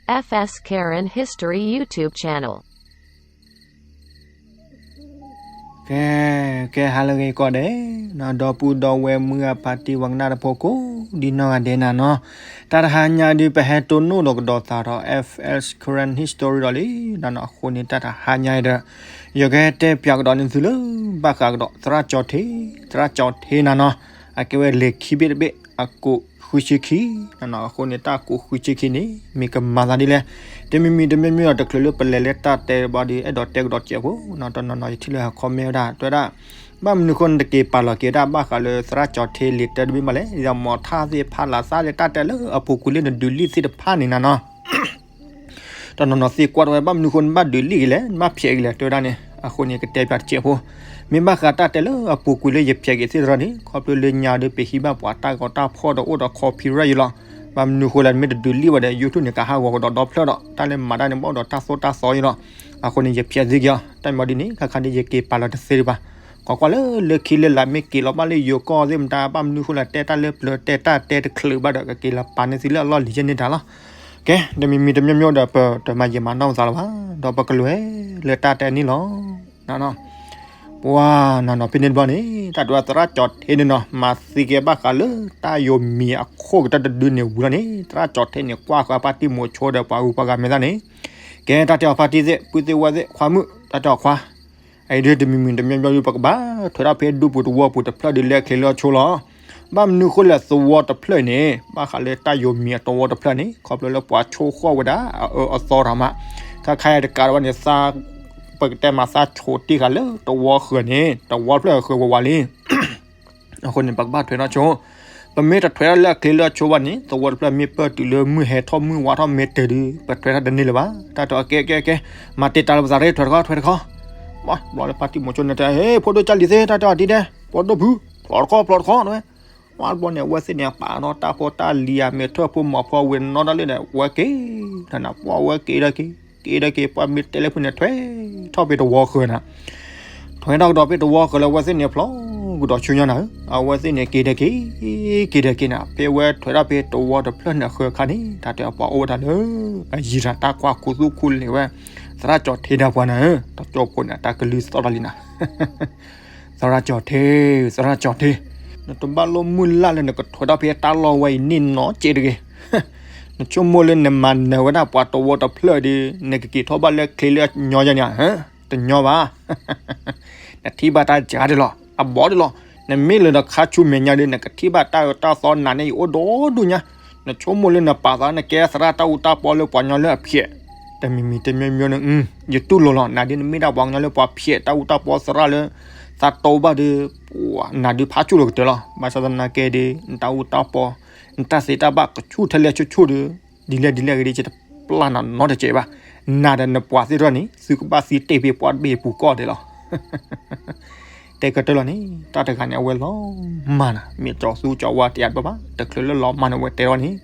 F S Karen History YouTube channel. ကဲ ကဲ ဟါလၢအဂ့ၤကိးဂၤဒဲး, ဒီပုၢ်ဒီဝဲၢ်မုၢ်ဂၢ်ဖါတံၢ်ဝဲကနၣ်တဖိကိးဒံနီၢ်ဂၤဒဲးနၤနီၤ, တၢ်တဟါညါဒုး ပဟဲတိၢ်နီၣ်ဒီးကဒီးသးဒီး F S Karen History ဒီးလံနၤနီၤ. အဃိန့ၣ် တၢ်တဟါညါအံၤဒီး ယကတဲပၠးကဒီးန့ၢ်သုလၢ ဘၣ်ဃးကဒီးသရၣ်ကၠီၤထ့, သရၣ်ကၠီၤထ့နၤနီၤ, အကဲဝဲလံာ်ခံဘ့ၣ်တဘ့ၣ် အကိးဃုဆံခံနၤနီၤ. အဃိန့ၣ် တၢ်ကိးဃုဆံခံန့ၣ် မ့ၢ်ကမၤသးဒ်လဲၣ်, တမံၤမံၤတမံၤမံၤဒီး တချုးလၢပလဲၤလၢတၢ်တဲဘၣ်ဒီး အဲၣ်ဒိးတဲကဒီးစဲးဖိနီၤ. တနီၤနီၤ ယထံၣ်လၢဟဲ comment ဝဲဒၣ် တဲဝဲဒၣ် ဘၣ်မနုၤအဃိန့ၣ် တက့ၤပာ်လီၤက့ၤဝဲဒၣ် ဘၣ်ဃးလၢသရၣ်ကၠီၤထ့လံာ်တဲတဘ့ၣ်မးလဲၣ်, ဒီးမ့ၢ်ထါသ့ၣ်ဖးလၢသးလၢတၢ်တဲလၢအပူၤကွံာ်လၢနဒုးလံာ်သ့ၣ်တဖၣ်န့ၣ်နၤနီၤ. တနီၤနီၤသံကွၢ်ထီၣ်ဝဲ ဘၣ်မနုၤအဃိန့ၣ် ဘၣ်ဒုးလံာ်က့ၤလဲၣ်, နဘၣ်ဖျဲးက့ၤလဲၣ် တဲဝဲဒၣ်န့ၣ်. အဃိန့ၣ် ကတဲပၠးတစဲးဖိ, မ့ၢ်ဘၣ်ဃးတၢ်တဲလၢအပူၤကွံာ်လၢယဖျဲးက့ၤသ့ၣ်တဖၣ်န့ၣ် ခီဖျိလၢညါဒီး ပဟံးဘၣ်ပှၤတၢ်ဂီၤတၢ်ဖီၣ်ဒီး အိၣ်ဒီး copyright ယံၤလီၤ. ဘၣ်မနုၤအဃိလဲၣ် မ့ၢ်တဒုးလံာ်ဘၣ်ဒီး YouTube န့ၣ် ကဟးဂီၤကဒီးဒီဖျၢၣ်ဒီး တၢ်လၢမၤတၢ်န့ၣ် ဘၣ်အိၣ်ဒီးတၢ်သိၣ်တၢ်သီယံၤလီၤ. အဃိန့ၣ် ယဖျဲးသ့က့ၤအီၤ, တၢ်မၤဒ်န့ၣ် ခါခါဒ်ယက့ၤပာ်လီၤတသ့ဒံးဘၣ်. ကွၢ်ကွၢ်လၢ လၢခံလၢလာ်မ့ၢ်က့ၤလီၤဘၣ်လၢယိၤကီၢ်သ့ၣ်မတၤ ဘၣ်မနုၤအဃိလဲၣ် တဲတၢ်လၢပျၢၤ တဲတၢ်တဲတချုးဘၣ်ဒီး ကက့ၤလၢပာ်န့ၢ်သုလၢအလီၢ်လံၤယဲၢ်န့ၣ်တၢ်လီၤ. ကဲ တမံၤမံၤတမံၤမံၤဒီး ပတမၤယံာ်မၤနီၢ်ပသးလၢၤဘၣ်, ဒီးပကလဲၤလၢတၢ်တဲန့ၣ်လီၤ. ပှၤနီၤနီၤ ဖဲန့ၣ်တဘျီန့ၣ် တၢ်တဲဝဲသရၣ်ကၠီၤထ့န့ၣ်နီၤ မၤသံက့ၤဘၣ်ဃးလၢတၢ်ယိၤမံၤအခိၣ်ကတၢၢ်တဒုန့ၣ်ဝံၤလီၤန့ၣ် သရၣ်ကၠီၤထ့န့ၣ် ကွၢ်ဃီၤဖါတံၢ်မိၤဆိဒီးပှၤဂုၤပှၤဂၤမဲာ်သၣ်န့ၣ်, ကဲ တၢ်တဲအီၤဖါတံၢ်သ့ၣ် ပုၢ်သ့ၣ်ဝဲၢ်သ့ၣ် ခွါမုၣ် တၢ်တဲအီၤခွါ အအံၤဒုးတမံၤမံၤတမံၤမံၤဒုး ပကဘၣ်ထွဲထီၣ်ဖဲဒူပူၤတဝီပူၤတဖျၢၣ်ဒုး လၢအချ့လၢအဆိလီၤ. ဘၣ်မနုၤအဃိလဲၣ် သဝီတဖျၢၣ်အံၤန့ၣ် ဘၣ်ဃးလၢတၢ်ယိၤမံၤအသဝီတဖျၢၣ်န့ၣ် ခီဖျိလၢပှၤဆိၣ်ဃီၣ်ဝဲဒၣ်အအၢအသီတၢ်မး, ခါခါအံၤတကးဒံးဘၣ်န့ၣ် သး ပကတဲမၤသးဆိးတံၢ်ဃာ်လၢတဝီဃၢၤန့ၣ် တဝီတဖျၢၣ်ဃၢၤဝးဝးလံ အဃိန့ၣ် ပကဘၣ်ထွဲထီၣ်ဆိ, ပမ့ၢ်တထွဲထီၣ်လၢအချ့လၢအဆိဘၣ်န့ၣ် သဝီတဖျၢၣ်မ့ၢ်ပၢၢ်တုၤလၢမုၢ်ဟဲထီၣ်မုၢ်ဝါထီၣ်မ့ၢ်တၢၤဒုး ပထွဲထီၣ်တန့ၢ်လၢၤဘၣ်. တၢ်တဲအီၤကဲကဲကဲ, မၤတ့ၢ်တၢ်လၢပသးရ့ ထွဲတခီ ထွဲတခီ, ဘျီလၢဖါတံၢ်မိၤဆိန့ၣ်တဲ ဟ့ ဖိဒိၣ်ကၢ်လံၤသ့ တၢ်တဲအီၤဒ်ဒဲး ပှၤဒိၣ်ဖုး ဖျိးတခီ ဖျိးတခီ ဝဲဘျီန့ၣ် အဝဲသ့ၣ်န့ၣ် ပာ်ထီၣ်တၢ်ဖိတၢ်လံၤ အမဲာ်ထၢၣ်ဖိမၤဖိဝဲနီၢ်တၢ်လၢန့ၣ် ဝဲက့ၤ နန ပှၤဝဲက့ၤဒၣ်က့ၤ က့ၤဒၣ်က့ၤ ပှၤမ့ၢ်တဲလၢဖုန့ၣ် ထွဲထီၣ်ဖဲတဝီဃၢၤနၤ, ထွဲထီၣ်ကဒီးဖဲတဝီဃၢၤလၢအဝဲသ့ၣ်န့ၣ် ဖျိကဒီးဆူညါနၤဧၢ, အဝဲသ့ၣ်န့ၣ် က့ၤဒၣ်က့ၤ က့ၤဒၣ်က့ၤနၤ, ဖဲဝဲထွဲထီၣ်ဖဲတဝီတဖျၢၣ်န့ၣ်အဃၢၤအခါန့ၣ် တၢ်တဲအီၤပှၤအိၣ်ဝဲဒၣ်လၢ အယံၤတၢ်တၢ်ကွၢ်ခူသူၣ်ခူလံာ်ဝဲ သရၣ်ကၠီၤထ့တၢ်ပှၤနၤဧၢ, တၢ်ကၠီဖိန့ၣ် တၢ်ကလုၢ်သီၣ်တၢ်လံနၤ သရၣ်ကၠီၤထ့, သရၣ်ကၠီၤထ့, နတဘၣ်လိၣ်မုၢ်လၢ်လၢနကထွဲထီၣ်ဖဲတၢ်လီၢ်ဝဲအံၤန့ၣ်နီတစဲးတဂ့ၤ. နဆိကမိၣ်လၢနမၤနၢၤဝဲဒၣ်ပှၤတဝီတဖျၢၣ်ဒီး နကက့ၤထီၣ်ဘၣ်လၢချ့လၢအညီယဲၢ်န့ၣ်ဧါ, တညီဘၣ်. နထံၣ်ဘၣ်တၢ်စှၤဒၣ်လီၤ, အဘီဒၣ်လီၤ. နမ့ၢ်လဲၤဒီးခါဆူမဲာ်ညါဒီး နကထံၣ်ဘၣ်တၢ်အၢတၢ်သီနၤန့ၣ် ယအိၣ်ဒီဒူၣ်ညါ. နဆိကမိၣ်လၢနပာ်သးနကဲသရၣ်တၢ်အူတၢ်ပီလၢပှၤကညီလၢအဖျဲး, တမံၤမံၤတမံၤမံၤန့ၣ် ယတူၢ်လိာ်လီၤ. နၤဒ်နမ့ၢ်ဒၣ်ပှၤကညီလၢပှၤဖျဲးတၢ်အူတၢ်ပီသရၣ်လၢ သးတိဘၣ်ဒီး နၤဒုးဖးဆူၣ်လိာ်ကတၢၢ်လီၤ. ဘၣ်ဆၣ်သနာ်က့ဒီး နတၢ်အူတၢ်ပီ နတၢ်သ့တၢ်ဘၣ်ကဆူၣ်ထဲလဲၣ်ဆူၣ်ဆူၣ်ဒီး ဒ်လဲၣ်ဒ်လဲၣ်ဂ့ၤဒီး ယတပျၢ်နၤနီတစဲးဘၣ်. နၤဒီးနပှၤသ့ၣ်တဖၣ်န့ၣ် သုကဘၣ်သံတ့ၢ်ဖဲပှၢ်တဘ့ၣ်အပူၤကီၢ်ဒဲးလီၤ. တဲကတၢၢ်လီၤန့ၣ် တၢ်တဂၤန့ၣ် အဝဲလီၤမၢ်နၤ, မ့ၢ်ကၠီသူကၠီဝါတယးတဘၣ်ဘၣ်, တချုးလၢလီၤမၢ်န့ၣ် အဝဲတဲထီၣ်န့ၣ်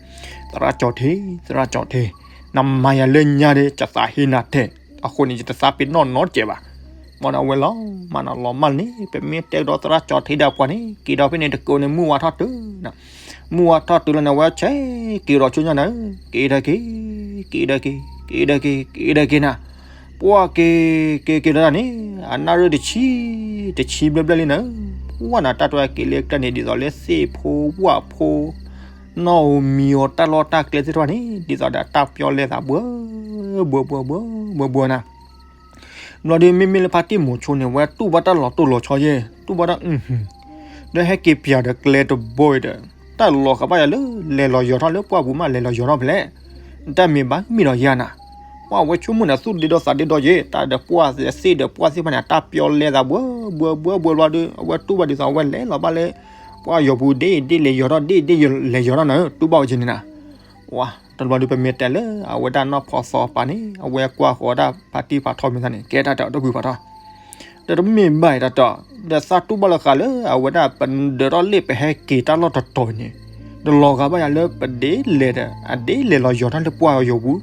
သရၣ်ကၠီၤထ့, သရၣ်ကၠီၤထ့, နမၤယၤလၢညါဒီး ယသးဟ့နၤထဲ, အဃိန့ၣ် ယတသးပ့ၤနီၣ်နီတစဲးဘၣ်. မ်နအဝဲလီၤမၢ်နၤ လီၤမၢ်န့ၣ် ပမ့ၢ်တဲကဒီးသရၣ်ကၠီၤထ့ဒၣ်ပှၤန့ၣ် က့ၤဒီးဖဲန့ၣ်တကိးန့ၣ် မုၢ်ဝါထီၣ်တုၤနၤ မုၢ်ဝါထီၣ်တုၤလီၤန့ၣ် အဝဲဆဲးက့ၤဒီးဆူညါနၤ, က့ၤဒၣ်က့ၤ, က့ၤဒၣ်က့ၤ, က့ၤဒၣ်က့ၤ, က့ၤဒၣ်က့ၤနၤ. ပှၢ်က့ၤ, က့ၤက့ၤဒီးန့ၣ် အနၣ်ရံၣ်တဆံ, တဆံဘျဲၣ်ဘျဲၣ်လံနၤ. ပှၢ်နၤ တၢ်တဝဲက့ၤလၢကျဲန့ၣ် ဒ်သိးလၢသ့ၣ်ဖိဝၣ်ဖိ နီၢ်ဧိၤမံၤဧိၤ တၢ်လီၢ်တၢ်ကျဲသ့ၣ်တဖၣ်န့ၣ် ဒ်သိးဒီးတၢ်ပျီလဲသးဘှၢ, ဘှၢဘှၢဘှၢ, ဘှၢဘှၢနၤ. ဘျီဒီး မ့မ့ၢ်လၢဖါတံၢ်မိၤဆိန့ၣ် ဝဲတူၢ်ဘၣ်တၢ်လီၤတိၢ်လီၤဆီယဲၢ်, တူၢ်ဘၣ်တၢ်အုၣ်, ဒီးဟဲက့ၤပၠးဒီးကျဲတဘိအံၤဒီး တၢ်လီၤဂာ်ဘၣ်ယၤလၢ လဲၤလီၤယီၤထီၣ်လၢပှၢ်ပူၤမး လဲၤလီၤယီၤထီၣ်ဖဲလဲၣ်, တၢ်မ့ၢ်ဘၣ်မံဒီးယၤနၤ. ပှၢ်ဝဲဆိကမိၣ်န့ၣ် သူၣ်ဒ့ဒီးသးဒ့ဒီးယဲၢ် တၢ်ဒီးပှၢ်သ့ၣ်ဒီးပှၢ်သ့ၣ်တဖၣ်န့ၣ် တၢ်ပျီလဲသးဘှၢဘှၢဘှၢဘှၢဘျီဒီး အဝဲတူၢ်ဘၣ်ဒ်သိးအဝဲလဲၤလီၤဘၣ်လၢ ပှၢ်ယီၤပူၤဒ့ဒ့လဲၤယီၤထီၣ် ဒ့ဒ့လဲၤယီၤထီၣ်နၤ တူၢ်ဘၣ်ဝဲက့ၤန့ၣ်နၤ. ဝါ တဘျီဒီး ပမ့ၢ်တဲလၢအဝဲဒၣ်နီၢ်ဖီသီပၤန့ၣ် အဝဲကွၢ်ဃီၤဒၣ်ဖါတံၢ်ဖးထီမဲာ်သၣ်န့ၣ် ကဲတၢ်တဲအီၤတပူၤဖးထီ, ဒီးတမ့ၢ်ဘၣ်အံၤတၢ်တဲအီၤ ဒီးသးတူၢ်ဘၣ်လၢဃးလၢ အဝဲဒၣ်ပဒၢးထီၣ်လ့ၣ် ပဟဲက့ၤတၢ်လီၢ်တတီၤန့ၣ် တလီၤဂာ်ဘၣ်ယၤလၢပဒ့လဲၤဒီး အဒ့လဲၤလီၤယီၤထီၣ်လၢပှၢ်ယီၤပူၤ,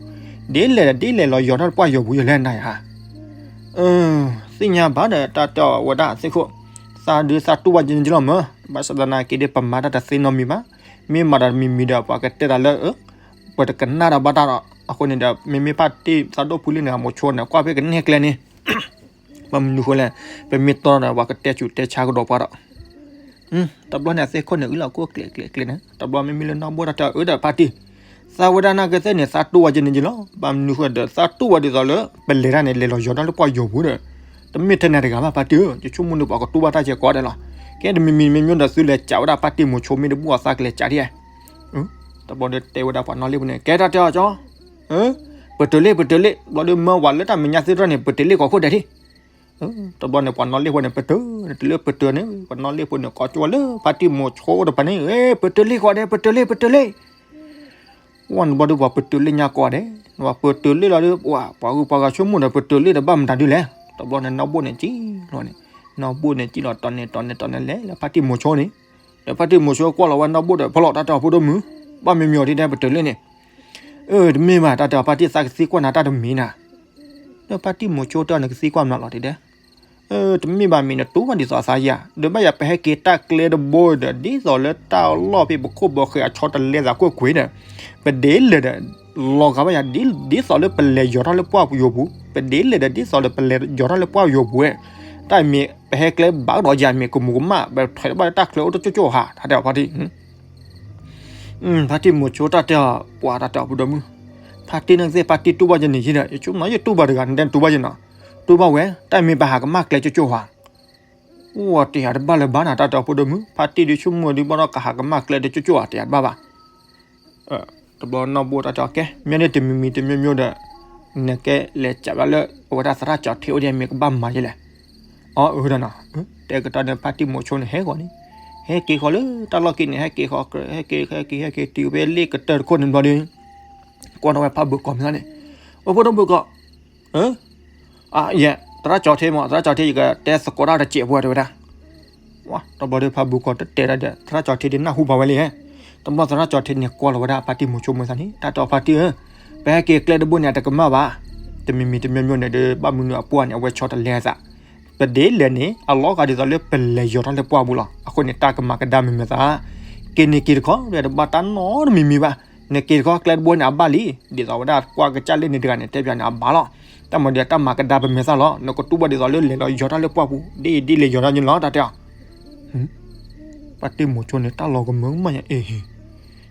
ဒ့လဲၤဒီးဒ့လဲၤလီၤယီၤထီၣ်လၢပှၢ်ယီၤပူၤယလဲၣ်နၤဧါ. သ့ၣ်ညါဘၣ်ဒီးတၢ်တဲအီၤဝဲဒၣ်သ့ၣ်ခိၣ်, သးဒုးသးတူၢ်ဘၣ်က့ၤန့ၣ်လီၤမၢ်, ဘၣ်ဆၣ်သနာ်က့ဒီး ပမၤတၢ်တသ့နီတမံၤဘၣ်, မ့ၢ်မၤတၢ်တမံၤမံၤဒီး ပှၤကတဲတၢ်လၢ ပတကနၣ်တၢ်ဘၣ်တၢ်ဒီး အဃိန့ၣ်ဒီး မ့မ့ၢ်ဖါတံၢ်သးဒိၣ်ဖုလံန့ၣ် အမိၤဆိန့ၣ် ကွၢ်ဖဲကနဲၣ်ကျဲန့ၣ် ဘၣ်မနုၤဃိလဲၣ်, ပမ့ၢ်တီဒီး ပှၤကတဲဆူးတဲဆါကဒီးပှၤဒီး တဘျီန့ၣ် အသ့ၣ်ခိၣ်န့ၣ် အုၣ်လီၤကိၣ်ကျဲးကျဲးကျဲးန့ၣ် တဘျီမ့မ့ၢ်လၢနီၢ်ဘိၣ်တၢ်တဲအီၤ အၢဒီးဖါတံၢ်, သးဝဲဒၣ်နာ်က့သ့ၣ်န့ၣ် သးတူၢ်ဝဲကန့ၣ်က့လီၤ. ဘၣ်မနုၤဃိဒီး သးတူၢ်ဝဲဒ်သိးလၢ ပလဲၤတၢ်န့ၣ် လဲၤလီၤယီၤတၢ်လၢပှၢ်ယိာ်ပူၤဒီး တမ့ၢ်ထဲန့ၣ်တဂၤဘၣ်ဖါတံၢ်ဧၢ, ယဆိကမိၣ်န့ၣ် ပှၤကတူၢ်ဘၣ်တၢ်ကဲကိးဂၤဒဲးလီၤ. ကဲတမံၤမံၤမ့ၢ်မ့ၢ်ဒီး သုလဲၤကးဝဲဒၣ်ဖါတံၢ်မိၤဆိမ့ၢ်တဘူၣ်အသးကလဲၤကးဒ်ဧါ. တဘျီဒီးတဲဝဲဒၣ်ပှၤနီၢ်လ့ၣ်ဖိန့ၣ် ကဲတၢ်တဲအီၤကၠီ, ပတုာ်လ့ၣ် ပတုာ်လ့ၣ် ဘျီဒီးမၢဝဲလၢတၢ်မဲာ်ညါသ့ၣ်တဖၣ်န့ၣ် ပတုာ်လ့ၣ်ကိးခိၣ်ဒဲးဒံး. တဘျီန့ၣ် ပှၤနီၢ်လ့ၣ်ဖိန့ၣ် ပတုာ် တုာ်လၢပတုာ်န့ၣ် ပှၤနီၢ်လ့ၣ်ဖိန့ၣ် ကိးကၠီလၢဖါတံၢ်မိၤဆိတဖၣ်န့ၣ် ပတုာ်လ့ၣ်ကိးဂၤဒဲး ပတုာ်လ့ၣ် ပတုာ်လ့ၣ် ဝဲန့ၣ်ဘျီဒီး ပှၤပတုာ်လ့ၣ်ညါကိးဂၤဒဲး, ပှၤပတုာ်လ့ၣ်လီၤဒီး ပှၤဂုၤပှၤဂၤဆိကမိၣ်ဒီး ပတုာ်လ့ၣ်ဒီးဘၣ်မတၤဒုလဲၣ်. တဘျီန့ၣ် နီၢ်ဘိၣ်န့ၣ်ကံၣ်လီၤန့ၣ်, နီၢ်ဘိၣ်န့ၣ်ကံၣ်လီၤတီၤန့ၣ်တီၤန့ၣ်တီၤန့ၣ်လဲၤလၢဖါတံၢ်မိၤဆိန့ၣ်, ဒီးဖါတံၢ်မိၤဆိကွၢ်လီၤဝဲနီၢ်ဘိၣ်ဒီး ဖီလီၤတၢ်တဲအီၤဖိဒိၣ်မုၢ်, ဘၣ်မံၤမံၤအီၤဒ်တဲပတုာ်လ့ၣ်န့ၣ်, အၢ တမ့ၢ်ဘၣ် တၢ်တဲအီၤ ဖါတံၢ်သးကသံကွၢ်နၤတၢ်တမံၤနၤ, ဒီးဖါတံၢ်မိၤဆိတဲအီၤ နကသံကွၢ်မနုၤလီၤဒ်တဲ တမ့ၢ်ဘၣ်မ့ၢ်နတူၢ်ဘၣ်ဒ်သိးအသးယၤ, ဒီးဘၣ်ယၤပဟဲက့ၤတၢ်ကျဲတဘိဒီး ဒ်သိးလၢတၢ်လီၢ်ဖဲပခိၣ်ဘီဃဲၤအဆီတလဲသးကွ့ၢ်ကွ့ၢ်ဒီး ပဒ်လဲၣ်ဒီး လီၤဂာ်ဘၣ်ယၤ ဒ်သိးလၢပလဲၤယီၤထီၣ်လၢပှၢ်ယိာ်ပူၤ, ပဒ်လဲၣ်ဒီး ဒ်သိးလၢပလဲၤယီၤထီၣ်လၢပှၢ်ယိာ်ပူၤဝဲ, တၢ်မ့ၢ်ပဟဲကျဲဘၣ်ကဒီးယၤ မ့ၢ်ကမူၤကမၣ် ပထွဲးဘၣ်လၢတၢ်ချၢအိၣ်တကၠိၣ်ကၠိၣ်ဧါ တၢ်တဲအီၤဖါတံၢ် ဖါတံၢ်မိၤဆိတၢ်တဲအီၤ ပှၤတၢ်တဲအီၤဖိဒိၣ်မုၢ်, ဖါတံၢ်န့ၣ်သ့ၣ် ဖါတံၢ်တူၢ်ဘၣ်ယၤန့ၣ်ယံၤဒီး ယဆိကမိၣ်ယတူၢ်ဘၣ်တဂၤ နတဲတူၢ်ဘၣ်ယၤနီၤ, တူၢ်ဘၣ်ဝဲ တၢ်မ့ၢ်ပဟးကမၣ်ကျဲကၠိၣ်ကၠိၣ်ဧါ, အိၣ်တယၤတဘၣ်လၢၤဘၣ်နၤ တၢ်တဲအီၤဖိဒိၣ်မုၢ်, ဖါတံၢ်ဒုးဆိကမိၣ်ဒုးဘၣ်ဒီးကဟးကမၣ်ကျဲတကၠိၣ်ကၠိၣ်ဧါ တယၤတဘၣ်ဘၣ် တဘျီနီၢ်ဘိၣ်တၢ်တဲအီၤ ကဲ မ့ၢ်န့ၣ်တမံၤမံၤတမံၤမံၤဒီး နကဲလဲၤကးဘၣ်လၢ အဝဲဒၣ်သရၣ်ကၠီၤထ့အိၣ်ဒီး မ့ၢ်ကဘၣ်မၤယဲလဲၣ်. အၢ အၢဒီးနီၤ, တဲကတီၢ်န့ၣ် ဖါတံၢ်မိၤဆိန့ၣ် ဟဲဂီၤန့ၣ်, ဟဲက့ၤဃီၤလၢတၢ်လီၢ်ခံန့ၣ် ဟဲက့ၤဃီၤ ဟဲက့ၤ ဟဲက့ၤ ဟဲက့ၤတုၤဖဲလ့ၣ်ကတၢၢ်တခိၣ်န့ၣ်ဘျီဒီး ကွၢ်ထီၣ်ဝဲဖါဘုးကီးမ့ၢ်န့ၣ်, အိၣ်ဖိဒိၣ်ဘုးကီး ယဲ သရၣ်ကၠီၤထ့မး သရၣ်ကၠီၤထ့ ယကတဲသကိးတၢ်တစဲးဖိတဲဝဲဒၣ်, တဘျီဒီးဖါဘုးကီးတတဲဒၣ်ဒီး သရၣ်ကၠီၤထ့ဒုးနၢ်ဟူဘၣ်ဝဲလံ, တဘျီသရၣ်ကၠီၤထ့န့ၣ်ကွၢ်လီၤဝဲဒၣ်ဖါတံၢ်မိၤဆိမ့ၢ်သးန့ၣ် တၢ်တဲအီၤဖါတံၢ်ဧၢ, ပဟဲက့ၤကျဲတဘိန့ၣ် အတကမၣ်ဘၣ်, တမံၤမံၤတမံၤမံၤန့ၣ်ဒီး ဘၣ်မနုၤအပှၢ်န့ၣ် အဝဲဆီတလဲအသး, ပဒ်လဲၣ်န့ၣ် အလီၤဂာ်ဒ်သိးလၢပလဲၤယီၤထီၣ်လၢပှၢ်ပူၤလီၤ, အဃိန့ၣ် တၢ်ကမၤကဒါမ့ၢ်မ့ၢ်သး, က့ၤန့ၣ်က့ၤတခီ တဘၣ်တၢ်နီတမံၤမံၤဘၣ်, နက့ၤတခီကျဲတဘိန့ၣ် အဘၣ်လံ, ဒ်သိးဝဲဒၣ်ကွၢ်ကစၢ်လ့ၣ်န့ၣ်တဂၤန့ၣ် တဲပၠးန့ၣ် အဘၣ်လီၤ, တၢ်မၤဒီးတၢ်မၤကဒါပမ့ၢ်သးလီၤ, နကတူၢ်ဘၣ်ဒ်သိးလၢလဲၤလီၤယီၤထီၣ်လၢပှၢ်ပူၤ ဒ်အံၤဒ်လဲၤယီၤထီၣ်န့ၣ်လီၤ တၢ်တဲအီၤ ဖါတံၢ်မိၤဆိန့ၣ် တၢ်လီၤကမၢကမၣ်ညါအံၤ,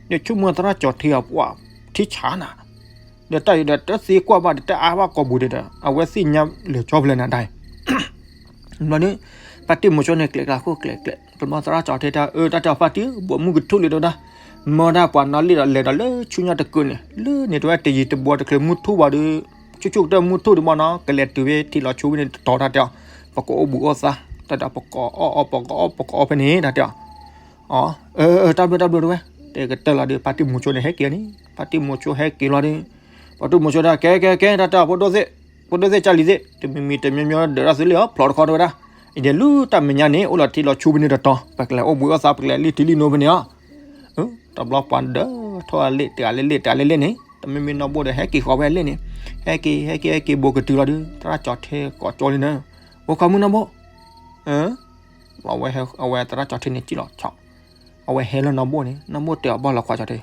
ဒီးဆိကမိၣ်သရၣ်ကၠီၤထ့အပှၢ်ထံဆးနၤ, ဒီးတၢ်အံၤဒီးတသ့ကွၢ်ဘၣ်ဒီး တအါဘၣ်ကိာ်ပူၤဒီး အဝဲသ့ၣ်ညါလၢာ်ကၠီဖဲလဲၣ်နၤဒၣ်အံၤ, ဘျီဒီး ဖါတံၢ်မိၤဆိန့ၣ် ကျဲးကျါခိၣ်ကျဲးကျဲး တဘျီသရၣ်ကၠီၤထ့တၢ်အၢ တၢ်တဲအီၤဖါတံၢ် ဘိးမုၢ်ကထူၣ်လံတဝဲဒၣ်, မၢဒၣ်ပှၤနီၢ်လ့ၣ်ဒီးလဲၤဒီးလၢဆူညါတကုာ်န့ၣ် လၢန့ၣ်တဝဲတယံၤတဘီတချုးမုၢ်ထူၣ်ဘၣ်ဒီး ဆူၣ်ဆူၣ်ကတၢၢ်မုၢ်ထူၣ်ဒံးဘၣ်နီၤ ကလဲၤတုၤဖဲထံလီၤဆူဖဲန့ၣ်တတီၤတၢ်တဲအီၤ, ပကအိၣ်ဘှံးအိၣ်သါ, တၢ်ဒီးပကအီၣ်အီၣ်ပကအီၣ်ပကအီၣ်ဖဲန့ၣ် တၢ်တဲအီၤ, အၢ တၢ်ဘျုးတၢ်ဘျုးတဝဲ, တဲကတၢၢ်လီၤဒီး ဖါတံၢ်မိၤဆိန့ၣ်ဟဲက့ၤန့ၣ်, ဖါတံၢ်မိၤဆိဟဲက့ၤလီၤဒီး, ဖါတံၢ်မိၤဆိဒၣ် ကဲကဲကဲ တၢ်တဲအီၤ ဖိဒိၣ်သ့ၣ်, ဖိဒိၣ်သ့ၣ်ကၢ်လံၤသ့ၣ် တမံၤမံၤတမံၤမံၤ ဒၢးတၢ်သုလ့ၣ်အီၤ ဖျိးတခီတဝဲဒၣ်, အံၤဒဲးလူတၢ်မဲာ်ညါန့ၣ် အိၣ်လီၤထံလီၤဆူဖဲန့ၣ်တတီၤ ပကလဲၤအိၣ်ဘှံးအိၣ်သါ ပကလဲၤလံၣ်ထံလံၣ်နိဖဲန့ၣ်အီၤ တဘျီပှၤဒၢးထီၣ်လ့ၣ်တဂၤလၢလ့ၣ်တဂၤလၢလ့ၣ်န့ၣ် တမ့မ့ၢ်နီၢ်ဘိၣ်ဒီး ဟဲက့ၤဃီၤဝဲလ့ၣ်န့ၣ်, ဟဲက့ၤ ဟဲက့ၤ ဟဲက့ၤ ဘိးကတုၤလီၤဒီး သရၣ်ကၠီၤထ့ကိးကၠီလံန့ၣ်, အိၣ်ခီမုၣ်နီၢ်ဘိၣ်, အဝဲသရၣ်ကၠီၤထ့န့ၣ်ကံၣ်လီၤ, အဝဲဟဲလၢနီၢ်ဘိၣ်န့ၣ် နီၢ်ဘိၣ်တဲအီၤဘၣ်လီၤခွါကၠီၤထ့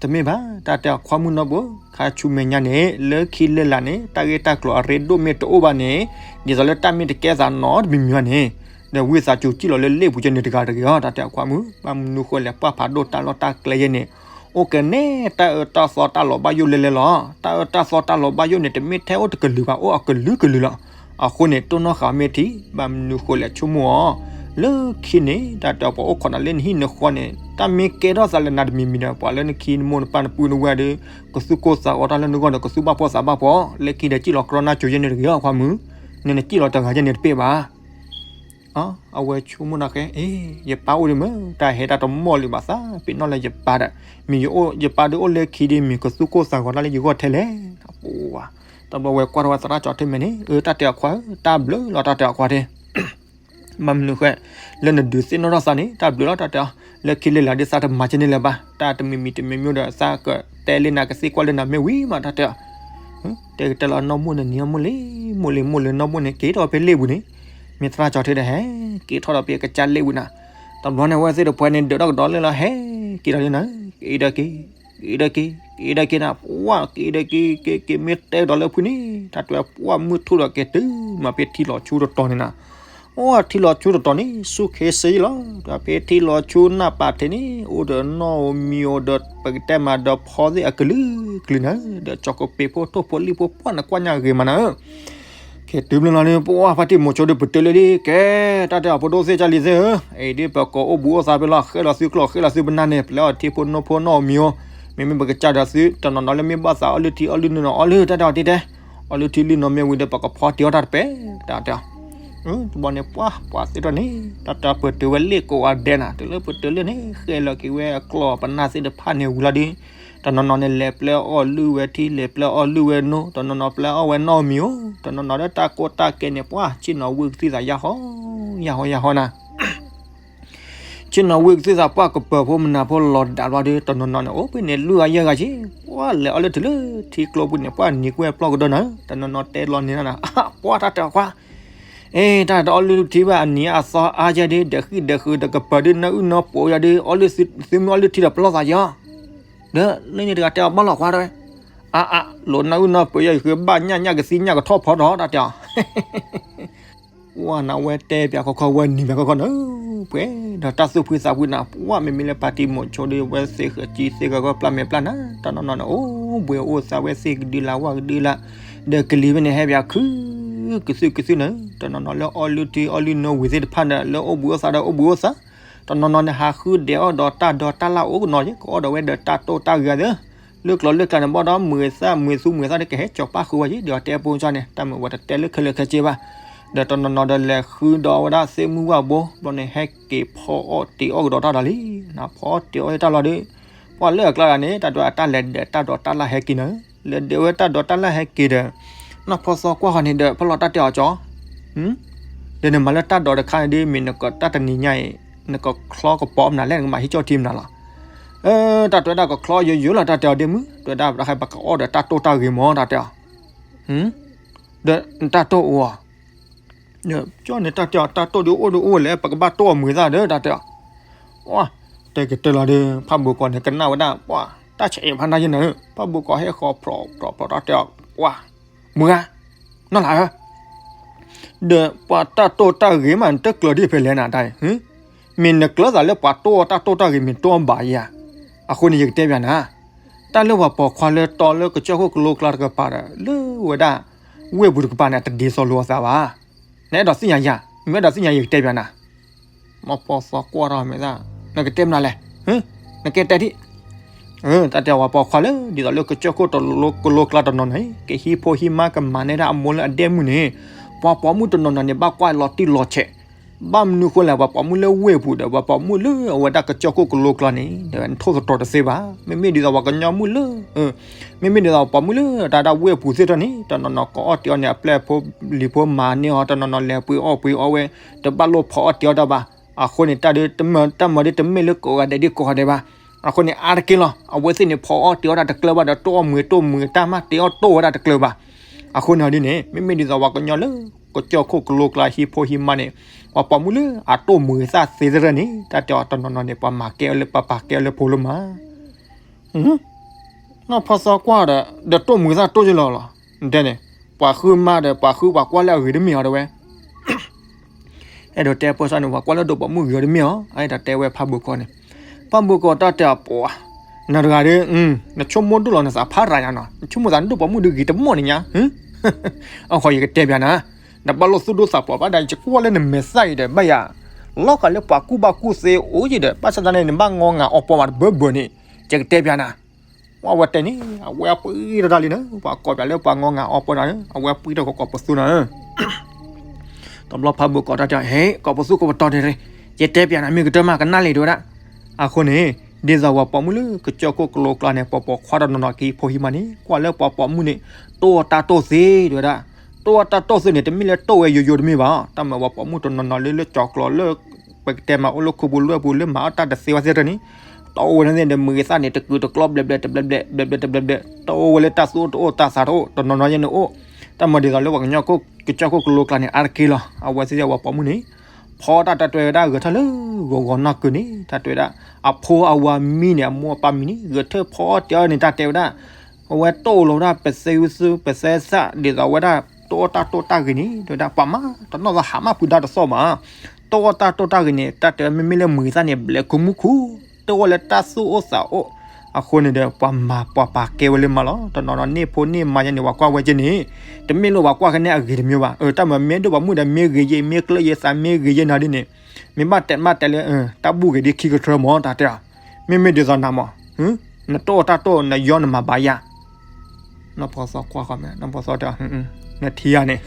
တမ့ၢ်ဘၣ် တၢ်တဲအီၤခွါမုၣ်နီၢ်ဘိၣ်, ခါဆူမဲာ်ညါန့ၣ် လၢခံလၢလာ်န့ၣ် တၢ်ဂ့ၢ်တၢ်ကျိၤအရ့ဒိၣ်မ့ၢ်တအိၣ်ဘၣ်န့ၣ်, ဒ်သိးလၢတၢ်မ့ၢ်တကဲသးနီတမံၤမံၤဘၣ်န့ၣ်, ဒီးဝံသးစူၤကံၣ်လီၤလၢလ့ၣ်ပူၤကဲန့ၣ်တဂၤတဂ့ၤအီၤ တၢ်တဲအီၤခွါမုၣ်, ဘၣ်မနုၤဃိလဲၣ် ပှၢ်ဖးဒိၣ်တၢ်လီၢ်တၢ်ကျဲယဲန့ၣ်, အိၣ်ကနဲ တၢ်အၢတၢ်သီတၢ်လီၤဘၣ်ယိၣ်လဲလဲလီၤ. တၢ်အၢတၢ်သီတၢ်လီၤဘၣ်ယိၣ်န့ၣ် တမ့ၢ်ထဲအိၣ်တကလုာ်ဘၣ် အိၣ်အကလုာ်ကလုာ်လီၤ. အဃိန့ၣ် တိၢ်နီၣ်ဃာ်မ့ၢ်ထံ, ဘၣ်မနုၤဃိလဲၣ်ဆိကမိၣ်အီၤ, လၢခံန့ၣ် တၢ်တဲအီၤပှၤအိၣ်ခိးနၤလၢနဟံၣ်နဃီန့ၣ် တၢ်မ့ၢ်ကဲထီၣ်သးလၢနၤတမံၤမံၤဒီး ပှၤလၢနခံနမိၢ်နပၢ်နပုၢ်နဝဲၢ်ဒီး ကသူၣ်ကိၢ်သးဂီၤတၢ်လၢနဂီၢ်ဒီး ကသူၣ်ဘၣ်ဖှီၣ်သးဘၣ်ဖှီၣ်, လၢခံဒီးကံၣ်လီၤကြီနါစိၤယဲန့ၣ်တဂ့ၤအီၤခွါမုၣ်, နနကံၣ်လီၤတဂၤယဲန့ၣ်တပ့ၢ်ဘၣ် အဝဲဆိကမိၣ်နၤဃဲ, အ့ ယပၢ်အိၣ်ဒံးမ့ၢ် တၢ်ဟဲတၢ်တမီၢ်လံဘၣ်သး ပ့ၤနီၣ်လၢယပၢ်ဒီး, မ့ၢ်ယအိၣ် ယပၢ်ဒုးအိၣ်လၢခံဒံး မ့ၢ်ကသူၣ်ကိၢ်သးဂီၤတၢ်လၢယဂီၢ်ထဲလဲၣ်. အပူၤဝါ, တဘျီဝဲကွၢ်ထီၣ်ဝဲသရၣ်ကၠီၤထ့မဲာ်န့ၣ်, အၢ တၢ်တဲအီၤခွါဧၢ, တၢ်ဘျုးလီၤတၢ်တဲအီၤခွါတဲ ဘၣ်မနုၤဃဲ, လၢနဒုးသ့ၣ်နီၣ်ထီၣ်သးန့ၣ် တၢ်ဘျုးလီၤတၢ်တဲအီၤ, လၢခံလၢလာ်ဒ်သးတမၤကဲန့ၣ်လၢၤဘၣ်, တၢ်တမံၤမံၤတမံၤမံၤဒီး သးကတဲလၢနၤ ကသံကွၢ်လၢနၤမ့ၢ်ဝံၤမး တၢ်တဲအီၤ တဲကတၢၢ်လီၤနီၢ်မိၢ်န့ၣ် နံၤအီၣ်မိၢ်လံ, မိၢ်လံ မိၢ်လံ နီၢ်မိၢ်န့ၣ် က့ၤထီၣ်ဖဲလ့ၣ်ပူၤန့ၣ်, မ့ၢ်သရၣ်ကၠီၤထ့ဒီးဟဲ, က့ၤထီၣ်ဒီးဖဲကစၢ်လ့ၣ်ပူၤနၤ, တဘျီန့ၣ် အဝဲသ့ၣ်တဖှဲန့ၣ် ဒၢးထီၣ်ကဒီးလၢလီၤ ဟဲက့ၤဒီးလၢနၤ, က့ၤဒီးက့ၤ, က့ၤဒီးက့ၤ, က့ၤဒီးက့ၤနၤ ပှၢ်က့ၤဒီးက့ၤက့ၤက့ၤ မ့ၢ်တဲကဒီးလၢဖုန့ၣ် တၢ်တဲပှၢ်မုၢ်ထူၣ်ဒီးက့ၤတုၤမးဖဲထံလီၤဆူတတီၤန့ၣ်နၤ, အိၣ်ထံလီၤဆူတတီၤန့ၣ် ဆူၣ်ခ့စ့လီၤ. ဒီးဖဲထံလီၤဆူနၢ်ပာ်ထံးန့ၣ် အိၣ်ဒီးနီၣ်ဧိၤမံၤဧိၤဒီး ပကတဲမးဒီးဖီသ့ၣ်အကလုာ်ကလုာ်နၤ, ဒီးကၠီၤကပ့ၤဖိထိၣ်ဖိလံၣ်ဖိပှၢ်နကွၢ်ညါဂ့ၤမးနၤ ခဲတုၤမ့ၢ်လီၤန့ၣ် ပှၢ်ဖါတံၢ်မိၤဆိဒီး ပတုၤလၢဒ်ကဲ, တၢ်တဲအီၤ ဖိဒိၣ်သ့ၣ်ကၢ်လံၤသ့ၣ်ဧၢ, အံၤဒ်ပကိးအိၣ်ဘူးအိၣ်သးဖဲလီၤ ဃဲလီၤသုကျိာ်ဃဲလီၤသုပနၢ်န့ၣ် ပျဲအီၤထံဖိနိဖိနီၣ်ဧိၤမံၤဧိၤ, မ့မ့ၢ်ပကစၢ်ဒီးသု တနီၤနီၤလၢမ့ၢ်ဘၣ်သးအီၣ်လုၢ်ထံအီၣ်လုၢ်နုာ်နီၤ အီၣ်လုၢ်တၢ်တဲအီၤတတဲ, အီၣ်လုၢ်ထံလုၢ်နီၤမ့ၢ်ဝံၤဒီး ပကဖီတ့ၢ်အီၣ်တၢ်တပဲ, တၢ်တဲအီၤ တဘျီန့ၣ် ပှၢ်ပှၢ်သ့ၣ်တဖၣ်န့ၣ် တၢ်တဲပတုၤဝဲလ့ၣ်ကိးဂၤဒဲးနၤ တုၤလၢပတုၤလၢန့ၣ် ဃဲလီၤက့ၤဝဲအကျိာ်ပနၢ်သ့ၣ်တဖၣ်န့ၣ်ဝံၤလီၤဒီး တနီၤနီၤန့ၣ် လဲၤပျဲအီၣ်လုၢ်ဝဲထံ လဲၤပျဲအီၣ်လုၢ်ဝဲနိ, တနီၤနီၤပျဲအီၣ်ဝဲနီၣ်ဧိၤမံၤဧိၤ, တနီၤနီၤဒီးတၢ်ကိၢ်တၢ်ကဲန့ၣ် ပှၢ်ဆ့ၣ်နီၤဝံၣ်ကသံၣ်သးယၢ်ဟီ ယၢ်ဟီယၢ်ဟီနၤ ဆ့ၣ်နီၤဝံၣ်ကသံၣ်သးပှၢ်ကပၢၤဖိမနၤဖိလီၤဒးဘျီဒီး တနီၤနီၤန့ၣ် အိၣ်ဖဲန့ၣ် လွံၢ်ဂၤယဲၢ်ဂၤဆ့, ပှၢ်လဲၤအီၣ်လုၢ်တုၤလၢထံကျိပူၤန့ၣ် ပှၢ်နံၤကွဲၢ်ပျီၢ်ကဒီးနၤ, တနီၤနီၤတဲလီၤန့ၢ်နၤ, ပှၢ်တၢ်တဲအီၤကွၢ် အ့ တၢ်တအီၣ်လုၢ်ထံဘၣ်အနံၤအသီအါယဲၢ်ဒီး ဒီးဃံၣ်ဒီးဃုာ်ဒီးကပၢၤဒီး နၢအုၣ်နီၢ်ပှဲၤယဲၢ်ဒီး အီၣ်လုၢ်သုမ့ၢ်အီၣ်လုၢ်ထံဒီးပလီၢ်သးယီၤ, ဒီးလၢန့ၣ်တဂၤတဲအီၤဘၣ်လီၤခွါတဲဝဲ, အါအါ လိာ်နၢအုၣ်နီၢ်ပှဲၤယဲၢ် ယဃုဘၣ်ညၣ်ညၣ်ကသံညၣ်ကထီၣ်ဖီထီၣ် တၢ်တဲအီၤ ပှၢ်နဝဲတဲပၠးခီခီဝဲနံၤပၠးခီခီနၢ, ပှဲၤဒီးတၢ်သူၣ်ဖှံသးဖှံနၤ, ပှၢ်မ့မ့ၢ်လၢဖါတံၢ်မိၤဆိဒီး ဝဲသ့ၣ်ဃၢၤကံသ့ၣ်ဂီၤဂီၢ်ပျၢ်မဲာ်ပျၢ်နၤ, တနီၤနီၤန့ၣ် အိၣ်ဘှံးအိၣ်သါဝဲသ့ၣ်ကဒုလၢဝၢ်ကဒုလၢ, ဒီးကလံၤဖဲန့ၣ်ဟဲပၠးခု ကသုၣ်ကသုၣ်နၢ, တနီၤနီၤလၢအီၣ်လုၢ်ထံအီၣ်လုၢ်နိဝံၤသ့ၣ်တဖၣ်န့ၣ် လၢအိၣ်ဘှံးအိၣ်သါဒီးအိၣ်ဘှံးအိၣ်သါ, တနီၤနီၤန့ၣ် ဟးဃုဒဲးအီၣ်ဒီးတၢ်ဒီးတၢ်လၢ်အိၣ်ကနီၤယ့ ကအီၣ်ဒီးဝဲဒီးတၢ်တိၢ်တၢ်ဂ့ၤသ့ၣ် လၢကျိၤလၢကျါန့ၣ် ဘၣ်ဒီးမုာ်သၣ်မုာ်သူမုာ်သၣ်ဒီး ကဟဲကၠီၤပၣ်ဃုာ်ဝဲယ့ ဒီးတဲပိကၠီန့ၣ် တၢ်မုာ်ဝဲတတဲလၢခဲလၢာ်ခဲဆ့ဘၣ်, ဒီးတနီၤနီၤဒီးလဲၤဃုဒီးဝဲဒၣ်သ့ၣ်မုၢ်ဝၣ်ဘိ, ဘျီန့ၣ် ဟဲက့ၤဖီအီၣ်တ့ၤအီၣ်ကဒီးတၢ်ဒီးလံ, နဖီအီၣ်တ့ၤအီၣ်တၢ်လီၤဒီး, ပှၢ်လၢအကျါန့ၣ် တၢ်ဒွဲအတၢ်လဲၤဒဲးတၢ်ဒီးတၢ်လၢ်ဟဲက့ၤနၢ, လဲၤဒဲးဝဲတၢ်ဒီးတၢ်လၢ်ဟဲက့ၤဒီး, နီၢ်ဖီသီကွၢ်ဃီန့ၣ်ဒီး ဖီလီၤတၢ်တဲအီၤကၠီ ဒီးနမၤလၢတၢ်ဒိးတခါန့ၣ်ဒ် မ့ၢ်နကတၢ်တနံၤညါအံၤ နကချီကပီၤမနုၤလဲၣ် နကမၤဟံၣ်ကၠီၣ်ထံမနုၤလီၤ. တၢ်တဲဝဲဒၣ်ကချီယိယိလီၤ တၢ်တဲအီၤဒ်မုၢ် တဲဝဲဒၣ်ပတၢ်ဃဲပကအီၣ်ဒီးတၢ်တိၢ်တၢ်ဂ့ၤမး တၢ်တဲအီၤ, ဒီးနတၢ်တိၢ်အိၣ်ဧါ, ကၠီန့ၣ်တၢ်တဲအီၤ တၢ်တိၢ်ဒ်အိၣ်ဒ်အိၣ်လဲၣ် ပကဘၣ်တိၢ်အီၤမုာ်သၣ်ဒီး တၢ်တဲအီၤ, တဲကတဲလီၤဒီး ဖးဘိကီးန့ၣ် ကနၣ်ဝဲဒၣ် ပှၤ တၢ်ဆဲးဖးနၢ်ယဲၢ်နၤ ဖးဘိကီးဟဲဃီၤဖြီးဖြီးဖြီးတၢ်တဲအီၤ ပှၤ မုၢ်ဂၤ နီၢ်လၢ်ဧၢ, ဒီးပှၤတၢ်တိၢ်တၢ်ဂ့ၤမး နတကျၢၤဒ်ဖဲလဲၣ်နၤတၢ်အံၤ, မ့ၢ်နကျၢၤသးလၢပှၤတိၢ်အီၣ်တၢ်တိၢ်တၢ်ဂ့ၤ မ့ၢ်တိၢ်အီၣ်ဘၣ်ဧါ, အဃိန့ၣ် ယကတဲပၠးနၤ, တၢ်လၢပှၤပိာ်ခွါလၢတီလၢကစၢၢ်ခိၣ်ကလိကျါတကပၤဒီး လၢဝဲဒၣ် ဝ့ၢ်ပူၤတကပၤန့ၣ် တဒ်သိးလိာ်အသးဘၣ်, နအဲၣ်ဒိးသ့ၣ်ညါယၤ, မ့ၢ်အဲၣ်ဒိးသ့ၣ်ညါယကတဲပၠးနၤ မ့ၢ်ပှၤသီကွၢ်ထီၣ်မ့ၢ်သၣ်, နကတဲမနုၤလဲၣ်, နကဲတဲဒ်, တၢ်တဲပှၤပိာ်ခွါလၢ ဒ်သိးလၢကစၢၢ်ခိၣ်တလိကလိကျါတနီၤန့ၣ် ကဟံးဖိဟံးမါကမၤန့ၢ်ဒၣ်အမိၢ်လၢအဒဲမုၢ်န့ၣ်, ပှၤပိာ်မုၣ်တနီၤနီၤန့ၣ် ဘၣ်ကွၢ်လီၤတံၢ်လီၤဆဲး, ဘၣ်မနုၤဃိလဲၣ် ပှၤပိာ်မုၣ်လၢဝ့ၢ်ပူၤဒီး ပှၤပိာ်မုၣ်လၢအဝဲဒၣ်ကစၢၢ်ခိၣ်ကလိကျါန့ၣ် နထိၣ်သတြီၤတသ့ဘၣ်, မ့မ့ၢ်ဒ်သိးပှၤကညီမုၣ်လၢ မ့မ့ၢ်ဒ်သိးပှၤပိာ်မုၣ်လၢတၢ်ဒၣ်ဝ့ၢ်ပူၤသ့ၣ်တဖၣ်န့ၣ် တနီၤနီၤကအီၣ်တ့ၤအီၣ်န့ၣ် အပျဲၢ်ဖိလံၤဖိမၤန့ၢ်အီၤ တနီၤနီၤလဲၤပှ့ၤအီၣ်ပှ့ၤအီဝဲ, တဘၣ်လိၣ်ဖီအီၣ်တ့ၤအီၣ်တၢ်ဘၣ်, အဃိန့ၣ် တၢ်ဒ်တမၢ တၢ်မၢဒ်တမ့ၢ်လၢကိးဂၤဒဲးဒ်ကိးဂၤဒဲးဘၣ်, အဃိန့ၣ် အါတက့ၢ်လီၤ အဝဲသ့ၣ်န့ၣ် ဖီအီၣ်တ့ၤအီၣ်တၢ်တကျၢၤဘၣ်ဒီး တိၢ်အီၣ်မုာ်တိၢ်မုာ်တၢ်မး တ့ၤအီၣ်တိၢ်ဝဲဒၣ်တကျၢၤဘၣ်, အဃိန့ၣ်ဒ်န့ၣ် မ့မ့ၢ်ဒ်သိးပှၤကညီလၢ ကစၢၢ်ခိၣ်ကလိကျါဟံးဖိဟံးမါန့ၣ်, ပှၤပိာ်မုၣ်လၢအတိၢ်မုာ်သၣ်သ့သ့ၣ်န့ၣ် တၢ်တဲအီၤတနီၤနီၤန့ၣ် ပှၤမၤကဲအီၤလၢပှၤပာ်ကဲအီၤလၢဖိလၢမး နီၢ်ဖီသီကွၢ်ဒီး ဒီးတိၢ်မုာ်သၣ်တိၢ်ယလီၤလီၤ, တဲန့ၣ်, ပှၤဃုမါဒီးပှၤဃုပှၤကွၢ်လၢအဂ့ၤတမ့ၢ်အီၤတဲဝဲ အဲၣ်ဒိးတဲပၢၢ်ဆၢန့ၣ် ပှၤကွၢ်လၢဒိးပိာ်မုၣ်ဂ့ၤအီၤတမ့ၢ်အီၤ အဲၣ်ဒိးတဲဝဲဖးဘိကီးန့ၣ်, ဖးဘိကီးတၢ်တဲအီၤပှၤ, နတဂၤဒီး, နဆိကမိၣ်ဒိၣ်လီၤနသးဖးရၤညါနီၤ နဆိကမိၣ်သးနဒိၣ်ပိာ်မုၣ်ဒုးဂ့ၤတမီၢ်န့ၣ်ညါ, အဃိယကတဲပၠးနၤ, နဘၣ်လိၣ်သူၣ်ဒိၣ်သးဖျိးဘၣ်ဒီး ယကွၢ်လၢနမဲာ်သၣ်အံၤဒီး ဘၣ်ယၤ, လီၤဂာ်လၢပှၤကူၣ်ဘၣ်ကူၣ်သ့အိၣ်ယံၤဒီး ဘၣ်ဆၣ်သနာ်န့ၣ် နဘၣ်ငီငၤအီပီမးတဘၢဘၢန့ၣ်, ယကတဲပၠးနၤ ပှၤဝဲတဲန့ၣ် အဝဲပှံၢ်ထီၣ်တၢ်လံနၤ ပှၤကိးပၠးလၢပှၤငီငၤအီပီနၤ အဝဲပှံၢ်ထီၣ်ကကိးပသူနၤဧၢ, တဘျီဖးဘိကီးတၢ်တဲ ဟဲ ကိးပသူကိးပတီၤန့ၣ်, ယတဲပၠးနၤမ့ၢ်ကတၢၢ်မးကနၣ်လံတဲဝဲဒၣ်, အဃိန့ၣ်, ဒ်သိးပှၤပိာ်မုၣ်လၢကစၢၢ်ခိၣ်ကလိကျါန့ၣ် ပှၤပိာ်ခွါတနီၤနီၤကဟံးဖိဟံးမါန့ၣ် ကွၢ်လၢပှၤပိာ်မုၣ်န့ၣ် တိၢ်အီၣ်တၢ်တိၢ်သ့တဲဝဲဒၣ်, တိၢ်အီၣ်တၢ်တိၢ်သ့န့ၣ် တမ့ၢ်လၢတိၢ်ဝဲယိယိတမ့ၢ်ဘၣ်, တၢ်မၤပှၤပိာ်မုၣ်တနီၤနီၤလၢလၢကၠီၤကျီၤလၢ ပကတဲမၤအိၣ်လၢခိပူၤလွဲၢ်ပူၤလၢမၤအီၣ်တၢ်တသ့ဝဲသ့ၣ်တဖၣ်န့ၣ်, တအိၣ်ဝဲန့ၣ်ဒီးမုၢ်ဂ့ၤသၣ်န့ၣ် တကုာ်တကျီဘျဲးဘျဲးတဘျဲးဘျဲး ဘျဲးဘျဲးတဘျဲးဘျဲး တအိၣ်ဝဲလၢတၢ်သူၣ်အိၣ်တအိၣ်တၢ်သးတအိၣ် တနီၤနီၤယဲန့ၣ်အိၣ်, တၢ်မၤဒ်သိးလၢပှၤကညီကစၢၢ်ခိၣ်ကလိကျါန့ၣ် အါတက့ၢ်လီၤ အဝဲသ့ၣ်အဝဲပိာ်မုၣ်န့ၣ်, ဖီတၢ်တၢ်တဲဝဲဒၣ်ဂဲၤထၢၣ်လၢဂီၤဂီၤနီၢ်ကုၤန့ၣ် တၢ်တဲဝဲဒၣ် အဖိအဝၤမံန့ၣ် အမိၢ်အပၢ်မံန့ၣ် ဂဲၤထၢၣ်ဖီတဲအီၤန့ၣ် တၢ်တဲဝဲဒၣ် အဝဲတိၢ်လီၤဝဲဒၣ် ပသဲအူသူ ပသဲစၢ် ဒ်သိးဝဲဒၣ် တိၢ်အီၣ်တၢ်တိၢ်တၢ်ဂ့ၤန့ၣ် တဲဝဲဒၣ် ပှၤမၤတနီၣ်သးဟးမၢ်ဖုဒါတသီၣ်မး တိၢ်အီၣ်တၢ်တိၢ်တၢ်ဂ့ၤန့ၣ် တၢ်တဲဝဲမ့မ့ၢ်လၢမုၢ်သၣ်န့ၣ် ဘျဲးခူမူခူ တိၢ်အီၣ်လၢတၢ်သူၣ်အိၣ်သးအိၣ် အဃိန့ၣ်ဒီး ပှၤမၤပှၤပာ်ကဲဝဲလၢမးလီၤ. တနီၤနီၤန့ၢ်ဖိန့ၢ်မါယဲန့ၣ် ပှၤကွၢ်ဝဲကဲန့ၣ် တမ့ၢ်လၢပှၤကွၢ်ကဲန့ၣ်အဂ့ၤတမံၤဘၣ်. အတၢ်မၤမ့ၢ်ဒိၣ်ပှၤမုၣ်ဒီး မ့ၢ်ဂ့ၤယဲ မ့ၢ်ကျၢၢ်ယဲသးမ့ၢ်ဂ့ၤယဲနီၤဒ်န့ၣ် မ့ၢ်ဘၣ်တဲးမးတဲးလၢ တၢ်ဘူၣ်ဂ့ၤဒ်ခံကထြၢမး တၢ်တဲအီၤ မ့မ့ၢ်ဒ်သိးနၤမး နတိၢ်တၢ်တိၢ် နယီနမၤဘၣ်ယၤ နီၢ်ဖီသီကွၢ်ဃီမဲာ် နီၢ်ဖီသီတဲ နထံၣ်ဧါန့ၣ်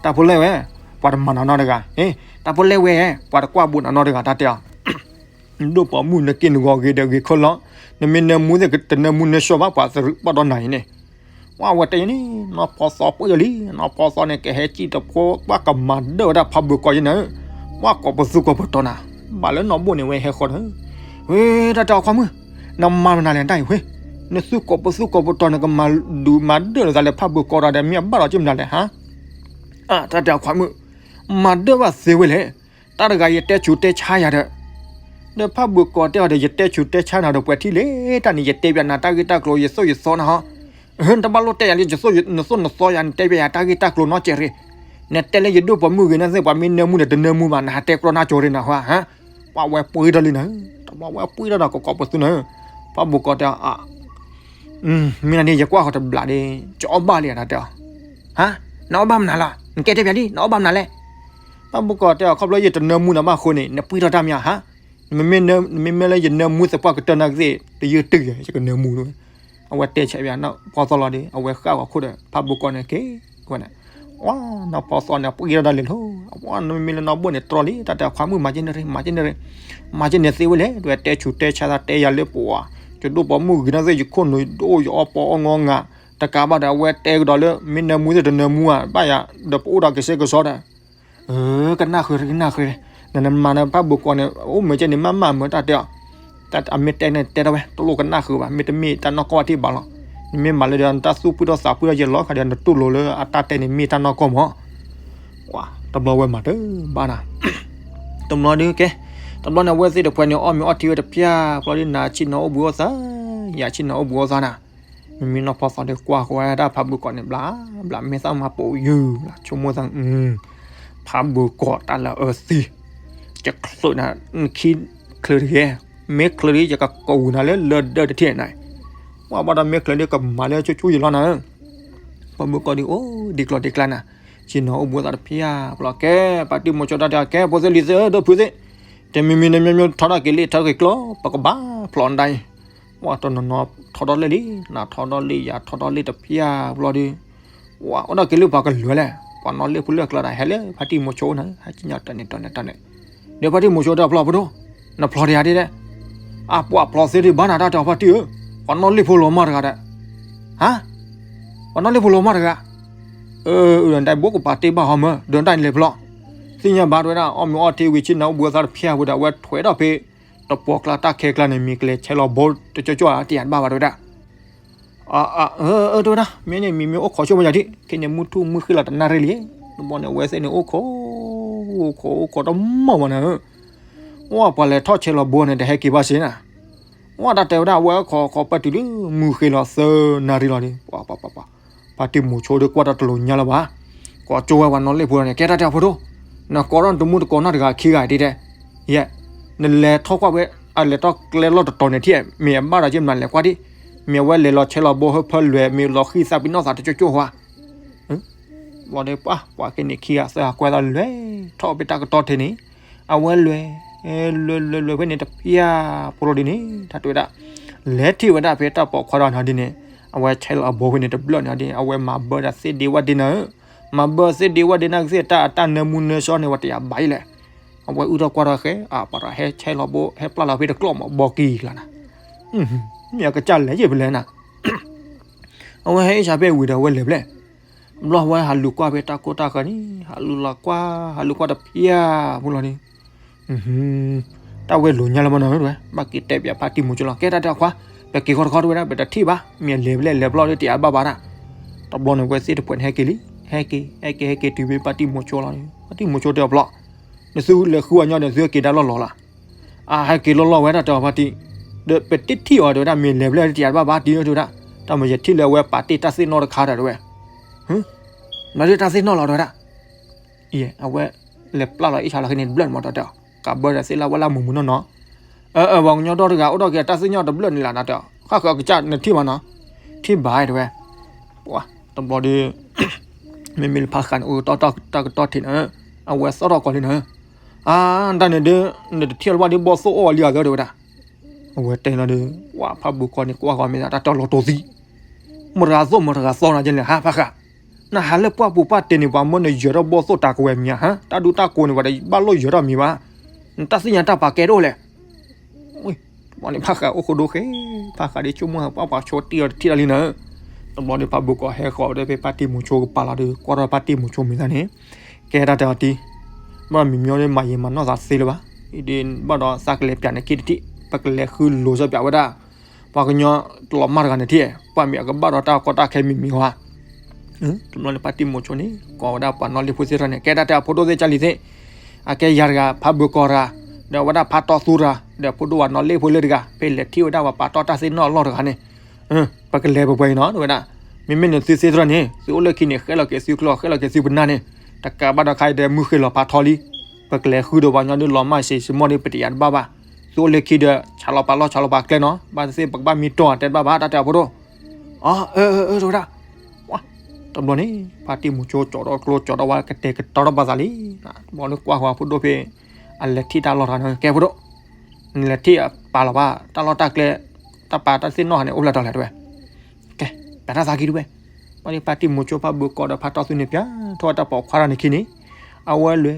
တၢ်ဖိလဲၣ်ဝဲ ပှၤတမၤနၤနီတဂၤ တၢ်ဖိလဲၣ်ဝဲ ပှၤတကွၢ်ဘူးနၤနီတဂၤ တၢ်တဲအီၤ ဒိၣ်ပိာ်မုၣ် နက့ၢ်နဂီၤဂ့ၤဒီးဂ့ၤခဲလၢာ် နမ့ၢ်နၢမူသ့ၣ် တနၢမူနၢဆှီဘၣ် ပှၤသရူးပီၣ်ဒီးနၤအံၤန့ၣ် ဝဲအဝဲတဲယဲန့ၣ် နီၢ်ဖီသီပှဲၤယီၤလံ နီၢ်ဖီသီန့ၣ် ကဟဲစံၣ်တဖိ ပှၤကမၤဒၢၣ်ဝဲဒၣ်ဖးဘုးကီးယဲန့ၣ် ဝဲကိးပသူကိးပတီၤနၤ ဘၣ်လၢနီၢ်ဘိၣ်န့ၣ် ဝဲဟဲဃီဒီး ဝဲတၢ်တဲအီၤခွါမုၣ် နမၤမနုၤလဲၣ်တၢ်အံၤဝဲ နသူကိးပသူကိးပတီၤ နကမၤဒုးမၤဒၢၣ်လိာ်သးလၢဖးဘုးကီးဒီး မ့ၢ်အဘၣ်လီၤက့မနုၤလဲၣ်ဟါ တၢ်တဲအီၤခွါမုၣ် မၤဒၢၣ်ဘၣ်သ့ဝဲလဲၣ် တၢ်တဂၤယတဲဆူးတဲဆါယၤဒီး ဒီးဖးဘုးကီးတဲအီၤဒီး ယတဲဆူးတဲဆါနၤဒီးပှဲၤထံၣ်လဲၣ် တၢ်န့ၣ် ယတဲပျးနၤတၢ်ဂ့ၢ်တၢ်ကျိၤ ယသိၣ်ယသီနၤဟီ နတဘၣ်လိၣ်တဲယၤလၢ နသိၣ်နသီယၤ နတဲပျးယၤတၢ်ဂ့ၢ်တၢ်ကျိၤနီတစဲးရ့ၣ် နတဲလၢယဒိၣ်ပိာ်မုၣ်ဂ့ၤန့ၣ်သ့ၣ် ပှၤမ့ၢ်နၢမူဒီး တနၢမူဘၣ် နဟးတဲကြီနါကၠိၤရ့ၣ်နၤဟါ ပှၤဝဲပှ့ၤထီၣ်လံနၤ တဘျီဝဲပှ့ၤထီၣ်ဒီးကကိးပသူနၤ ဖးဘုးကီးတဲအီၤ မ့ၢ်နၤန့ၣ် ယကွၢ်ဃီၤတဘျးဒီး ကအီၣ်ဘၣ်လံတၢ်တဲအီၤ ဟါ နအီၣ်ဘၣ်မနုၤလဲၣ် နကဲတဲပျးဒ် နအီၣ်ဘၣ်မနုၤလဲၣ် ဖးဘုးကီးတဲအီၤ ခီဖျိယတနၢမူနၤဘၣ်အဃိန့ၣ် နပှ့ၤထီၣ်တၢ်မ့ၢ်ဧါ ဟါ နမ့မ့ၢ်လၢယနၢမူသပှၢ်ကတၢၢ်နာ်က့သ့ၣ် တယုၢ်တုၤ ယကနၢမူ အဝဲတဲဆဲးပျးနီၢ်ဖီသီလီၤဒီး အဝဲဃၣ်ဂီၤခိၣ်ဒီး ဖးဘုးကီးန့ၣ်က့ၤဝဲန့ၣ် ဝဲ နီၢ်ဖီသီန့ၣ် ပှ့ၤထီၣ်တၢ်လဲၤလီၤ အဝဲမ့မ့ၢ်လၢနီၢ်ဘိၣ်န့ၣ်တြီလံ တၢ်တဲအီၤခွါမုၣ် မၤက့န့ၣ်ရ့ၣ် မၤက့န့ၣ်ရ့ၣ် မၤက့န့ၣ်သ့ဝဲလဲၣ် တဲဆူးတဲဆါသးတဲယၤလၢပှၤ ယဒိၣ်ပိာ်မုၣ်ဂ့ၤန့ၣ်သ့ၣ် ယခိၣ်နူာ်ဒိၣ်ယအီပီအီငီငၤ တကးဘၣ်ဒီး အဝဲတဲကဒီးလၢ မ့ၢ်နၢမူသ့ၣ်တနၢမူဧါ ဘၣ်ယၤ ဒီးပအိၣ်ဒီးကစဲးကစီဒီး ကနၣ်ဃုာ် ကနၣ်ဃုာ် နမၤနဖးဘုးကီးန့ၣ် အိၣ်မ့ၢ်ကဲန့ၣ် မၤမၤမၢတၢ်တဲအီၤ အမ့ၢ်တဲန့ၣ်တဲထီၣ်ဝဲ တလိၣ်ကနၣ်ဃုာ်ဘၣ် မ့တမ့ၢ်တၢ်နီၢ်ကီၢ်ဘၣ်ထံၣ်ဘၣ်လီၤ နမ့ၢ်မၤလၢဒီး နတၢ်သူၣ်ဖှံထီၣ်သးဖှံထီၣ်ယဲၢ်လီၤ ခါဒီးနတူၢ်လိာ်လၢအတၢ်တဲန့ၣ်မ့ၢ်တၢ်နီၢ်ကီၢ်မး တဘျီဝဲမၤတဘၣ်နၤ တဘျီဒုးကဲ တဘျီန့ၣ် အဝဲသ့ၣ်တဖှဲးန့ၣ် အီၣ်မ့ၤအီထံဝဲတဖျၢၣ် ဘျီဒုး နၤဆ့ၣ်နီၤအိၣ်ဘှံးအိၣ်သါ ယၤဆ့ၣ်နီၤအိၣ်ဘှံးအိၣ်သါနၤ မ့မ့ၢ်နီၢ်ဖီသီဒီးကွၢ်ဃီဝဲဒၣ်ဖးဘုးကီးန့ၣ် ဘျးဘျး မ့ၢ်သၣ်မၤပိာ်ယုၢ် ဘျး ဆိကမိၣ်သး ဖးဘုးကီးတၢ်လၢအၢသံ ယချုးနၤ နခံချုးတဂ့ၤ မ့ၢ်ချုးဒ် ယကကူးနၤလၢလၢဒၢတထံၣ်နၤ ပှၤဘၣ်ဒီးမ့ၢ်ချုးဒ်ကမၤလၢကၠိကၠိယံၤလီၤနၤ ဖးဘုးကီးဒ်အိၣ်ဒံးကျိၤဒံးကျါနၤ ဆ့ၣ်နီၤအိၣ်ဘှံးအိၣ်သါတဖျၢၣ် ဘျီကဲ ဖါတံၢ်မိၤဆိတၢ်တဲအီၤ ကဲ ဖိသ့ၣ်လံၤသ့ၣ်ဧၢ ဒီဖုသ့ၣ် တမံၤမံၤန့ၣ် မ့မ့ၢ်ထီထီၣ်က့ၤလံ ထီထီၣ်က့ၤကျီ ပကဘၣ်ဖျိးနတၢ်အံၤ ပှၤတနီၤနီၤထီထီၣ်လံလံ နၤထီထီၣ်လံ ယၤထီထီၣ်လံတဖျၢၣ် ဘျီဒုး ပှၤအိၣ်ဒီးက့ၤလၢပှၤကလုာ်လဲၣ် ပှၤနီၢ်လ့ၣ်ဖိလၢအကျါဒီး ဟဲလၢဖါတံၢ်မိၤဆိန့ၣ် ဟဲကညီတၢ်န့ၣ်တၢ်န့ၣ်တၢ်န့ၣ် ဒီးဖါတံၢ်မိၤဆိတဲဖျိးဖိဒိၣ် နဖျိးတယၤဒ်လဲၣ် အပှၤဖျိးသ့ဒ်ဘၣ်နၤတၢ်တဲအီၤဖါတံၢ်ဧၢ ပှၤနီၢ်လ့ၣ်ဖိလီၤမၢ်တဂၤဒီး ဟါ ပှၤနီၢ်လ့ၣ်ဖိလီၤမၢ်တဂၤ အၢ အၢ နတၢ်ဘိကပၤတ့ဘၣ်ဟီမၢ ဒီးနတၢ်န့ၣ်လဲၤဖျိး သ့ၣ်ညါဘၣ်တဲဝဲဒၣ် အီၣ်မ့ၤအီထံဝံၤ ဆ့ၣ်နီၤအိၣ်ဘှံးအိၣ်သါတဖျၢၣ်ဝံၤဒီး အဝဲထွဲထီၣ်ဖဲ တပှီၤကျါတၢ်ခဲကျါန့ၣ် မ့ၢ်ကလဲၤဆဲးလီၤဘိတကၠိကၠိဧါ တယၤတဘၣ်ဘၣ်တဲဝဲဒၣ် အၢ အၢ တဲဝဲဒၣ် မ့ၢ်န့ၣ် မံၤမ့ၢ်အိၣ်ခိးဆိကမိၣ်ယၤဒ် ခဲန့ၣ်မုၢ်ထူၣ်မုၢ်ဃ့လီၤတနၣ်ရံၣ်လံ တဘျီန့ၣ် အဝဲသ့ၣ်န့ၣ် အိၣ်ခိး အိၣ်ခိး အိၣ်ခိးတမီၢ်ဘၣ်နၤဧၢ ဝဲပှၤလဲၤထီၣ်ဆဲးလီၤဘိန့ၣ် တဟဲက့ၤဘၣ်စ့ၢ်နၤ ဝဲတၢ်တဲဝဲဒၣ် အဝဲခိးခိးပၢၢ်တုၤလၢ မုၢ်ဃ့လီၤသၢနၣ်ရံၣ်လီၤဒီး ပှၤ ပှၤ ပှၤ ဖါတံၢ်မိၤဆိဒီးကွၢ်တၢ်တလိၤညါလၢၤဘၣ် ကိးကၠိဝဲပှၤနီၢ်လ့ၣ်ဖိန့ၣ် ကဲတၢ်တဲအီၤဖိဒိၣ် နကိးထီၣ်နတမူတကိးနီၢ်တဂၤခံဂၤဒ်တဲ ယဲ နလဲၤထီၣ်ကွၢ်ဝဲ အလဲၤထီၣ်ကျဲလီၢ်တတီၤန့ၣ်ထံၣ် မ့ၢ်အဘၣ်ဒီးက့မနုၤလဲၣ်ကွၢ်ဒ် မ့ၢ်အဝဲလဲၤလီၤဆဲးလီၤဘိဟၢဖၢလွဲၢ် မ့ၢ်လီၤဃံသးပ့ၤနီၣ်သးတကၠိကၠိဧါ ဘျီဒီးပှၤ ပှၤက့န့ၣ်ခံဂၤသၢဂၤကွဲးသးလွဲၢ်ထီၣ်ဖဲတၢ်ကတီၢ်ထဲန့ၣ် အဝဲလွဲၢ် လွဲၢ် လွဲၢ် လွဲၢ်ဖဲန့ၣ်တဖျၢၣ်ဖိလီၤဒ်န့ၣ် တၢ်တဲဝဲဒၣ် လဲၤထံၣ်ဝဲဒၣ်ဖဲတၢ်ပိာ်ခွါဒီးနၤဒ်န့ၣ် အဝဲဆဲးလီၤအဘိဖဲန့ၣ်တဘျၢၣ်န့ၣ်ဒ်န့ၣ် အဝဲမၤဘၢဒၣ်သ့ၣ်ဒ့ဝဲဒ့နၤဧၢ မၤဘၢသ့ၣ်ဒ့ဝဲဒ့နၤကသ့ၣ် တၢ်အတၢ်နၢမူနၢဆှီန့ၣ် ဝဲတယၤဘၣ်အံၤလဲၣ် အဝဲအုၣ်ထီၣ်ကွၢ်ထီၣ်ဃဲ အပှၤတဟဲဆဲးလီၤဘိ ဟဲပျၢ်လီၤဖဲတကျိာ်မး ဘီကံၤကျါနၤ မ့ၢ်အကစၢ်လဲၤယ့ၢ်ဖဲလဲၣ်နၤ အဝဲဟဲအ့ၣ်ဆါဖဲဝံၤဒီးအဝဲလဲၤဖဲလဲၣ် ဘျီဝဲဟးလူၤကွၢ်ဖဲတၢ်ကိၢ်တၢ်ဂီၤန့ၣ် ဟးလူၤလီၤကွၢ် ဟးလူၤကွၢ်တဖျၢၣ်ဖိလီၤန့ၣ် တၢ်ဝဲလိၤညါလၢမနီၤဝဲ ဘၣ်က့ၤတဲပၠးဖါတံၢ်မိၤဆိလီၤ ကဲတၢ်တဲခွါ ပက့ၤဃီတခီတဝဲဒၣ် ပတထံၣ်ဘၣ် မ့ၢ်အလဲၤဖဲလဲၣ်လဲၤဖျီလၢတယၤဘၣ်ဘၣ်ဒၣ် တဘျီန့ၣ် ဝဲသ့ၣ်တဖှဲးန့ၣ်ဟဲက့ၤလံ ဟဲက့ၤ ဟဲက့ၤ ဟဲက့ၤတုၤဖဲဖါတံၢ်မိၤဆိလီၤန့ၣ် ဖါတံၢ်မိၤဆိတဲအီၤဖျိး နသုလဲၤဃုအီၤညီဒီး သုဟဲက့ၤဒါလီၢ်လီၤလီၤ. အဟဲက့ၤလီၢ်လီၢ်ဝဲဒၣ် တဲအီၤဖါတံၢ်, ဒီးပတထံၣ်အီၤ တဲဝဲဒၣ်, မ့ၢ်လဲၤဖဲလဲၣ်တယၤတဘၣ်ဘၣ်တံၢ် တဲဝဲဒၣ်, တၢ်မၤယထံၣ်လၢအဝဲပာ်တ့ၢ်တၢ်သ့ၣ်နီၣ်တခါဒီး တဲဝဲ, နဒုးတၢ်သ့ၣ်နီၣ်လီၤ တဲဝဲဒၣ်. အဝဲလဲၤပျၢ်လီၤအ့ၣ်ဆါလီၤဃ့န့ၣ် တဘျၢၣ်န့ၣ်မး တဲဝဲ, ကးဘၢဒီးသ့ၣ်လၢဝဲလၢမုာ်မုာ်နီၢ်နီၢ်, အၢ အၢ ပှၤကညီဒီတဂၤ အိၣ်ဒီးက့ၤတၢ်သ့ၣ်နီၣ်တဘျၢၣ်န့ၣ်လီၤ တဲအီၤ, ဃၣ်ဃၢၤအကစၢ်နထံၣ်ဘၣ်နီၤ, ထံၣ်ဘၣ် တဲဝဲ, ပှၤတဘျီဒီး မ့မ့ၢ်လၢဖးဃးန့ၣ် အိၣ်တၢ်ကတီၢ်ထံးန့ၣ်, အဝဲသီၣ်ထီၣ်ကီးလံန့ၣ်, အါ တၢ်န့ၣ်ဒီး နတထံၣ်လၢၤဘၣ်ဒီး ဘီၣ်သိၣ်အိၣ်အီၤလံဧါ တဲဝဲဒၣ်. အဝဲတဲလီၤဒီး ပှၤဖးဘိကီန့ၣ် ကွၢ်ဃီမ့ၢ်သး တၢ်တီလီၤတိာ်သံ, မတၤဂၤသိၣ် မတၤဂၤသီနၤကလဲၣ် ဟါ ဖးဃး, နဟးလၢပှၢ်ပူၤပှၢ်တ့ၢ်န့ၣ် ပှၤမၢနယၢၤထီၣ်ဘီၣ်သိၣ်တၢ်ကဝဲၤမံၤဧါ ဟါ, တၢ်ဒူတၢ်ကိးန့ၣ် ပှၤတဘၣ်လိၣ်ယၢၤထီၣ်မံၤဘၣ်, နတၢ်သ့ၣ်ညါတၢ်ပာ်ကဲတအိၣ်လဲၣ် တဘျီန့ၣ်ဖးဃးအိၣ်ဃိဒိဃဲ, ဖးဃးဒီးဆိကမိၣ်ဟးပှၢ်ပှၤဆိတံၢ်အီၤတထံၣ်တၢ်လံန့ၣ်, တဘျီဒီးဖးဘိကီဟဲဃီၤဒီးဖဲဖါတံၢ်မူၤဆိကပၤလီၤဒီး ကွၢ်ထီၣ်ဖါတံၢ်မူၤဆိမ့ၢ်သးန့ၣ်, ကဲတၢ်တဲအီၤတံၢ်, ဘၣ်မံၤမံၤဒီးမၤယံာ်မၤနီၢ်သးသ့လၢၤဘၣ်, အံၤဒ်ဘၣ်ဒီးသးကလဲၤပၠးနခံတထံၣ်, ပကလဲၤဃုလိၤစၢ်ပၠးဝဲဒၣ် ပှၤကညီလီၤမၢ်တဂၤန့ၣ်ထံၣ်, ကွၢ်မ့ၢ်အကဘၣ်ဒီးတၢ်ကီတၢ်ခဲမံၤမံၤဧါ တဘျီန့ၣ်ဖါတံၢ်မူၤဆိန့ၣ် ကိးဝဲဒၣ်ပှၤနီၣ်လ့ၣ်ဖိသ့ၣ်တဖၣ်န့ၣ် ကဲဒၣ်တဲအဖိဒိၣ်သ့ၣ်ကၢ်လံၤသ့ၣ်, အကဲယၤတဂၤ ဖးဘိကီတဂၤ, ဒီးဝဲဒၣ်ဖါတီသူတဂၤ, ဒီးဖိဒိၣ်ဝဲနီၣ်လ့ၣ်ဖိလၢတဂၤ ဖဲလဲၤထံၣ်ဝဲဒၣ်ပှၤပာ်တီၢ်တၢ်သ့ၣ်နီၣ်အလီၢ်တဂၤန့ၣ်, ပကလဲၤပှဲၤပှဲၤအံၤနီၤ တဲဝဲဒၣ်, မ့မ့ၢ်နသုသ့ၣ်တဖၣ်န့ၣ် သုအိၣ်လၢခံန့ၣ် ဃဲလီၤက့ၤသုကျိ ဃဲလီၤက့ၤသုပနၢ်န့ၣ်, တကးဘၣ်ဒီးခါအံၤဒီးမုၢ်ဃ့ၢ်လီၤဖးထီလံ, ပကလဲၤဃုဒီးပှၤကညီဒုးလီၤမၢ်စ့ၢ်စ့ၢ်မီၢ်ဒီး ပတယာ်တဘၣ်ဘၣ်, သုအိၣ်လၢခံဒီး ဆးလီၤပာ်လီၢ်ဆးလီၤပာ်ကျဲနီၤ, ဘၣ်သ့ၣ်သ့ၣ်ပကဘၣ်မံတီၢ်တဲတဘၣ်ဘၣ် တၢ်တဲအဖိဒိၣ် အၢ အၢ အၢ တဲဝဲဒၣ်, တဘျီန့ၣ် ဖါတံၢ်မူၤဆိကၠီထီၣ်ကျိကၠီထီၣ်ဝဲကတဲာ်ကတီၤထီၣ်ပှၤသးလံ, တဘျီန့ၣ်ကွၢ်ဃီဖိဒိၣ်ဖဲ အလဲၤထံၣ်တၢ်လီၢ်တဂၤန့ၣ် ကဲဖိဒိၣ်, နလဲၤထံၣ်ပာ်လီၤဘၣ်တၢ်လီၢ်တၢ်ကျဲ, တၢ်ပာ်တၢ်သ့ၣ်နီၣ်တခါန့ၣ် အိၣ်ဖျဲၣ်ထီၣ်လဲၣ်တဲဝဲ, ကဲ ပာ်တၢ်သးကံၢ်တဝဲ, ဘၣ်ဒီးဖါတံၢ်မူၤဆိဖါဘိကီဒီးဖါတီသူန့ၣ် ပၠးထီၣ်ဝဲတၢ်ပိာ်ခွါတဂၤန့ၣ်ခံန့ၣ်, အဝဲလဲၤ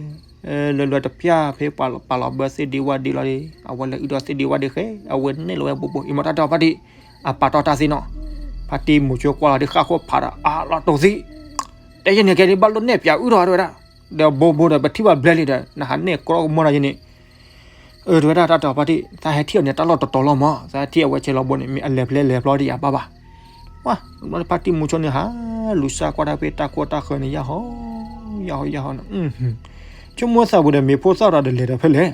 လဲၤလဲၤတပျၢ်ဖဲပှၤပာ်လီၤဘၢသ့ၣ်ဒံဝၣ်ဒံလီၤဒီး အဝဲလဲၤအုၣ်ဒီးသ့ၣ်ဒံဝၣ်ဒံဃဲ အဝဲနဲၣ်လီၤဝဲဘိးဘိး အံၤမ့ၢ်တၢ်တဲအီၤဖါတံၢ်, အပာ်တီၢ်တၢ်သ့ၣ်နီၣ်, ဖါတံၢ်မူၤဆိကွၢ်လီၤဒီးဃၣ်ဃိဖးဒီး အလီၤတိာ်သံ, တဲယဲန့ၣ်ကဲဒ်ဘၣ်လိၣ်နဲၣ်ပၠးအုၣ်ထီၣ်တဲဝဲဒၣ်, ဒီးဘိးဘိးဒီးပထံၣ်ဘၣ်ဘျဲလံဒီး နဟးနဲၣ်ကြီကမီၤဒီးယဲန့ၣ် အၢ တဲဝဲဒၣ် တၢ်တဲအီၤဖါတံၢ် သးဟဲထံၣ်အီၤန့ၣ် တၢ်လီၢ်တတီၤလီၤမး သးဟဲထံၣ်အဝဲဆဲးလီၤဘိန့ၣ် မ့ၢ်အလဲၤဖဲလဲၣ်လဲၤဖျီဒ်ယၤဘၣ်ဘၣ်. ဝါ တဘျီဖါတံၢ်မူၤဆိန့ၣ်ဟးလူၤစၢ်ကွၢ်တၢ်ဖဲတၢ်ခိၣ်တၢ်ဃၢၤန့ၣ် ယၢ်ဟီ ယၢ်ဟီ ယၢ်ဟီန့ၣ် ဆိကမိၣ်သးပူၤဒီး မ့ၢ်ဖိသၣ်ဒီးလဲၤဒီးဖဲလဲၣ်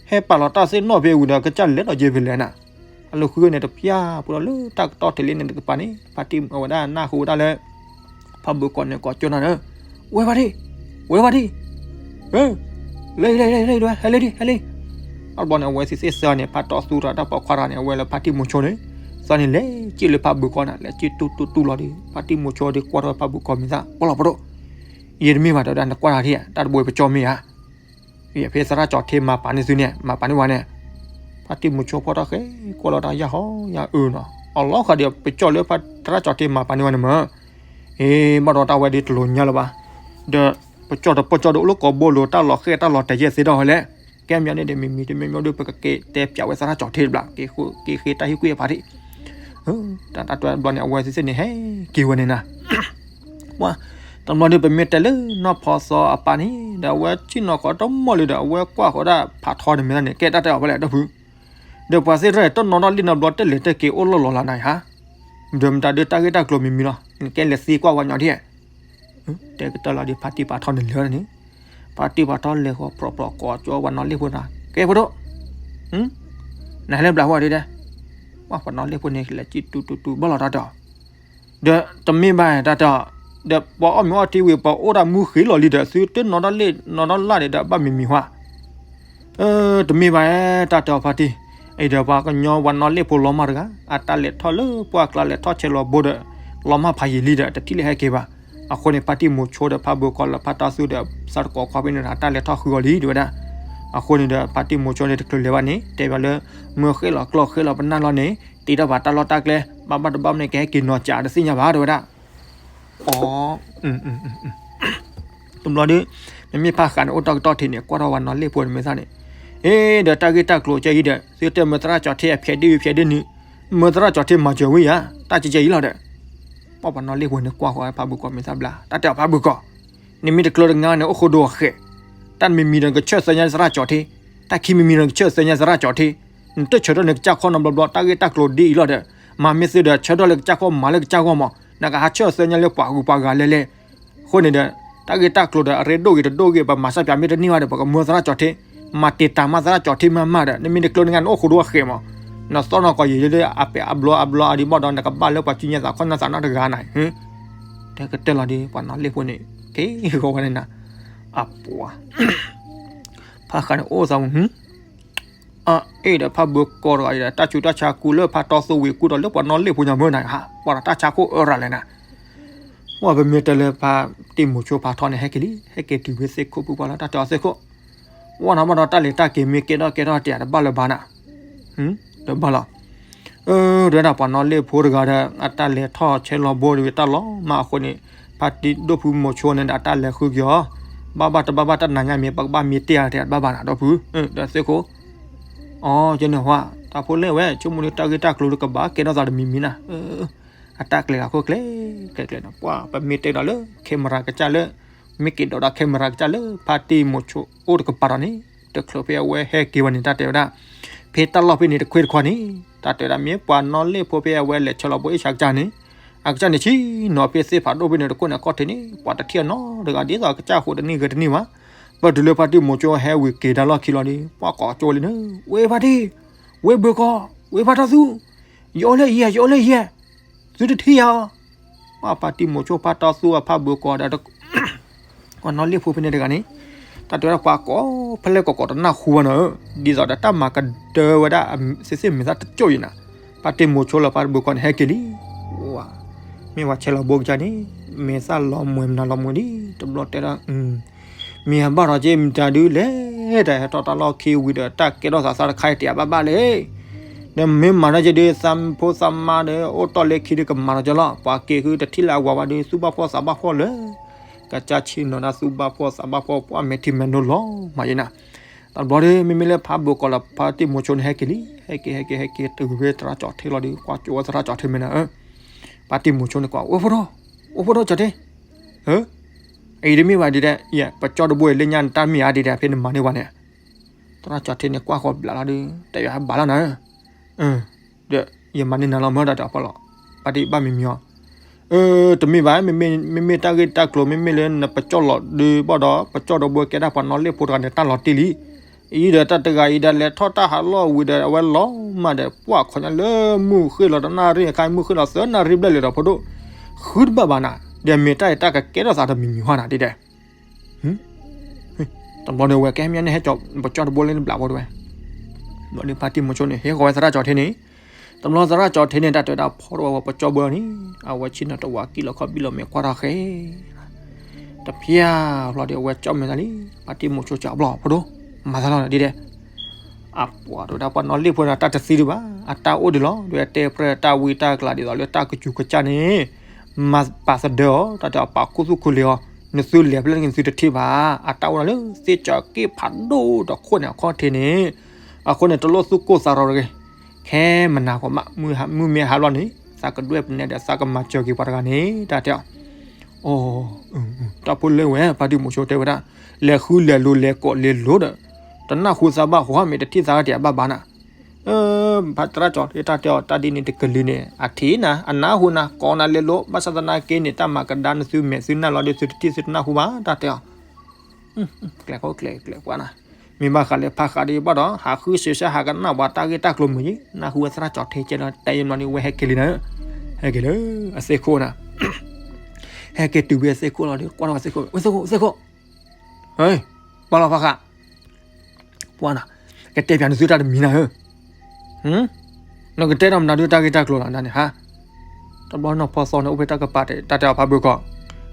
ဟဲပာ်လီၤတၢ်သ့ၣ်နီၣ်ဖဲဝံၤဒီး ကစၢ်လဲၤဒီးက့ၤဖဲလဲၣ်နၤ. အလီၢ်ဃုန့ၣ် တပျၢ်ပူၤဒီးလၢတၢ်ကတီၢ်ထဲလံန့ၣ်တကပၤန့ၣ် ဖါတံၢ်အဝဲဒၣ်နၢ်ဟူဝဲဒၣ်လၢ ဖါဘိကီးန့ၣ်ကိးကၠိနၤန့ၣ် ဝဲဖါတံၢ် ဝဲဖါတံၢ် လၢ လၢ လၢ ဟဲလၢဒံး ဟဲလၢ အဘျီန့ၣ် အဝဲသ့ၣ်သ့ၣ်သၢန့ၣ် ဖါတီသူဒီးတၢ်ပိာ်ခွါတဂၤန့ၣ် အဝဲလၢဖါတံၢ်မူၤဆိန့ၣ် သၢန့ၣ်လဲၤစံၣ်လၢဖါဘိကီးန့ၣ် လဲၤစံၣ်တူၢ်တူၢ်တူၢ်လီၤဒီး ဖါတံၢ်မူၤဆိဒီးကွၢ်ထီၣ်ဖါဘိကီးမ့ၢ်သၣ် ပီၣ်လီၤပဒိၣ် ယတမ့ၢ်ဘၣ်တဲဝဲဒၣ် နကွၢ်တၢ်ထံၣ်ဧါ တၢ်တဘိပကၠီမ့ၢ်ဧါ ဖဲသရၣ်ကၠီၤထံမၤပာ်န့ၢ်သုန့ၣ် မၤပာ်န့ၢ်ဝဲန့ၣ် ဖါတံၢ်မူၤဆိဖီၣ်ထီၣ်ဃဲ ကွၢ်လီၤတၢ်ယၢ်ဟီယၢ်အၢနီၤ အလီၤဃာ်ဒီးပကၠီလၢသရၣ်ကၠီၤထံမၤပာ်န့ၢ်ဝဲန့ၣ်မ့ၢ် အ့ ဘၣ်ဒီးတၢ်ဝဲဒ်တလိၤညါလၢၤဘၣ် ဒီးပကၠီတပကၠီဒီးအိၣ်လၢကီၢ်ဘိလိၤ တၢ်လီၤဃဲၣ်တၢ်လီၤတဲာ်ယဲၢ်သ့ဒီးဟဲလဲၣ် ကဲမညီန့ၣ်ဒီးမံၤမံၤတမံၤမံၤဒီး ပကက့ၤတဲပၠးဝဲသရၣ်ကၠီၤထံတဘျီ က့ၤဃ့တၢ်ဟ့ၣ်ကွံာ်အဖါတံၢ် တၢ်တဘျီန့ၣ် အဝဲသ့ၣ်န့ၣ် ဟဲက့ၤဝဲန့ၣ်နၤ ပှၤ တဘျီဒီး ပမ့ၢ်တဲလၢနီၢ်ဖီသီအပၢ်န့ၣ် ဒီးအဝဲဆ့ၣ်နီၤကီးတမီၢ်လံဒီး အဝဲကွၢ်ဃီဒၣ်ဖးထီန့ၣ်မ့ၢ်န့ၣ် ကဲတၢ်တဲအီၤဖဲလဲၣ်တဖု ဒီးပှၤသ့ၣ်တဖၣ်န့ၣ် တနီၤနီၤလံနီတဘျီ တလဲၤတက့ၤအိၣ်လီၢ်လီၤလၢနၤဧါ ဒီးမတၤဒုးတၢ်ဂ့ၢ်တၢ်ကျိၤမံၤမံၤလီၤ နကဲလဲၤသံကွၢ်ဝဲညီဒ် တဲကတၢၢ်လီၤဒီး ဖါတံၢ်ဖးထီန့ၣ်လဲၤန့ၣ် ဖါတံၢ်ဖးထီလဲၤဃီ ဖြီဖြီကိးကၠီဝဲနီၢ်လ့ၣ်ဖိန့ၣ် ကဲဖိဒိၣ် နဟဲလၢဘျးဝဲဒၣ် ပှၤနီၢ်လ့ၣ်ဖိန့ၣ် လဲၤစံၣ်တူၢ်တူၢ်တူၢ်ဘၣ်လီၤတၢ်တဲအီၤ ဒီးတမ့ၢ်ဘၣ်တၢ်တဲအီၤ ဒီးပှၤအီၣ်မ့ၤအီထံဝံၤ ပှၤအိၣ်ဒၣ်မူဃ့လီၤလံဒီး သုတနီၤဒၣ်လ့ၣ်နီၤဒၣ်လၢ်န့ၣ်ဒီး ဘၣ်မံၤမံၤဟါ တမ့ၢ်ဘၣ် တၢ်တဲအီၤဖါတံၢ် အံၤဒီးပှၤကညီပှၤနီၢ်လ့ၣ်ဖိလီၤမၢ်တဂၤ အတၢ်လဲၤထီၣ်လၢပှၢ်ကျါလဲၤထီၣ်ဆဲးလီၤဘိဒီး လီၤမၢ်ဖးယံာ်လံဒီး တထံၣ်လၢဟဲက့ၤဘၣ်. အဃိန့ၣ် ဖါတံၢ်မူၤဆိဒီးဖါဘိကီးလၢဖါတီသူဒီး သးတကိးခွါဖဲန့ၣ် အတၢ်လဲၤထီၣ်ဃုအီၤလံ တဲဝဲဒၣ်. အဃိန့ၣ်ဒီး ဖါတံၢ်မူၤဆိန့ၣ် တချုးလဲၤဘၣ်န့ၣ် တဲဘၣ်လၢ မ့ၢ်ဃဲလီၤကျီၢ်ဃဲလီၤပနၢ်လီၤန့ၣ် တ့ထီၣ်ဘၣ်တၢ်လီၢ်တၢ်ကျဲ ဘၣ်ဘၣ်တဘၣ်မ့ၢ်ကဟဲက့ၤနီၤကးတသ့ၣ်ညါဘၣ် တဲဝဲဒၣ်. အိ တဘျီဒီး မ့မ့ၢ်ဖးဃးန့ၣ် အိၣ်တၢ်ကတီၢ်ထံးန့ၣ် ကွၢ်ထီၣ်ဝဲနီၢ်လ့ၣ်ဖိန့ၣ်မ့ၢ်သၣ်န့ၣ်, အ့ ဒီးတၢ်ဂ့ၢ်တၢ်ကျိၤကဲအံၤဒီး သုတဲမၢသရၣ်ကၠီၤထံအဖျဲးဒ်အံၤဖျဲးဒ်နုၤ, မၢသရၣ်ကၠီၤထံမၤစၢၤဝံၤဧါ, တၢ်ကဲကဲအံၤလီၤဒီး ပှၤနီၢ်လ့ၣ်ဖိန့ၣ် ကွၢ်ဃီဖးဘုကီးမ့ၢ်သၣ်ဘျါ, တၢ်တဲအီၤဖးဘုကီး, နမ့ၢ်တကျၢၤတငါန့ၣ် အိၣ်ဃိဒိအဃဲး, တၢ်မံၤမံၤဒီးကဆၢၣ်သၢညါသရၣ်ကၠီၤထံ, တၢ်ခံမံၤမံၤဒီးကဆၢၣ်သၢညါသရၣ်ကၠီၤထံ, နတဆၢထၢၣ်န့ၣ်ကစၢ်ခီနီတဘျီဘျီ တၢ်ဂ့ၢ်တၢ်ကျိၤဒ်အံၤလီၤဒီး မၤမ့ၢ်သုဒီး ဆၢထၢၣ်လၢကစၢ်ခီ မၤလၢကစၢ်ဂီၢ်မး, နကဟးဆၢၣ်သၢညါလၢပှၤဂုၤပှၤဂၤလဲၣ်လဲၣ်. အဃိန့ၣ်ဒီး တၢ်ဂ့ၢ်တၢ်ကျိၤဒီး အရ့ဒိၣ်ဂ့ၤတဒိၣ်ဂ့ၤ ပမၤစၢ်ပၠးမ့ၢ်တန့ၢ်ဘၣ်ဒီး ပကမၢသရၣ်ကၠီၤထ့, မၤတံာ်တာ်မးသရၣ်ကၠီၤထ့မးမးဒီး နမ့ၢ်တကျၢၤနဂၤ နအိၣ်ဃိဒိအဃဲးမး, နသီၣ်နီၢ်ကီးယံာ်လၢ အပဲာ်အဘျီအဘျီအါဒံးဘၣ်ဒီး နကဘၣ်လၢပှၤစုညါသးခီၣ်နၢ်သးနီတဂၤနၤ, တဲကတၢၢ်လီၤဒီး ပှၤနီၢ်လ့ၣ်ဖိန့ၣ် က့ၤဂီၤဝဲန့ၣ်နၤ, အပှၤ ဖးဃးန့ၣ်အိၣ်သးမုၢ် အအ့ၣ်ဒီးဖးဘၢကီးတဂၤအံၤဒီး တၢ်ဆူးတၢ်ဆါကူလၢဖးတီသူဝံၤ ကူဒီးလၢပှၤနီၢ်လ့ၣ်ဖိညါမၢနၤ, ပှၤဒီးတၢ်ဆါခိၣ်အၢရၤလဲၣ်နၤ, ဝဲပမ့ၢ်တဲလၢဖးတံၢ်မိၤဆိဖးထီန့ၣ် ဟဲက့ၤလံ, ဟဲက့ၤတုၤဖဲသ့ၣ်ခိၣ်ပူၤပှၤလၢတၢ်တဲအီၤသ့ၣ်ခိၣ်, ဝဲနီၢ်မးဒီးတၢ်လဲၤတၢ်က့ၤမ့ၢ်ကဲထီၣ်ကဲထီၣ်တ့ၢ်တဘၣ်လၢၤဘၣ်နၤ, တဘၣ်လီၤ, တဲဒၣ်ပှၤနီၢ်လ့ၣ်ဖိတဂၤဒီး အတၢ်လဲၤထီၣ်ဆဲးလီၤဘိတဝံၤတၢ်လီၤမးအဃိန့ၣ်, ဖါတံၢ်ဒိၣ်ဖုမိၤဆိန့ၣ်ဒီး အတၢ်လဲၤဃုက့ၤအီၤ, ဘၣ်ဘၣ်တဘၣ်ဘၣ်တၢ်နၤညါမ့ၢ် ပကဘၣ်မ့ၢ်တ့ၢ်အါတ့ၢ်တဘၣ်ဘၣ်နၤ ဒီပုၢ်, ဒီးသ့ၣ်ခိၣ်, အယဲန့ၣ်ဟါ, တၢ်ဖိလဲၣ်ဝဲ ဆိကမိၣ်လၢတၢ်ဂ့ၢ်တၢ်ကျိၤလၢကဘၣ်ကဲထီၣ်သးတမံၤမံၤနၤ, အတၢ်ကျဲၤဂၤခိၣ်ကျဲၤကျဲၤကျဲၤန့ၣ် ပှၤပမ့ၢ်တဲဒီးလၢ camera ကစၢ်လၢ, မ့ၢ်က့ၤဒိးဒီး camera ကစၢ်လၢ ဖါတံၢ်မိၤဆိအိၣ်တကပၤဒီးန့ၣ်, တချုးဖဲအဝဲဟဲက့ၤဝဲန့ၣ် တၢ်တဲဝဲဒၣ်, ဖဲတၢ်လီၢ်ဖဲန့ၣ်တခွ့တခွါန့ၣ်, တၢ်တဲဝဲဒၣ်မ့ၢ်ပှၤနီၢ်လ့ၣ်ဖိဖဲအဝဲလဲၤဆဲးလီၤဘိအ့ၣ်ဆါကစၢ်န့ၣ်, အကစၢ်န့ၣ်ဆံးနီၤဖဲသ့ၣ်ဖးဒိၣ်ဖဲန့ၣ်တခိၣ်န့ၣ် အခီၣ်ထံးန့ၣ် ပှၤတထံၣ်အနီတဂၤဒ်သိးကစၢ်ဃိးတနံၣ်ဂဲၤတနံၣ်ဘၣ်, ပတုၤလၢဖါတံၢ်မိၤဆိဟဲဝံၤက့ၤတၢ်လီၢ်ခံလီၤဒီး ပှၤကိးကၠိဝဲလံန့ၣ်, ဝဲဖါတံၢ်, ဝဲဘၢကီး, ဝဲဖါတီသူ, ယအိၣ်လၢယဲၢ်, ယအိၣ်လၢယဲၢ်, သုတထံၣ်ယၤအီၤ, ပှၤဖါတံၢ်မိၤဆိဖါတီသူအဖးဘၢကီးဒီး ပှၤနီၢ်လ့ၣ်ဖိဖဲန့ၣ်တဂၤန့ၣ်, တၢ်တဲဝဲဒၣ်ပှၤကိးဖဲလဲၣ်ကိးကိးတနၢ်ဟူဘၣ်နီၤ, ဒ်သိးဒီးတၢ်မၤကဒၢဝဲဒၣ်သ့ၣ်သ့ၣ်မ့ၢ်သၣ်တကၠိၣ်အံၤနၤ, ဖါတံၢ်မိၤဆိလၢဖါတံၢ်ဘၢကီးန့ၣ် ဟဲက့ၤလံ, ဝါ, မ့ၢ်ပှၤဆဲးလီၤဘိကစၢ်န့ၣ်, မ့ၢ်သၣ်လီၤမှဲမနုၤလီၤမှဲလံ, တဘျီတဲဒၣ် မ့ၢ်အဘၣ်ဒီးက့ၤမတၤဒုလဲၣ်, တၢ်ဟဲထီၣ်တၢ်လီၢ်ခံဝံၤဒီး တၢ်ကဲထီၣ်သးသးတခါအံၤတ့ၢ်အဘၣ်ဘၣ်လံ, ဒီးမ့ၢ်မၤတၢ်က့ၤဒုး သးဖိသးမါဒီး အိၣ်တီၢ်လၢခံဒုးကမၤဒီးက့ၤလီၤ, ပှၤက့ၤဃုတထံၣ်လၢအဝၤဘၣ်ဒုး သူၣ်ဘၣ်ဖှီၣ်သးဘၣ်ဖှီၣ်လၢ ကစၢ်ဆ့ၣ်နီၤဒၣ်သူၣ်ဘၣ်ဖှီၣ်သးဘၣ်ဖှီၣ် ပှၤမဲာ်ထံမဲာ်နိလီၤမးယဲနၤ, တဘျီဒီး မ့မ့ၢ်လၢဖးဘိကီးလၢဖါတံၢ်မိၤဆိန့ၣ်ဟဲက့ၤလံ, ဟဲက့ၤ ဟဲက့ၤ ဟဲက့ၤတုၤဖဲသရၣ်ကၠီၤထ့လီၤဒီး ကွၢ်ကၠိဝဲသရၣ်ကၠီၤထ့မ့ၢ်နၤ, ဖါတံၢ်မိၤဆိန့ၣ်ကွၢ် အိၣ်ဖိဒိၣ်, အိၣ်ဖိဒိၣ်ကၠီၤထ့, အံၤတမ့ၢ်ဘၣ်ဒ်ဒဲး, ပကၠီတဘိအံၤလၢညါနတၢ်မ့ၢ်အါဒ်ဒဲး ဖဲနမၤန့ၢ်ဝဲန့ၣ်, သရၣ်ကၠီၤထ့န့ၣ်ကွၢ်ဃီဘျးလီၤဒီး တၢ်ယွၤဟဲဘၣ်လီၤနၤ ဒီးယမၤန့ၢ်နၤလီၤမၢဒီးတၢ်ဖီလီၤ, ဖါတံၢ်ဘၣ်မံၤမံၤအီၤ, တမ့ၢ်ဘၣ်, မ့မ့ၢ်တၢ်ဂ့ၢ်တၢ်ကျိၤ မ့မ့ၢ်လၢနပကၠီလီၤဒုးဘၣ်ဒီး ပကၠီတဘိကဲဒၣ်ပှၤနီၢ်လ့ၣ်ဖိတဂၤန့ၣ် တၢ်လီၤတံၢ်လံ, အံၤဒီးတၢ်တဂၤအံၤဒီး လဲၤထီၣ်တၢ်ဟးလီၢ်ဝံၤဒီး အဝဲလီၤမၢ်ဒီး ပှၢ်ခီညါလၢ မုၢ်ဃ့ၢ်လီၤတနၣ်ရံၣ်အခါ မုၢ်ဃ့ၢ်လီၤသၢနၣ်ရံၣ်ဘျဲၣ်လံဒီးဖိဒိၣ်, ဃုတဘၣ်ဘၣ်နၤ, ဒီးမ့ၢ်တၢ်အံၤတၢ်ကကဲထီၣ်သးတမံၤမံၤဟါနၤဒ်ဒဲး တဘျီန့ၣ် ဝဲကဲမ့ၢ်န့ၣ် ဟဲကၠီၤပကၠီတဘိလၢနဘျးဘိတဝဲ, ဘျီဒီးဖါတံၢ်မိၤဆိန့ၣ် ဟ့ၣ်ဃီၤဝဲသရၣ်ကၠီၤထ့န့ၣ်, တဘျီသရၣ်ကၠီၤထ့န့ၣ် တၢ်တဲဝဲဒၣ်ဖီထီၣ်ဝဲပကၠီဘိန့ၣ်, အဝဲဆ့ၣ်နီၤတဝးကံၣ်လီၤခီဘံၣ်လီၤမဲာ်ကွၢ်ထီၣ်ဃဲ တဖျၢၣ်ဘျီဒီး အဝဲကၠီၣ်မဲာ်တၢ်လံ, ဖါတံၢ်မိၤဆိကၠီဘျီဖိဒိၣ်, မၤသးလီၤဒ်ဒဲး အပှၤတဲဝဲဒၣ်ပှၤနီၢ်လ့ၣ်ဖိန့ၣ် တၢ်တသံဒံးဘၣ်, အတၢ်အိၣ်ဒံးလီၤဒီးတဲပြဲၢ်တၢ်ဝံတၢ်ကျးဒ်သိးလၢတၢ်ကစူၤကစၢ်န့ၣ်, မၤပာ်သဒၢအီၤ, တၢ်တဲအီၤပာ်ခူသူၣ်ခူလံၤအီၤ, နသုလဲၤဖဲလဲၣ်န့ၣ် နသုတထံၣ်ဘၣ်, အတၢ်အိၣ်ဒၣ်လၢသ့ၣ်ကၠီၤက့ၣ်ဖးဒိၣ်ဒီးခိၣ်န့ၣ် အခီၣ်ထံးန့ၣ်, အဃိန့ၣ် တလိၣ်သူၣ်ကိၢ်သးရီတဂ့ၤ, ခဲမနၤဃီမး, မုၢ်မ့ၢ်ဟါလီၤန့ၣ် သးကဒွဲၣ်ပနဲဒီးသးကမၤစၢၤက့ၤပှၤတဂၤန့ၣ် တၢ်တဲအီၤ အိ တၢ်ဖိလဲၣ်ဝဲ ဖါတံၢ်မိၤဆိတဲဝဲဒၣ်, လဲၤဃုလဲၤလိၤလဲၤကိးလဲၤလိၤဒီး, တနၢ်ဟူသးဘၣ်ဃီမ့ၢ်တထံၣ်သးတ့ၢ်အဘၣ်ဘၣ်နၤ, ဖါသရၣ်ကၠီၤထ့တၢ်တဲအီၤတၢ်ဒ်န့ၣ်တကလုာ်န့ၣ် အထံၣ်နၤ အနၢ်ဟူနၤ ကိးနၤလဲၤလိၤ ဘၣ်ဆၣ်သနာ်က့န့ၣ် တၢ်မၤကဒါနသုမဲာ်သုနၢ်လီၤဒီး သုတထံၣ်သုတနၢ်ဟူဘၣ် တၢ်တဲအီၤ ကျဲၤခိၣ်ကျဲၤကျဲၤကွၢ်နၤ, မ့ၢ်ဘၣ်ဃးလၢဖးဃးဒီးဘၣ်ဒီး ဟးဃုစၢၤစၢ်ဟးကနၣ်ပှၤတၢ်ဂ့ၢ်တၢ်ကျိၤမုာ်ယံၤ နၢ်ဟူဝဲသရၣ်ကၠီၤထ့ကဲလီၤ တဲယံၤမနီၤန့ၣ် ဝဲဟဲက့ၤလံနၤ, ဟဲက့ၤလၢအသ့ၣ်ခိၣ်နၤ, ဟဲက့ၤတုၤဖဲအသ့ၣ်ခိၣ်လီၤဒီး ကွၢ်ထီၣ်ဝဲသ့ၣ်ခိၣ် သ့ၣ်ခိၣ်, ဟဲ, ဘၣ်လီၤဖးဃး ပှၤနၤ, ကတဲပၠးနသုတၢ်တမံၤနၤဧၢ, နကတဲဒီးမနုၤဒုးတၢ်ဂ့ၢ်တၢ်ကျိၤလီၤ နန့ၣ်ဟါ, တဘျီနီၢ်ဖီသီန့ၣ် အိၣ်ဖဲတၢ်ကပၤတၢ်တဲအီၤဖးဘၢကီး,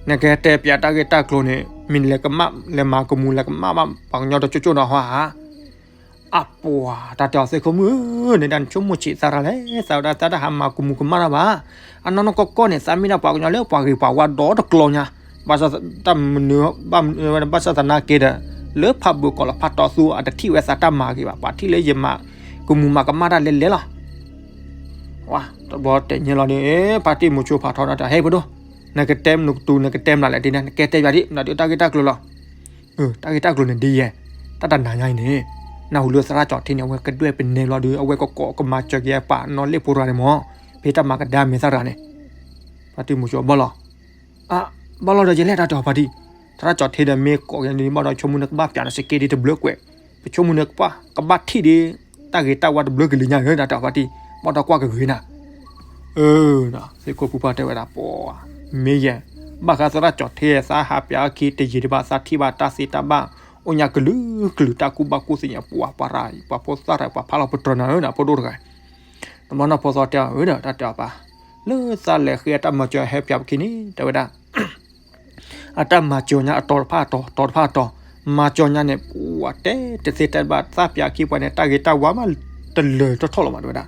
နကတဲပၠးတၢ်ဂ့ၢ်တၢ်ကျိၤန့ၣ် မ့ၢ်လဲၤကမၣ်လဲၤမၤကမူၤလဲၤကမၣ်ဘၣ် ပှၤကညီတကၠိကၠိနီၤဟါဧါ အပှၤ တၢ်တဲအီၤသ့ၣ်ခိၣ်မုၣ်ဧၢ, န့ၣ်ဒၣ်နဆိကမိၣ်ဆံးသးရၤလဲၣ်, သးဝဲဒၣ်သးတဟးမၤကမူၤကမၣ်တၢ်ဘၣ်, အနီၢ်နီၢ်ကီၢ်ကီၢ်န့ၣ် သးမ့ၢ်ဒၣ်ပှၤကညီလၢပှၤဂ့ၤပှၤဝါဒီတကျီညါ, ဘၣ်ဆၣ်တၢ်မနုၤ ဘၣ်မနုၤဝဲဘၣ်ဆၣ်သနာ်က့ဒီး လၢဖးဘၢကီးလီၤဖးတီသူအတထံၣ်ဝဲသးတၢ်မၤဂ့ၤဘၣ်, ပှၤထံၣ်လၢယမၤကမူၤမၤကမၣ်တၢ်လဲၤလဲၤလီၤ တဘျီတဲညါလီၤန့ၣ် ဖါတံၢ်မိၤဆိဖးထီဒီး ဟဲပဒိၣ်, နကတဲမနုၤကတူၤ နကတဲမနုၤလဲၣ်ဒ်န့ၣ် နကတဲပၠးဒ် မနုၤဒုးတၢ်ဂ့ၢ်တၢ်ကျိၤလီၤ. တၢ်ဂ့ၢ်တၢ်ကျိၤန့ၣ်ဒ်ယဲ, တၢ်တနၤညါအံၤန့ၣ်, နၢ်ဟူလၢသရၣ်ကၠီၤထ့န့ၣ် အဝဲကဒွဲၣ်ပနဲလီၤဒီး အဝဲကကိးကမၤစၢၤက့ၤပှၤနီၢ်လ့ၣ်ဖိတဂၤန့ၣ်မး, ဖဲတၢ်မၤကဒါမဲာ်သၣ်တဂၤန့ၣ်, ဖါတံၢ်မိၤဆိဘၣ်လီၤ. ဘၣ်လီၤဒီးယလဲၣ်တၢ်တဲအီၤဖါတံၢ်, သရၣ်ကၠီၤထ့ဒီးမ့ၢ်ကိးက့ၤဒ်န့ၣ်ဘၣ်ဒီး ဆိကမိၣ်န့ၣ်ကဘၣ်ပျးဒီးစက့ဒ်တဘျၢကွဲး, ပဆိကမိၣ်န့ၣ်ကဘၣ်ထံၣ်ဒ် တၢ်ဂ့ၤတၢ်ဝါတဘျၢကလံၤညါဧၢ တၢ်တဲအီၤ ပှၤတံၤ ဘၣ်ဒီးကွၢ်ကဂ့ၤနၤ အၢ သ့ၣ်ခိၣ်ဖုပှၢ်တဲဝဲဒၣ် ပှၤ မ့ၢ်ယဲ, ဘၣ်ဃးသရၣ်ကၠီၤထ့သးဟးပျးအခံတယံာ်ဒံးဘၣ် သးထံၣ်ဘၣ်တၢ်သ့တၢ်ဘၣ် အိၣ်ညါကလုာ်ကလုာ် တၢ်ကူၣ်ဘၣ်ကူၣ်သ့ၣ်ညါ ပှၤ ပှၤရၤ ပှၤဖိသၣ်ရၤ ပှၤဖးလီၤပတြၢၤနၤဧၢ နဖိဒိၣ်တဂၤ တဘျီနီၢ်ဖိသီတဲအီၤ အၢဒီး တၢ်တဲအီၤပၢ် လၢသးလဲၤဃ့အတၢ်မၤစၢၤဟဲပၠးပခံန့ၣ် တဲဝဲဒၣ် အတၢ်မၤစၢၤညါအတီၤတဖၣ်အတီၤ တီၤတဖၣ်အတီၤ, မၤစၢၤညါန့ၣ် ပှၤတဲတသ့တဲဘၣ် သးပၠးခံပှၤန့ၣ် တၢ်ဂ့ၤတၢ်ဝါမးတလၢာ်ထီၣ်ထီၣ်လီၤမး တဲဝဲဒၣ်,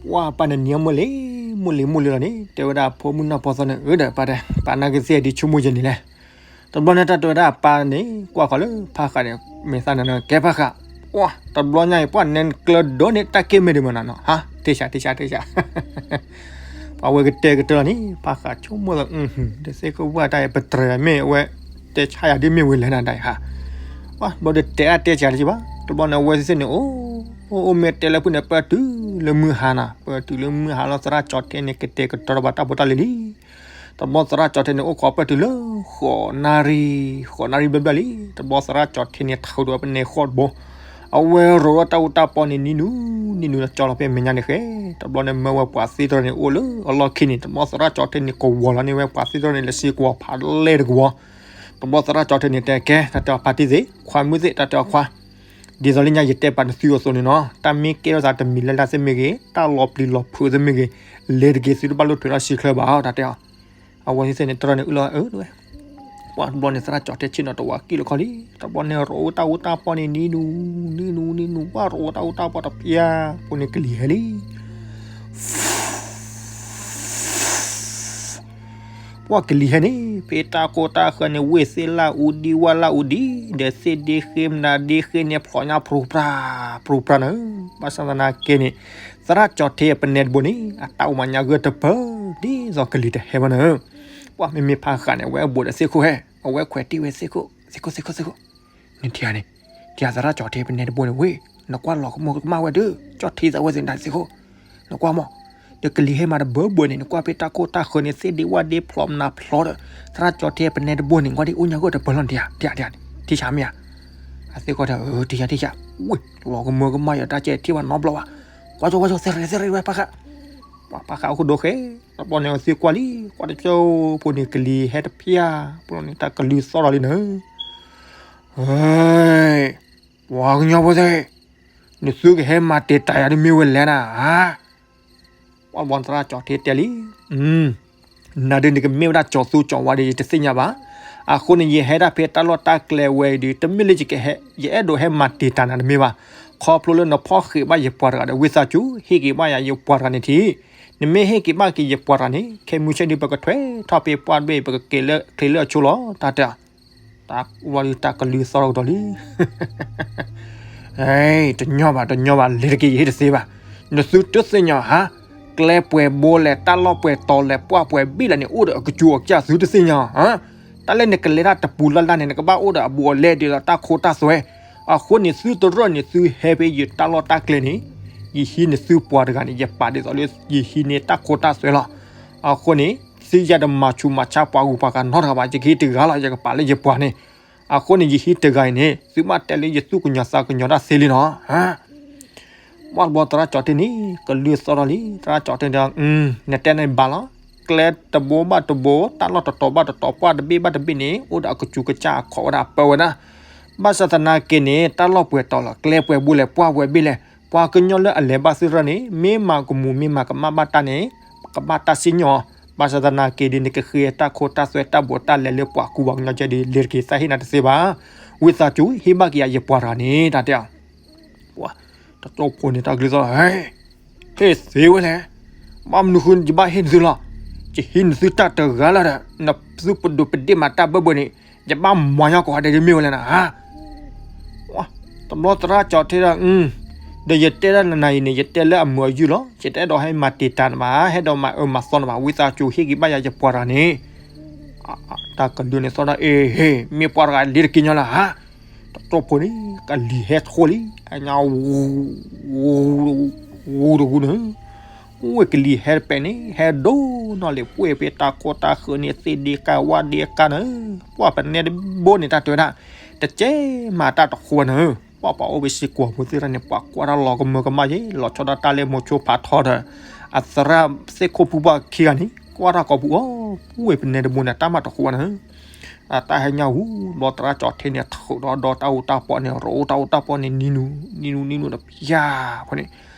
ပှၤပၢ်န့ၣ်နံၤအီၤမုာ်လံ မုာ်လံမုာ်လံလီၤန့ၣ် တဲဝဲဒၣ် ဖိမုၣ်နီၢ်ဖိသီန့ၣ် အၢဒီးပၢ်တဲ ပၢ်နာ်က့ၤသ့ၣ်ဒ်ဆိကမိၣ်ယဲန့ၣ်လဲၣ် တဘျီန့ၣ် တၢ်တဲဝဲဒၣ် ပၢ်န့ၣ် ကွၢ်ဃီၤလၢဖးဃာ်န့ၣ် မ့ၢ်သးနၤနၤ ကဲဖးဃာ်, ပှၤ တဘျီညါအံၤ ပှၤနဲကျၢၤဒိးန့ၢ်တၢ်က့ၢ်မဲာ်ဒံးမးနၤနီၤ ဟါ ထံၣ်ဆး ထံၣ်ဆး ထံၣ်ဆး, ပှၤဝဲကတဲာ်ကတၢၢ်လီၤန့ၣ် ဖးဃာ်ဆိကမိၣ်သး တသ့ၣ်ခိၣ်ပှၢ်တၢ်အံၤ ပတြၢၤမ့ၢ်အဝဲ တဲဆါယၤဒ်မ့ၢ်ဝဲလဲၣ်နၤဒၣ်အံၤဟါ, ပှၤ ဘျီဒီးတဲအါတဲဆးတက့ၢ်ဘၣ် တဘျီန့ၣ် အဝဲသ့ၣ်န့ၣ် အိၣ် အိၣ်မ့ၢ်တဲလၢဖုၣ်န့ၣ် ပၢၢ်တုၤလၢမုၢ်ဟါနၤ ပၢၢ်တုၤလၢမုၢ်ဟါလီၤ သရၣ်ကၠီၤထ့န့ၣ် ကတဲာ်ကတီၤဒီးဘၣ်တၢ်ဖိတၢ်လံၤလံ တဘျီသရၣ်ကၠီၤထ့န့ၣ် အိၣ်ခိးပၢၢ်တုၤလၢ ဃိးနၣ်ရံၣ် ဃိးနၣ်ရံၣ်ဘျဲၣ်ဘျဲၣ်လံ တဘျီသရၣ်ကၠီၤထ့န့ၣ် ထးဒီးပနဲဃီတဘိ, အဝဲရိးဝဲတၢ်အူတၢ်ပီန့ၣ် နံၤနူၤ နံၤနူၤလီၤကၠီလီၤဖဲမဲာ်ညါန့ၣ်ဃဲ, တဘျီန့ၣ် မၢဝဲပှၤသ့တြီန့ၣ် အိၣ်လၢအလီၢ်ခံန့ၣ် တဘျီသရၣ်ကၠီၤထ့န့ၣ် ကဝီၤလီၤန့ၢ်ဝဲပှၤသ့တြီန့ၣ် လၢစ့ကဝီၤဖးလဲၢ်တကဝီၤ, တဘျီသရၣ်ကၠီၤထ့န့ၣ် တဲကဲ တၢ်တဲအီၤ ဖါတံၢ်သ့ၣ် ခွါမုၣ်သ့ၣ် တၢ်တဲအီၤခွါ ဒ်သိးလၢညါယတဲပာ်နသုအသိးန့ၣ်နီၤ တၢ်မ့ၢ်ကဲထီၣ်သးတမံၤလၢ်လၢ်သ့ၣ်မ့ၢ်ဂ့ၤ တၢ်လီၤပျံၤလီၤဖုးသ့ၣ်မ့ၢ်ဂ့ၤ လဲၤတက့ၢ် သုတဘၣ်လိၣ်ထွဲထီၣ်စံချၢဘၣ် တၢ်တဲအီၤ, အဝဲသ့ၣ်န့ၣ် တြီန့ၣ် အၢၣ်လီၤအၢၣ်ဝဲ, ပှၤတဘျီန့ၣ် သရၣ်ကၠီၤထ့ဆ့ၣ်နီၤတဝးကံၣ်လီၤခီလံ, တဘျီန့ၣ် ရိးဝဲတၢ်အူတၢ်ပီန့ၣ် နံၤနူၤ နံၤနူၤ နံၤနူၤ ပှၤရိးဝဲတၢ်အူတၢ်ပီတဖျၢၣ် အဃိန့ၣ်ကလံၤဟဲလံ ပှၤကလံၤဟဲန့ၣ် ဖဲတၢ်ခိၣ်တၢ်ဃၢၤန့ၣ် ဝ့ၢ်သ့ၣ်လၢအူဒံ ဝၣ်လၢအူဒံ ဒီးသ့ၣ်ဒ့ဃ့ မနၤဒ့ဃ့န့ၣ် ဖျိးညါဖြူပြၢ ဖြူပြၢနၤ, ဘၣ်ဆၣ်သနာ်က့န့ၣ် သရၣ်ကၠီၤထ့အပနဲတဘိန့ၣ် အတၢ်အိၣ်မၤညါဂၢၢ်တပၢၢ် ဒ်သိးကလံၤတဟဲဘၣ်နၤ, ပှၤမ့မ့ၢ်ဖးဃာ်န့ၣ် အဝဲအဘူးဒီးသ့ၣ်ခိၣ်ဟဲ အဝဲခွဲးတံၢ်ဝဲသ့ၣ်ခိၣ် သ့ၣ်ခိၣ် သ့ၣ်ခိၣ် သ့ၣ်ခိၣ် နထံၣ်ဧါန့ၣ်, ထံၣ်ဧါ သရၣ်ကၠီၤထ့ပနဲတဘိန့ၣ်ဝ့ၢ်, နကွၢ်လီၤကမူၤကမၣ်ဝဲဒီး ကၠီထံသးဝဲသ့ၣ်နတၢ်သ့ၣ်ခိၣ်, နကွၢ်မး, ဒီးကလံၤဟဲမးတဘၢဘၢန့ၣ် နကွၢ်ဖဲတၢ်ခိၣ်တၢ်ဃၢၤန့ၣ် သ့ၣ်ဒ့ဝၣ်ဒ့ဖျိးမနၤဖျိးဒီး သရၣ်ကၠီၤထ့ပနဲတဘိန့ၣ် ကွၢ်ဒ်အိၣ်ညါဂီၢ်တပၢၢ်လီၤနထံၣ်ဧါ, ထံၣ်ဧါ ထံၣ်ဆးမ့ၢ်ဧါ, အသ့ၣ်ခိၣ်တဲ ထံၣ်ဆး ထံၣ်ဆး, ဝ့ၢ် လီၤကမူၤကမၣ်ယီၤတၢ်ကဲထံၣ်ဘၣ်နီတဘျီဘၣ်, ကွၢ်ကၠီ ကွၢ်ကၠီ သရ့ သရ့ဝဲဖးဃာ် ပှၤဖးဃာ်အိၣ်ကဒိဃဲ, တဘျီန့ၣ်သ့ၣ်ကွၢ်လံ, ကွၢ်တကၠိဖိန့ၣ် ကလံၤဟဲတဖျၢၣ်, ဘျီန့ၣ်တၢ်ကလုၢ်သီၣ်ထီၣ်လံနၤ, ဟဲ, ပှၤကညီဖိသ့ၣ်, နသုကဟဲမၤတံာ်တာ်ယၤဒ်မ့ၢ်ဝဲလဲၣ်နၤ, ဟါ, ပှၤဘီသရၣ်ကၠီၤထ့တဲလံ နၤဒ်န့ၣ်ကမ့ၢ်ဝဲဒၣ်ကၠီၤသူကၠီၤဝါဒီး ယတသ့ၣ်ညါဘၣ်. အဃိန့ၣ် ယဟဲဒၣ်ဖဲတၢ်လီၢ်တၢ်ကျဲဝဲအံၤဒီး တမ့ၢ်လၢယကဟဲ ယအဲၣ်ဒိးဟဲမၤတံာ်တာ်နၤတမ့ၢ်ဘၣ်. ခီဖျိလၢနဖီၣ်ဃံးဘၣ်ယပှၤတဂၤဒီး ဝံသးစူၤ ဟ့ၣ်က့ၤဘၣ်ယၤယပှၤတဂၤန့ၣ်ထံၣ်. နမ့ၢ်ဟ့ၣ်က့ၤဘၣ်က့ၤယပှၤတဂၤန့ၣ် ခဲမုၢ်ဆ့ၣ်ဒုး ပကထွဲထီၣ်ဖဲပှၢ်တဘ့ၣ် ပကက့ၤလၢချ့လၢအဆိလီၤ တၢ်တဲ တၢ်ဝဲဒၣ်တၢ်ကလုၢ်သီၣ်ထီၣ်ကဒီးလံ. တညီဘၣ် တညီဘၣ် လဲၤတက့ၢ် ယဟ့ၣ်တသ့ဘၣ်. နသုတသ့ၣ်ညါဧါ, ကျဲပှဲၤဘိလဲၣ် တၢ်လီၢ်ပှဲၤတီၤလဲၣ် ပှၢ်ပှဲၤဘ့ၣ်လဲၣ်န့ၣ် အိၣ်ဒီးအကစူၤအကစၢ် သုတသ့ၣ်ညါဧါ. တၢ်လၢနကလဲၤတၢ်တပူၤလၢ်လၢ်န့ၣ် နကဘၣ်အိၣ်ဒီးအဘူးအလဲဒ်သိးတၢ်ခိတၢ်သွဲ. အဃိန့ၣ် သုတရၢၣ်န့ၣ် သုဟဲဖဲယတၢ်လီၢ်တၢ်ကျဲန့ၣ် ယဟံးန့ၢ်သုပှၤတဂၤန့ၣ် ယပာ်ဒ်သိးလၢ ယဟံးန့ၢ်တၢ်ခိတၢ်သွဲလီၤ. အဃိန့ၣ် သုယၤတမၤဆူးမၤဆါပှၤဂုၤပှၤဂၤနီတဂၤဘၣ် ယကဟံးတဂၤလီၤ ယကပာ်လၢယပှၤန့ၣ်. အဃိန့ၣ် ယဟံးတဂၤအံၤန့ၣ် သုမ့ၢ်တဲလၢယသူၣ်ကညီၤသးကညီၤတၢ်သ့လံနီၤ. ပှၤတဘျီသရၣ်ကၠီၤထ့န့ၣ် ကလုၢ်သီၣ်ထီၣ်လံ သရၣ်ကၠီၤထ့န့ၣ် နတဲန့ၣ်ဘၣ်လီၤ. ကျဲတဘိဘၣ်တဘိ တၢ်လီၢ်တတီၤဘၣ်တတီၤ ပှၢ်တဘ့ၣ်ဘၣ်တဘ့ၣ်န့ၣ် အိၣ်ဒီးအကစူၤကစၢ်အခီၣ်ဝဲဒၣ်ပၢဝဲဒၣ်. ဘၣ်ဆၣ်သနာ်က့န့ၣ် တၢ်လီၢ်ပှဲၤတီၤလီၤ ကျဲပှဲၤဘိလဲၣ် ပှၢ်ပှဲၤဘ့ၣ်လဲၣ် ပှၤကညီလၢအလဲၤဘၣ်သရၢၣ်န့ၣ် မ့ၢ်မၤကမူၤမ့ၢ်မၤကမၣ်ဘၣ်တၢ်န့ၣ် ကဘၣ်တၢ်စံၣ်ညီၣ်. ဘၣ်ဆၣ်သနာ်က့ဒီး နကဃ့တၢ်ခိတၢ်သွဲတၢ်ဘူးတၢ်လဲလၢပှၤကူပှၤကညီကဲဒီး လဲၤတက့ၢ် သးဟ့ၣ်နၤတသ့ဘၣ်. ဝံသးစူၤ ဟ့ၣ်ဘၣ်က့ၤယၤယပှၤတဂၤန့ၣ် တၢ်တဲအီၤ. ပှၤ တကၠိဖိန့ၣ် တၢ်ကလုၢ်သီၣ် ဟဲ ဟ့ၣ်သ့ဝဲလဲၣ်. ဘၣ်မနုၤဃိ ယဘၣ်ဟ့ၣ်နသုလီၤ. ယဟံးနသုတၢ်တဂၤလီၤဒီး နသုပဒိးပဒ့ၣ်မးတၢ်ဘၢဘၢန့ၣ် ယဘၣ်မၤညီကိးဂၤဒဲးဒ်မ့ၢ်ဝဲလဲၣ်နၤ ဟါ. တဘျီသရၣ်ကၠီၤထ့ဒီး ဒီးယတဲဒၣ်နၤအံၤန့ၣ် ယတဲလၢအမုာ်အယုၢ်လီၤ. ယတအဲၣ်ဒိးဟဲမၤတံာ်တာ်နဘၣ် ဟဲဒိးမၤအၢမၤသီနဘၣ် ဝံသးစူၤ ဟ့ၣ်က့ၤဘၣ်ယၤယပှၤတဂၤန့ၣ်. တၢ်ကလုၢ်န့ၣ်သီၣ်ဒီး အ့ဟ့ၣ် မ့ၢ်ပှၤတဂၤလ့ၤတက့ၢ်ညီလီၤ ဟါ. တကၠိဖိန့ၣ် ကလံၤဟဲထီၣ်လံ အညါ ဝူတဂူန့ၣ် ဝ့ၢ်ကလံၤဟဲတပဲာ်န့ၣ် ဟဲဒိၣ်နီၢ်လံၤ ပှ့ၢ်ဖဲတၢ်ခိၣ်တၢ်ဃၢၤန့ၣ် သ့ၣ်ဒ့ကါဝၣ်ဒ့ကါနၤ, ပှၢ်ပနဲတဘိန့ၣ် တၢ်တဲဝဲဒၣ် တကဲမးတၢ်တဃူဘၣ်နၤဧၢ, ပှၢ်ပှၤအိၣ်ဖဲစ့ၢ်ကီးဖိသ့ၣ်တဖၣ်န့ၣ် ပှၤကွၢ်တၢ်လီၤကမၢကမၣ်ယဲ လီၤဆီဒၣ်တၢ်လၢမိၤဆိဖးထီဒီး အသရၣ်သ့ၣ်ခိၣ်ဖိပှၢ်ခံဂၤန့ၣ် ကွၢ်တၢ်ကိးပူၤအီၤ, ပှ့ၢ်ပနဲတဘိန့ၣ် တၢ်မးတဃူဘၣ်နၤဧၢ အတၢ်ဟဲညါဝူၤ ဘျီသရၣ်ကၠီၤထ့န့ၣ် ထုးဒီးဒီတၢ်အိၣ်တၢ်ပီန့ၣ် ရိးတၢ်အိၣ်တၢ်ပီန့ၣ် နံၤနူၤ နံၤနူၤ နံၤနူၤတဖျၢၣ်ဖိန့ၣ်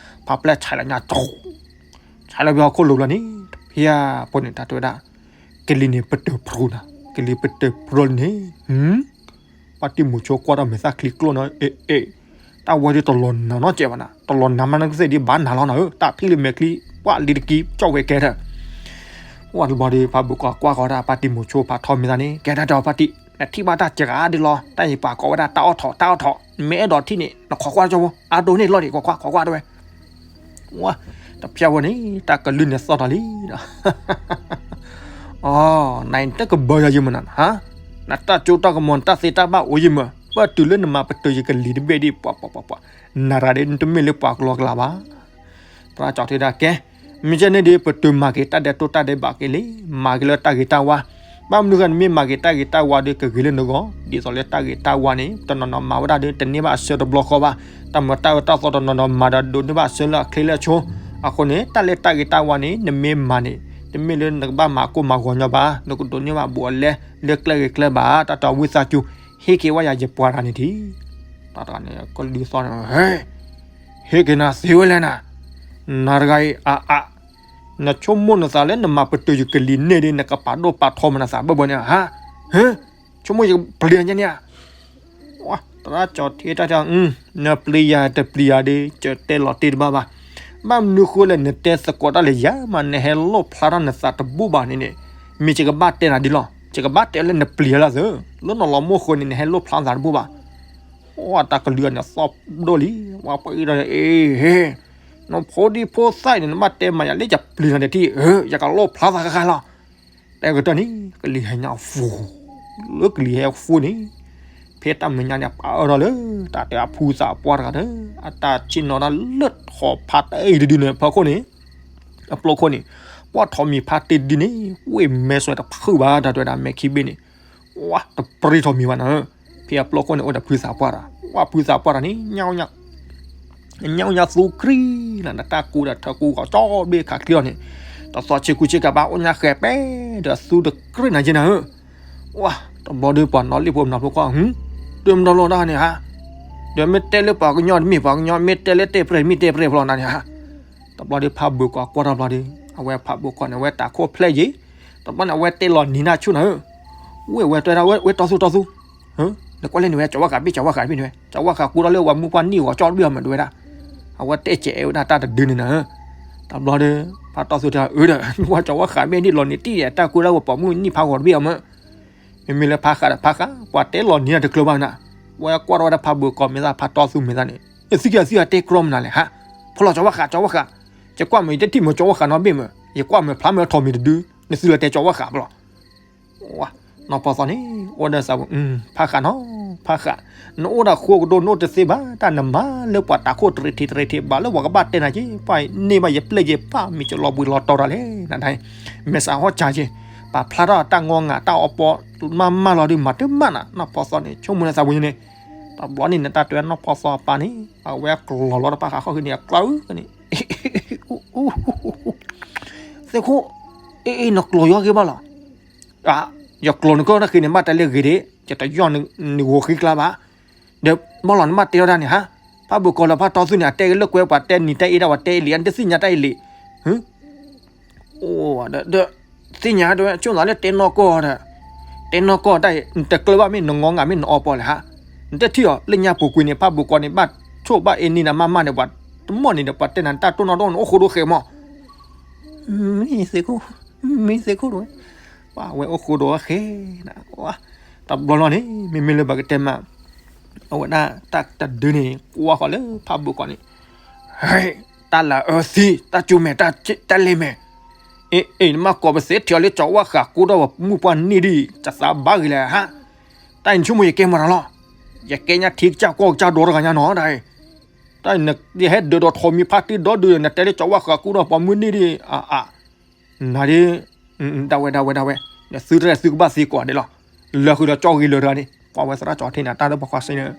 ဖးပျဲၢ်ဆဲးလီၤညါ ဆဲးလီၤဖဲဟီၣ်ခိၣ်လိၤလီၤန့ၣ် တဖျၢၣ်ဖိန့ၣ် တၢ်တဲဝဲဒၣ် ကလံၤန့ၣ်ပတၢၢ်ဖြူနၤ, ကလံၤပတၢၢ်ဖြူလံန့ၣ် ပှၤတံၤမိၤဆိကွၢ်တၢ်မဲာ်သၣ်ချံကျိၣ်နီၤ အဲ အဲ တၢ်ဝဲဒၣ်တလီၤနၤနီတစဲးဘၣ်နၤ, တလီၤနၤမးနကသ့ၣ်ဒ်ဘၣ်နၤလီၤနၤဧၢ, တၢ်ဖံးလၢမဲာ်ချံ ပှၢ်လံတကံ ကၠီၣ်ဝဲကဲထၢၣ် ဝံၤတဘျီဒီး ဖးဘိးကီးကွၢ်ဃီၤဒၣ် ပှၤတံၤမိၤဆိဖးထီမဲာ်သၣ်န့ၣ် ကဲဒၣ်ဒီးဖါတံၢ် နထံၣ်ဘၣ်တၢ်စှၤဒ်လီၤ, တၢ်အံၤပှၤကိးဝဲဒၣ်တၢ်အီၣ်ထိး တၢ်အီၣ်ထိး, နမ့ၢ်အဲၣ်ဒိးထံၣ်န့ၣ် နခိးကွၢ်ကၠီဖိ အါဒိၣ်န့ၣ်လီၤဒံး ခိးကွၢ် ခိးကွၢ်တဲဝဲ ဝါ တဖျၢၣ်ဖိန့ၣ် တၢ်ကလုၢ်န့ၣ်သီၣ်ထီၣ်လံဒီး အီ နတကဘၢယၤယမုာ်နၤဧါ, နတၢ်စိတၢ်ကမီၤ နတၢ်သ့တၢ်ဘၣ်အိၣ်ယမုာ်, ပတုၤလၢနမၤပတုာ်ယကလံၤတဘ့ၣ်ဒ် ပှၤပှၤပှၤပှၤ, နရၤဒ်နတမ့ၢ်လၢပှၤကလီကလီဘၣ်. သရၣ်ကၠီၤထ့ဒၣ်ကဲ, မ့ၢ်ကဲန့ၣ်ဒီး ပတုာ်မၤက့ၤတၢ်ဒဲးတိၢ်တၢ်ဒဲးဘးက့ၤလံ, မၤက့ၤလၢတၢ်ဂ့ၤတၢ်ဝါ, ဘၣ်မနုၤဃိနမ့ၢ်မၤက့ၤတၢ်ဂ့ၤတၢ်ဝါဒီး ကဂ့ၤလၢနဂီၢ်, ဒ်သိးလၢတၢ်ဂ့ၤတၢ်ဝါန့ၣ် တနီၤနီၤမၤဝဲဒၣ်ဒီး တန့ၢ်ဘၣ်အဆၢတဘျီဃီဘၣ်, တၢ်မၤတၢ်အၢတၢ်သီတနီၤနီၤမၤဒီး ဒိးန့ၢ်ဘၣ်အဆၢလၢအချ့လၢအဆိ, အဃိန့ၣ် တၢ်လၢတၢ်ဂ့ၤတၢ်ဝါန့ၣ် နမ့ၢ်မၤန့ၣ် တမ့ၢ်လၢနကဘၣ်မၤကိၢ်မၤဂီၤညီဘၣ်, နကဒိးန့ၢ်ဘၣ်ဘူးအလဲ လၢကျဲဂ့ၤကျဲဘၣ်, တၢ်တဝံသးစူၤ ဟ့ၣ်က့ၤဝဲယၤယပှၤတဂၤန့ၣ်ထံ တၢ်တဂၤန့ၣ် ကလုၢ်သီၣ်န့ၣ် ဟ့ၣ်က့ၤနၤသ့ဝဲလဲၣ်နၤ, နၤတဂၤအံၤအါအါ, နဆိကမိၣ်နသးလၢနမၤပတုာ်ယကလံၤန့ၢ်ဒီး နကပာ်ဒိၣ်ပာ်ထီမနုၤသးဘၣ်ဘၣ်န့ၣ်ဧါ, ဟ့ၣ်, ဆိကမိၣ်ယကပျံၤယၤန့ၣ်ဧါ သရၣ်ကၠီၤထ့တၢ်တဲ နပျံၤယၤတပျံၤယၤဒီး ကတဲလီၤတ့ၢ်တဘၣ်ဘၣ်, ဘၣ်မနုၤဃိလဲၣ် နတဲသကိးတၢ်လၢယၤမး နဟဲလိၣ်ဖျါထီၣ်နသးတဘူၣ်ဘၣ်န့ၣ်န့ၣ်, မ့ၢ်ယကဘၣ်တဲနၤဒ်လီၤ, ယကဘၣ်တဲလၢနပျံၤယၤလၢသၢ, လၢနီၢ်လီၤမိၢ်ဃိန့ၣ် နဟဲလိၣ်ဖျါသးတဘူၣ်ဘၣ်. ဝဲတၢ်ကလုၢ်အန့ၣ်သီၣ်ဒိၣ်လံ, ဝဲပှၤအံၤဒီး အ့ ဟ့ၣ်, နဖိဒံဖိသၣ်အံၤန့ၣ် နဘၣ်တဲမၤယၤလၢယပျံၤနၤဒီးထံၣ်, ယကလိၣ်ဖျါသးဃၣ်ဃၣ်လီၤ. တဲကတၢၢ်န့ၣ် ကလံၤဟဲညါဖူ, လၢကလံၤဟဲဖူန့ၣ်, ဖဲတၢ်မဲာ်ညါန့ၣ် ပာ်အၢထီၣ်လၢ တၢ်တဲအဖုသးပှၢ်တဂၤဒီး အတၢ်ဆ့ၣ်နီၤတၢ်လၢထီၣ်ဖးတၢ်အံၤတဒုန့ၣ် ဖီခိၣ်န့ၣ်, အပျိခိၣ်န့ၣ်, ပှၢ်ထီၣ်မံၤဖးတ့ၢ်တဒုန့ၣ် ဝ့ၢ်မဲစွဲတဖုဘၣ် တၢ်တဲဝဲဒၣ်မဲာ်ခံဘ့ၣ်န့ၣ်, ဝါ တပြံထီၣ်မံၤဘၣ်နၤဧၢ, ဖဲအပျိခိၣ်န့ၣ် အိၣ်ဒီးဖုသးပှၢ်တဂၤ, ဝါဖုသးပှၢ်တဂၤန့ၣ် ညါ ညါသူကြံနၤ တၢ်ကူဒီးထၢကူဂီၤကၠီဘ့ၣ်ခးချံလီၤန့ၣ်, တသီဆ့ကူဆ့ကၤဘၣ် အိၣ်ညါဃဲၤပဲ ဒီးသူတကြံနၤက့နၤဧၢ, ဝါ တဘျီဒီးပှၤနီၣ်လံၣ်ဖိမနုၤဖိကီၢ် တုၤမဒီလိာ်တၢ်န့ၣ်ဧါ, ဒီးမ့ၢ်တဲလၢပှၤကညီတမ့ၢ်ပှၤကညီ မ့ၢ်တဲလၢတဲပြဲၢ်တမ့ၢ်တဲပြဲၢ်ဖျီနၤန့ၣ်ဧါ, တဘျီဒီးဖးဘၢၣ်ကီးကွၢ်ထီၣ်ဘျီဒီး အဝဲဖးဘၢၣ်ကီးန့ၣ် အဝဲတၢ်ခိၣ်ဖျဲၣ်ယံၤ, တဘျီန့ၣ် အဝဲတဲလီၤနံၤနၢ်ဆူၣ်နၤဧၢ, ဝ့ၢ်ဝဲတဲဒၣ်ဝဲ ဝဲတီသူတီသူ နကွၢ်လၢနဝဲ ကၠီၤဝါဃးဘ့ၣ် ကၠီၤဝါဃးဘ့ၣ်နဝဲ ကၠီၤဝါဃးကူဒီးလၢပှၤမုၣ်ပှၢ်နံၣ်ဂီၤကၠီတဘ့ၣ်အမ့ၢ်တဲဝဲဒၣ်, အဝဲတဲကဲးအဲၣ်ဝဲဒၣ်တၢ်တဒုန့ၣ်နၤဧၢ, တဘျီဒီး ဖးတီသူတဲအၢဒီး နကွၢ်ကၠီၤဝါဃးဘ့ၣ်ဒ်လီၤနံၤတံၢ် တၢ်ကူဒီးပှၤပိာ်မုၣ်နံၣ်ဖးဂီၤတဘ့ၣ်အမ့ၢ်, မ့မ့ၢ်လၢဖးဃးဒီးဖးဃး ပှၤတဲလီၤနံၤတၢ်တကျၢၤဘၣ်နၤ, ဝဲကွၢ်ထီၣ်ဝဲဒၣ်ဖးဘၢၣ်ကီးမဲာ်သၣ် ဖးတီသူမဲာ်သၣ်န့ၣ် နသံက့ၤသံအတဲကြီမနုၤလဲၣ်ဟါ, ဖိလီၤကၠီၤဝါဃး ကၠီၤဝါဃး, ယကွၢ်မး ယတထံၣ်မးကၠီၤဝါဃးနီတဘ့ၣ်မး, ယကွၢ်မးဖျါမးထီၣ်မံၤတဒု, နသုလၢတဲကၠီၤဝါဃးပလီၤ ဝါ နီၢ်ပီၢ်သီန့ၣ် အိၣ်ဒီးသးဝဲ ဖးဃးနီၤ ဖးဃး, နအိၣ်ဒီးဃိကဒိ နအိၣ်တသ့ဘၣ် တၢ်နမၤလၢပှၤတၢ်ခိၣ်တရံးထံးတရံးထံး ဘၣ်လၢပှၤကဘၣ်တဲနၤက့ၤ ပှၤန့ၢ်ဘၣ်ယပျဲၢ်ယပၢ် မ့ၢ်ကလီၤဘှံးလီၤတီၤတၢ်လဲၣ် နဒၣ်, မဲာ်ဆှးဟီၣ်စၢ်က့ၤ, ပာ်ဖျါထီၣ်တၢ်ငီငၤ တၢ်အီပီ မၤမၤလီၤဒုး မၤတမၣ်နၤ နီၢ်ပီၢ်သီန့ၣ် ဆိကမိၣ်လၢသးဝဲန့ၣ်, တဘျီန့ၣ် နတၢ်တဲနီၢ်ပီၢ်သီအပၢ်န့ၣ် အဝဲကလီၤလီၤတပၣ်ဃးခီၣ်ဃံန့ၣ် အကျါန့ၣ် သ့ၣ်ခိၣ်, အ့ အ့ နကျိၤယီၤဂ့ၤဘၣ်လီၤ. ယကျိၤနကီၢ်တၢ်ဃံန့ၣ် ဘၣ်တဲလၢဂ့ၤဒၣ် ယတယီၢ်နဂီၤဃံကျါဘၣ်. ဒီးဘၣ်လီၤ နဘၣ်တဲထီၣ်တၢ်န့ၣ်ဟါ, ဖးဘိးကီးလၢဖးတီသူန့ၣ် အတဲက့ၤလၢကွဲပှၤတဲနံၤတဲအ့ဒၣ် ပှၤတဲအ့လံ အတသ့ၣ်ညါတၢ်အ့လံ. ဒီး သ့ၣ်ညါတဲဝဲ ဆိသးလၢတဲနီၢ်ကီၢ်ဒီး တဲနီၢ်ကီၢ်တၢ်အံၤ နတကျၢၤဘၣ်မ့ၢ်နငီငၤမ့ၢ်နအီပီလဲၣ်ဟါ. နတထံၣ်အီၤ လၢညါပူၤကွံာ်န့ၣ် ဖးဘိးကီးန့ၣ် ဘၣ်ဆိၣ်ဘၣ်အ့န့ၢ်နၤမးမးန့ၣ် ပှၤတမီၢ်န့ၣ်ဒီး ပှၤတဲနၤတၢ်တိၢ်နီၣ်ဒိၣ်န့ၣ် အိၣ်ဃိဒိၣ်ဃဲမး. မ့ၢ်သ့ၣ်ခိၣ်, မ့ၢ်သ့ၣ်ခိၣ်ဒိၣ်ဝဲ, ပှၤဝဲအိၣ်ဃိဒိၣ်ဝဲဃဲနၤ, တဘျီလီၤန့ၣ် မ့မ့ၢ်လၢပကတဲမး အဝဲဒၣ်တၢ်တဒုန့ၣ် ကွၢ်ဃီၤလၢဖးဘိးကီးန့ၣ်, တၢ်လၤအၢသံ တၢ်ကၠူမဲာ် တၢ်လဲၤမဲာ်, အ့ အ့ နမ့ၢ်ကိးပသ့ထံၣ်အီၤလၢကၠီၤဝါဃး ကိးထီၣ်ပှၤမုၣ်ပှၢ်န့ၢ်ဒံး တသးဘၣ်ဂ့ၤလဲၣ်ဟါ. တၢ်အံၤနဆိကမိၣ်ယကဲမတၤလီၤ. ယကဲညါထံကစၢ်ကီၢ်ကစၢ်ဒီတဂၤညါနီၤ တၢ်အံၤ တၢ်နဟဲဒၢးဒီးထိးမံၤဖါတံၢ်ဒီဒုး နတဲလၢကၠီဝါဃးကူဒီးပိာ်မုၣ်န့ၣ်ဒ် အါ နၤဒ် ဒၣ်ဝဲ ဒၣ်ဝဲ ဒၣ်ဝဲ နသုတရဲၣ်သုကဘၣ်သံကွၢ်ဒ်လီၤ. လၢဃုာ်ဒီးကၠီဂ့ၤလၢတဂၤန့ၣ် ကွၢ်ဝဲသရၣ်ကၠီထံန့ၣ် တၢ်လၢပှၤခွါစ့န့ၣ်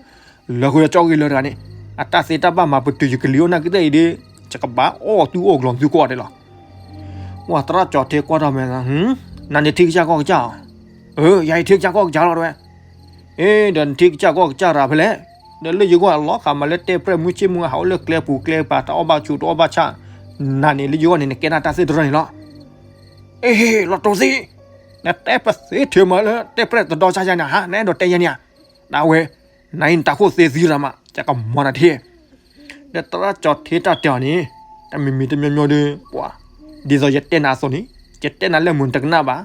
လၢဃုာ်ဒီးကၠီဂ့ၤလၢတဂၤန့ၣ် အတၢ်သ့တၢ်ဘၣ်မၤပတုာ်ယကလံၤအိၣ်နာ်က့သ့ၣ်အံၤဒ် ယကဘၣ်အီၣ်သူအီၣ်ကျီၤသုကွၢ်ဒ်လီၤ. ဝဲသရၣ်ကၠီထံကွၢ်ထီၣ်မဲာ်သး နၤန့ၣ်ထံကစၢ်ကီၢ်ကစၢ်ဧါ. အၢ ယၤအံၤထံကစၢ်ကီၢ်ကစၢ်လီၤတဝဲ. အ့ ဒီးနထံကစၢ်ကီၢ်ကစၢ်ရၤဖဲလဲၣ်. ဒီးလၢယဂီၢ်အလီၤဃာ်မးလၢ တဲပြဲၣ်မုၢ်ဆ့ၣ်မုၢ်ဟးအိၣ်လၢကျဲပူၤကျဲပၤ တအီၣ်ဘၣ်ဆူးတအီၣ်ဘၣ်ဆၣ်, နၤန့ၣ်လၢယဂီၢ်န့ၣ် နကဲနၤတၢ်သ့ၣ်တရၢၢ်န့ၣ်လီၤ. အ့ လီၤတိၢ်သံ, နတဲပသ့ထုးမးလၢ တဲပြဲၣ်တဒီစါယါန့ၣ်ဧါ, နအဲၣ်ဒိးတဲယဲန့ၣ်ဧါ. ဒၣ်ဝဲ, နၤအံၤနတၢ်ခိၣ်သ့သံရၤမး, ယကမၤနၤထံ ဒီးသရၣ်ကၠီထံတၢ်တဲအီၤန့ၣ်, တမံၤမံၤတမံၤမံၤဒီး, ပှၤ, ဒ်သိးယတဲနၤအသိးန့ၣ်, ယတဲနၤလၢမုၢ်နတကနၣ်ဘၣ်,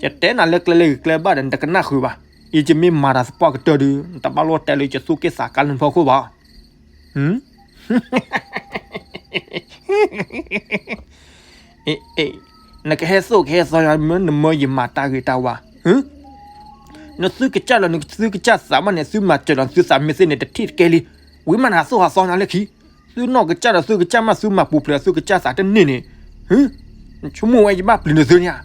ယတဲနၤလၢကျဲလၢဂ့ၤကျဲဘၣ်ဒီးနတကနၣ်ဃုာ်ဘၣ်. အံၤယမ့ၢ်မၤတၢ်သပှၢ်ကတၢၢ်ဒီး နတဘၣ်လိၣ်တဲလၢယသူၣ်က့ၣ်သးကါလၢနဖီခိၣ်ဘၣ်. အ့ နကဟဲသိၣ်ကဟဲသီယၤမ့ၢ်နမၢယမၤတၢ်ဂ့ၤတၢ်ဝါ, နသုကစၢ်လီၤနသုကစၢ်သးမးန့ၣ် သုမၤစၢၤလီၤနသုသးမ့ၢ်သ့န့ၣ် တထံၣ်တကဲလံ. ဝံၤမးနၤသိၣ်ဟးသီညါလၢခံ, သုနီၢ်ကစၢ်ဒီးသုကစၢ်မး သုမၤပူၤဖျဲးသုကစၢ်သးတန့ၢ်န့ၣ်, နဆိကမိၣ်ဝဲယဘၣ်ပျံၤနသုန့ၣ်ဧါ.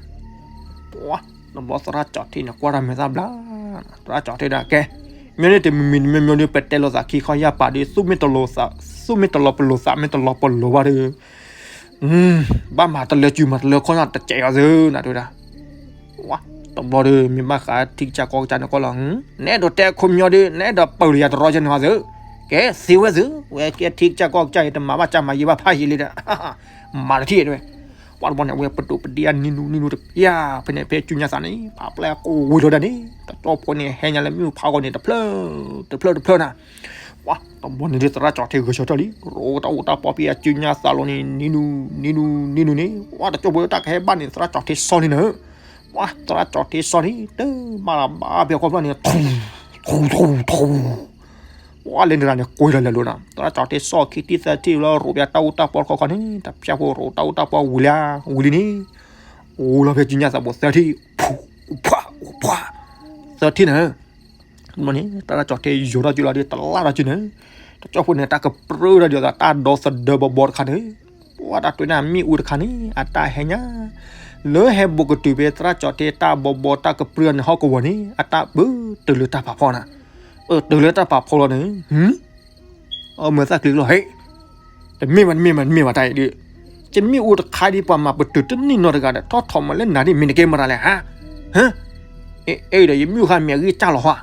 ပှၤ, တဘျီသရၣ်ကၠီထံန့ၣ် ကွၢ်တၢ်မဲာ်သၣ်ဘျါ, သရၣ်ကၠီထံဒၣ်ကဲ, မ့ၢ်န့ၣ်တမံၤမံၤတမံၤမံၤဒီး ပတဲလိာ်သးခံခီယၢ်ပာ်ဒီး သူၣ်မ့ၢ်တလီၤသး, သူၣ်မ့ၢ်တလီၤပလိာ်သးမ့ၢ်တလီၤပလိာ်ဘၣ်ဒီး, ဘၣ်မၤတလၢစုမၤတလၢခီၣ်ညါတစဲးအီၤသုနၤတဲဝဲဒၣ်. ဝါ, တဘျီဒီး မ့ၢ်ဘၣ်ဃးထံကစၢ်ကီၢ်ကစၢ်န့ၣ်ကွၢ်လီၤ, နအဲၣ်ဒိးတဲခိၣ်မညီဒီး နအဲၣ်ဒိးပာ်လၢယၤတရီယဲန့ၣ်ဟီသု, ကဲသ့ဝဲသု, ဝဲကဲထံကစၢ်ကီၢ်ကစၢ်အံၤ တမၤဘၣ်ကၢ်မၤယံၤဘၣ်ဖးယံၤလံဒီး, မၤတထံၣ်တဲဝဲ. ပှၤတဘျီန့ၣ် အဝဲပဒိၣ်ပဒ့အနံၤနူနံၤနူတပျၢ်ဖဲန့ၣ် ဖဲစုညါသးန့ၣ် ဖးပျဲၢ်ကိၢ်ဝံၤလီၤဒၣ်န့ၣ် တကၠီဖိန့ၣ် ဟဲညါလၢမ့ၣ်အူဖးဂီၤန့ၣ် တဖျၢၣ်, တဖျၢၣ်တဖျၢၣ်နၤ. ပှၤ, တဘျီန့ၣ်ဒီးသရၣ်ကၠီထံဂဲၤဆၢထၢၣ်လံ, ရိးတၢ်အိၣ်တၢ်ပီဖဲအစုညါသးလီၤန့ၣ် နံၤနူ, နံၤနူ, နံၤနူန့ၣ်, ပှၤတကၠီဖိတၢ်ကဟဲဘၣ်န့ၣ် သရၣ်ကၠီထံစီန့ၣ်နၤ. ပှၤ, သရၣ်ကၠီထံစီန့ၣ် တဘၣ်လၢဘၣ်ဖဲခီဖျိန့ၣ် ထူ, ထူ, ထူ, ထူ ပှၤလၢန့ၣ်တဂၤန့ၣ် ကွံာ်လီၤလဲၤလိာ်နၤ, သရၣ်ကၠီထံစီခံထံၣ်သၢထံၣ်လၢရိးဖဲတၢ်အိၣ်တၢ်ပီတခီခီန့ၣ် တဖျၢၣ်ဖိရိးတၢ်အိၣ်တၢ်ပီဝံၤလံ, ဝံၤလံန့ၣ်, အိၣ်လီၤဖဲစုညါသးဘိသၢထံၣ်, ဖှး, ဖှး, သၢထံၣ်နၤ. န့ၣ် သရၣ်ကၠီထံယိၤထီၣ်ကၠူလီၤဒီး တလၢ်ထီၣ်ကၠူန့ၣ်, တကၠီဖိန့ၣ် တၢ်ကပြုၢ်ထီၣ်ဒီးတၢ်ဒီသဒၢဘီဘီတခါန့ၣ်, ပှၤတၢ်တွဲနၤမ့ၣ်အူတခါန့ၣ် အတၢ်ဟဲညါ လၢဟဲဘူးကတုၤဖဲသရၣ်ကၠီထံတၢ်ဘီဘီတၢ်ကပြုၢ်န့ၣ်ဟီၣ်ကဝီၤန့ၣ် အတၢ်ပၢၢ်တုၤလၢတၢ်ဖးဖီနၤ, ပၢၢ်တုၤလၢတၢ်ဖးဖီလီၤန့ၣ်, အမဲာ်သၣ်ချံကလီၤဟဲ, တမ့ၢ်ဘၣ် တမ့ၢ်ဘၣ် တမ့ၢ်ဘၣ်တၢ်အံၤဒီး, ယမ့ၣ်အူတခါဒ်ပှၤမၤပတုာ်တန့ၢ်နီတဂၤဒီး ထီၣ်ထီၣ်မးလၢနၤဒ်မ့ၢ်နကဲမတၤလဲၣ်ဟါ, ဟါ, အ့ အ့ဒီး ယမ့ၣ်အူခါမ့ၢ်အဂံၢ်စၢ်လီၤဟါ,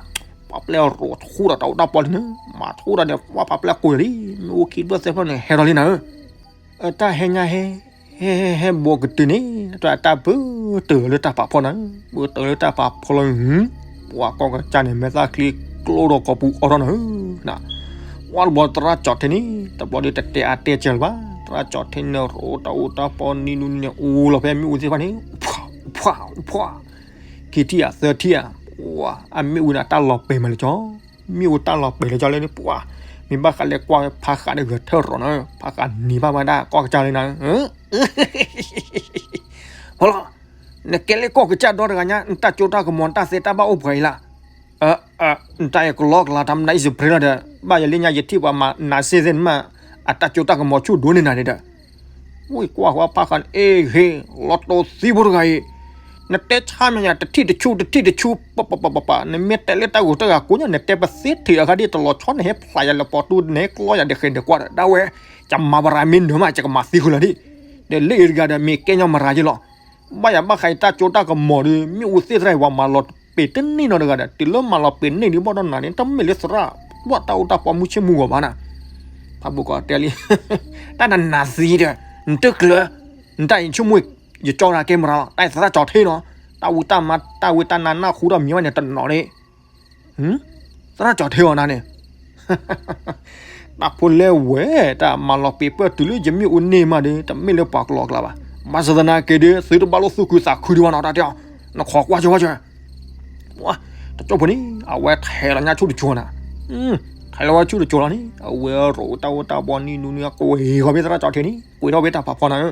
ပှၤပျဲၢ်ရိးထူဒီးတၢ်အိၣ်တၢ်ပီလံန့ၣ်, မၤထူဒီးန့ၣ် ပှၤဖးပျဲၢ်ကိးလံ, မ့ၣ်အူခံဖျၢၣ်သၢဖျၢၣ်န့ၣ် ဟဲထီၣ်လံနၤဧၢ အတၢ်ဟဲညါဟဲ, ဟဲ, ဟဲ, ဟဲဘူးကတုၤန့ၣ် တၢ်တၢ်ပၢၢ်တုၤလၢတၢ်ဖးဖီနၤ, ပၢၢ်တုၤလၢတၢ်ဖးဖီလီၤ, ပှၤကီၢ်ကစၢ်န့ၣ် မဲာ်သၣ်ချံကျိဒီးကိာ်ပူၤအီထီၣ်နၤဧၢ, နၤ, ပှၤတဘျီသရၣ်ကၠီထံန့ၣ် တဘျီဒီးတတဲအါတဲစၢၤလၢၤဘၣ်, သရၣ်ကၠီထံန့ၣ်ရိးတၢ်အိၣ်တၢ်ပီနံၤနူနံၤန့ၣ် အိၣ်လီၤဖဲမ့ၣ်အူသ့ၣ်တဖၣ်န့ၣ်, ဖှး, ဖှး, ဖှး, ခံထံၣ်ဧါသၢထံၣ်ဧါ, ပှၤအမ့ၣ်အူန့ၣ် အတၢ်လီၤပဲာ်မးလၢကၠီ မ့ၣ်အူတၢ်လီၤပဲာ်လၢကၠီလၢန့ၣ် ပှၤ, မ့ၢ်ဘၣ်ဃးလၢကွၢ်ဖးဃးဒီးဂဲၤထၢၣ်ရီၤနၤ, ဖးဃးနံၤဘၣ်ဝဲဒၣ်ကီၢ်ကစၢ်လၢနၤ, ဟီလီၤ, နကဲလၢကီၢ်ကစၢ်ဒီတဂၤညါ နတၢ်ကၠိတၢ်ကမီၤနတၢ်သ့တၢ်ဘၣ်အိၣ်ပှဲၤအံၤလၢ်, နတၢ်အဲၣ်ကလီကလီတၢ်မနုၤအံၤစပရ့လီၤဒီး ဘၣ်ယၤလၢညါယထံၣ်ပှၤမၤနၤစ့ၢ်သ့ၣ်နမး, အတၢ်ကၠိတၢ်ကမီၤဆူၣ်ဒိၣ်န့ၢ်နၤန့ၣ်ဒီး ဝံၢ်ကွၢ်ဃီဖးဃးန့ၣ် အ့ၣ်ဂ့ၤ, လီၤတိၢ်သံဖိတဂၤအံၤ, နတဲဆါမ့ၢ်ညါ တထံၣ်တဆူၣ် တထံၣ်တဆူၣ်, ပပပပပ, နမ့ၢ်တဲလၢတၢ်ဂိၢ်တၢ်ဂၤကိးညါ နတဲပသ့ထံၣ်အဂၤဒ်တလီၤဆီ နဟဲဖျါယၤလၢပီတူၢ် နဟဲကျီယၤဒ်ဃဲၤဒ်ကွၢ်ဒီး ဒၣ်ဝဲ, ယမၤပရၤမ့ၢ်နၢၤမး ယကမၤသံဃုာ်လီၤဒ်, ဒီးလၢအံၤတဂၤဒီး မ့ၢ်ကဲညီမရၤယ့လီၤ. ဘၣ်ယၤဘၣ်ဃးအံၤတၢ်ကၠိတၢ်ကမီၤဒီး မ့ၣ်အူသ့ၣ်တဖၣ်အံၤ ပှၤမၤလီၤပံာ်တန့ၢ်နီတဂၤဒီး တုၤလၢမၤလီၤပံာ်န့ၢ်ဒံးဘၣ်ဒီးနၤန့ၣ် တမ့ၢ်လၢသရၣ် ဘၣ်တၢ်အိၣ်တၢ်ပီမုၢ်ဆ့ၣ်မုၢ်ဂီၤဘၣ်နၤ, ဖးဘိကီးတဲလံ, တၢ်နနၤသံဒီး နတကျၢၤ, နတၢ်အံၤဆိကမိၣ်, ယကၠီတၢ်ကဲမရၤလီၤ တၢ်အံၤသရၣ်ကၠီထံလီၤ, တၢ်ဝံတၢ်မါ တၢ်ဝံတၢ်နါနၢ်ဟူထီၣ်မံၤဝဲန့ၣ်တနီၤန့ၣ် သရၣ်ကၠီထံအီၤနၤန့ၣ်, တၢ်ဖိလဲၣ်ဝဲ တၢ်မၤလီၤပံာ်ပၢၢ်တုၤလၢယမ့ၣ်အူန့ၢ်မးဒီး တမ့ၢ်လၢပှၤကလီကလီဘၣ်, ဘၣ်ဆၣ်သနာ်က့ဒီး သုတဘၣ်လိၣ်သူၣ်ခုသးခုဒံးဘၣ်နီၤ တၢ်တဲအီၤ, နခိးကွၢ်ကၠီဝဲကၠီ, တကၠိဖိန့ၣ် အဝဲထဲးလီၤညါဆူၣ်တကၠိနၤ, ထဲးလီၤဝဲဆူၣ်တကၠိလီၤန့ၣ် အဝဲရိးတၢ်အိၣ်တၢ်ပီနံၤနူနံၤ ကွံာ်ဃီၤဖဲသရၣ်ကၠီထံန့ၣ် ကွံာ်ထီၣ်ဖဲတၢ်ဖးဖီနၤ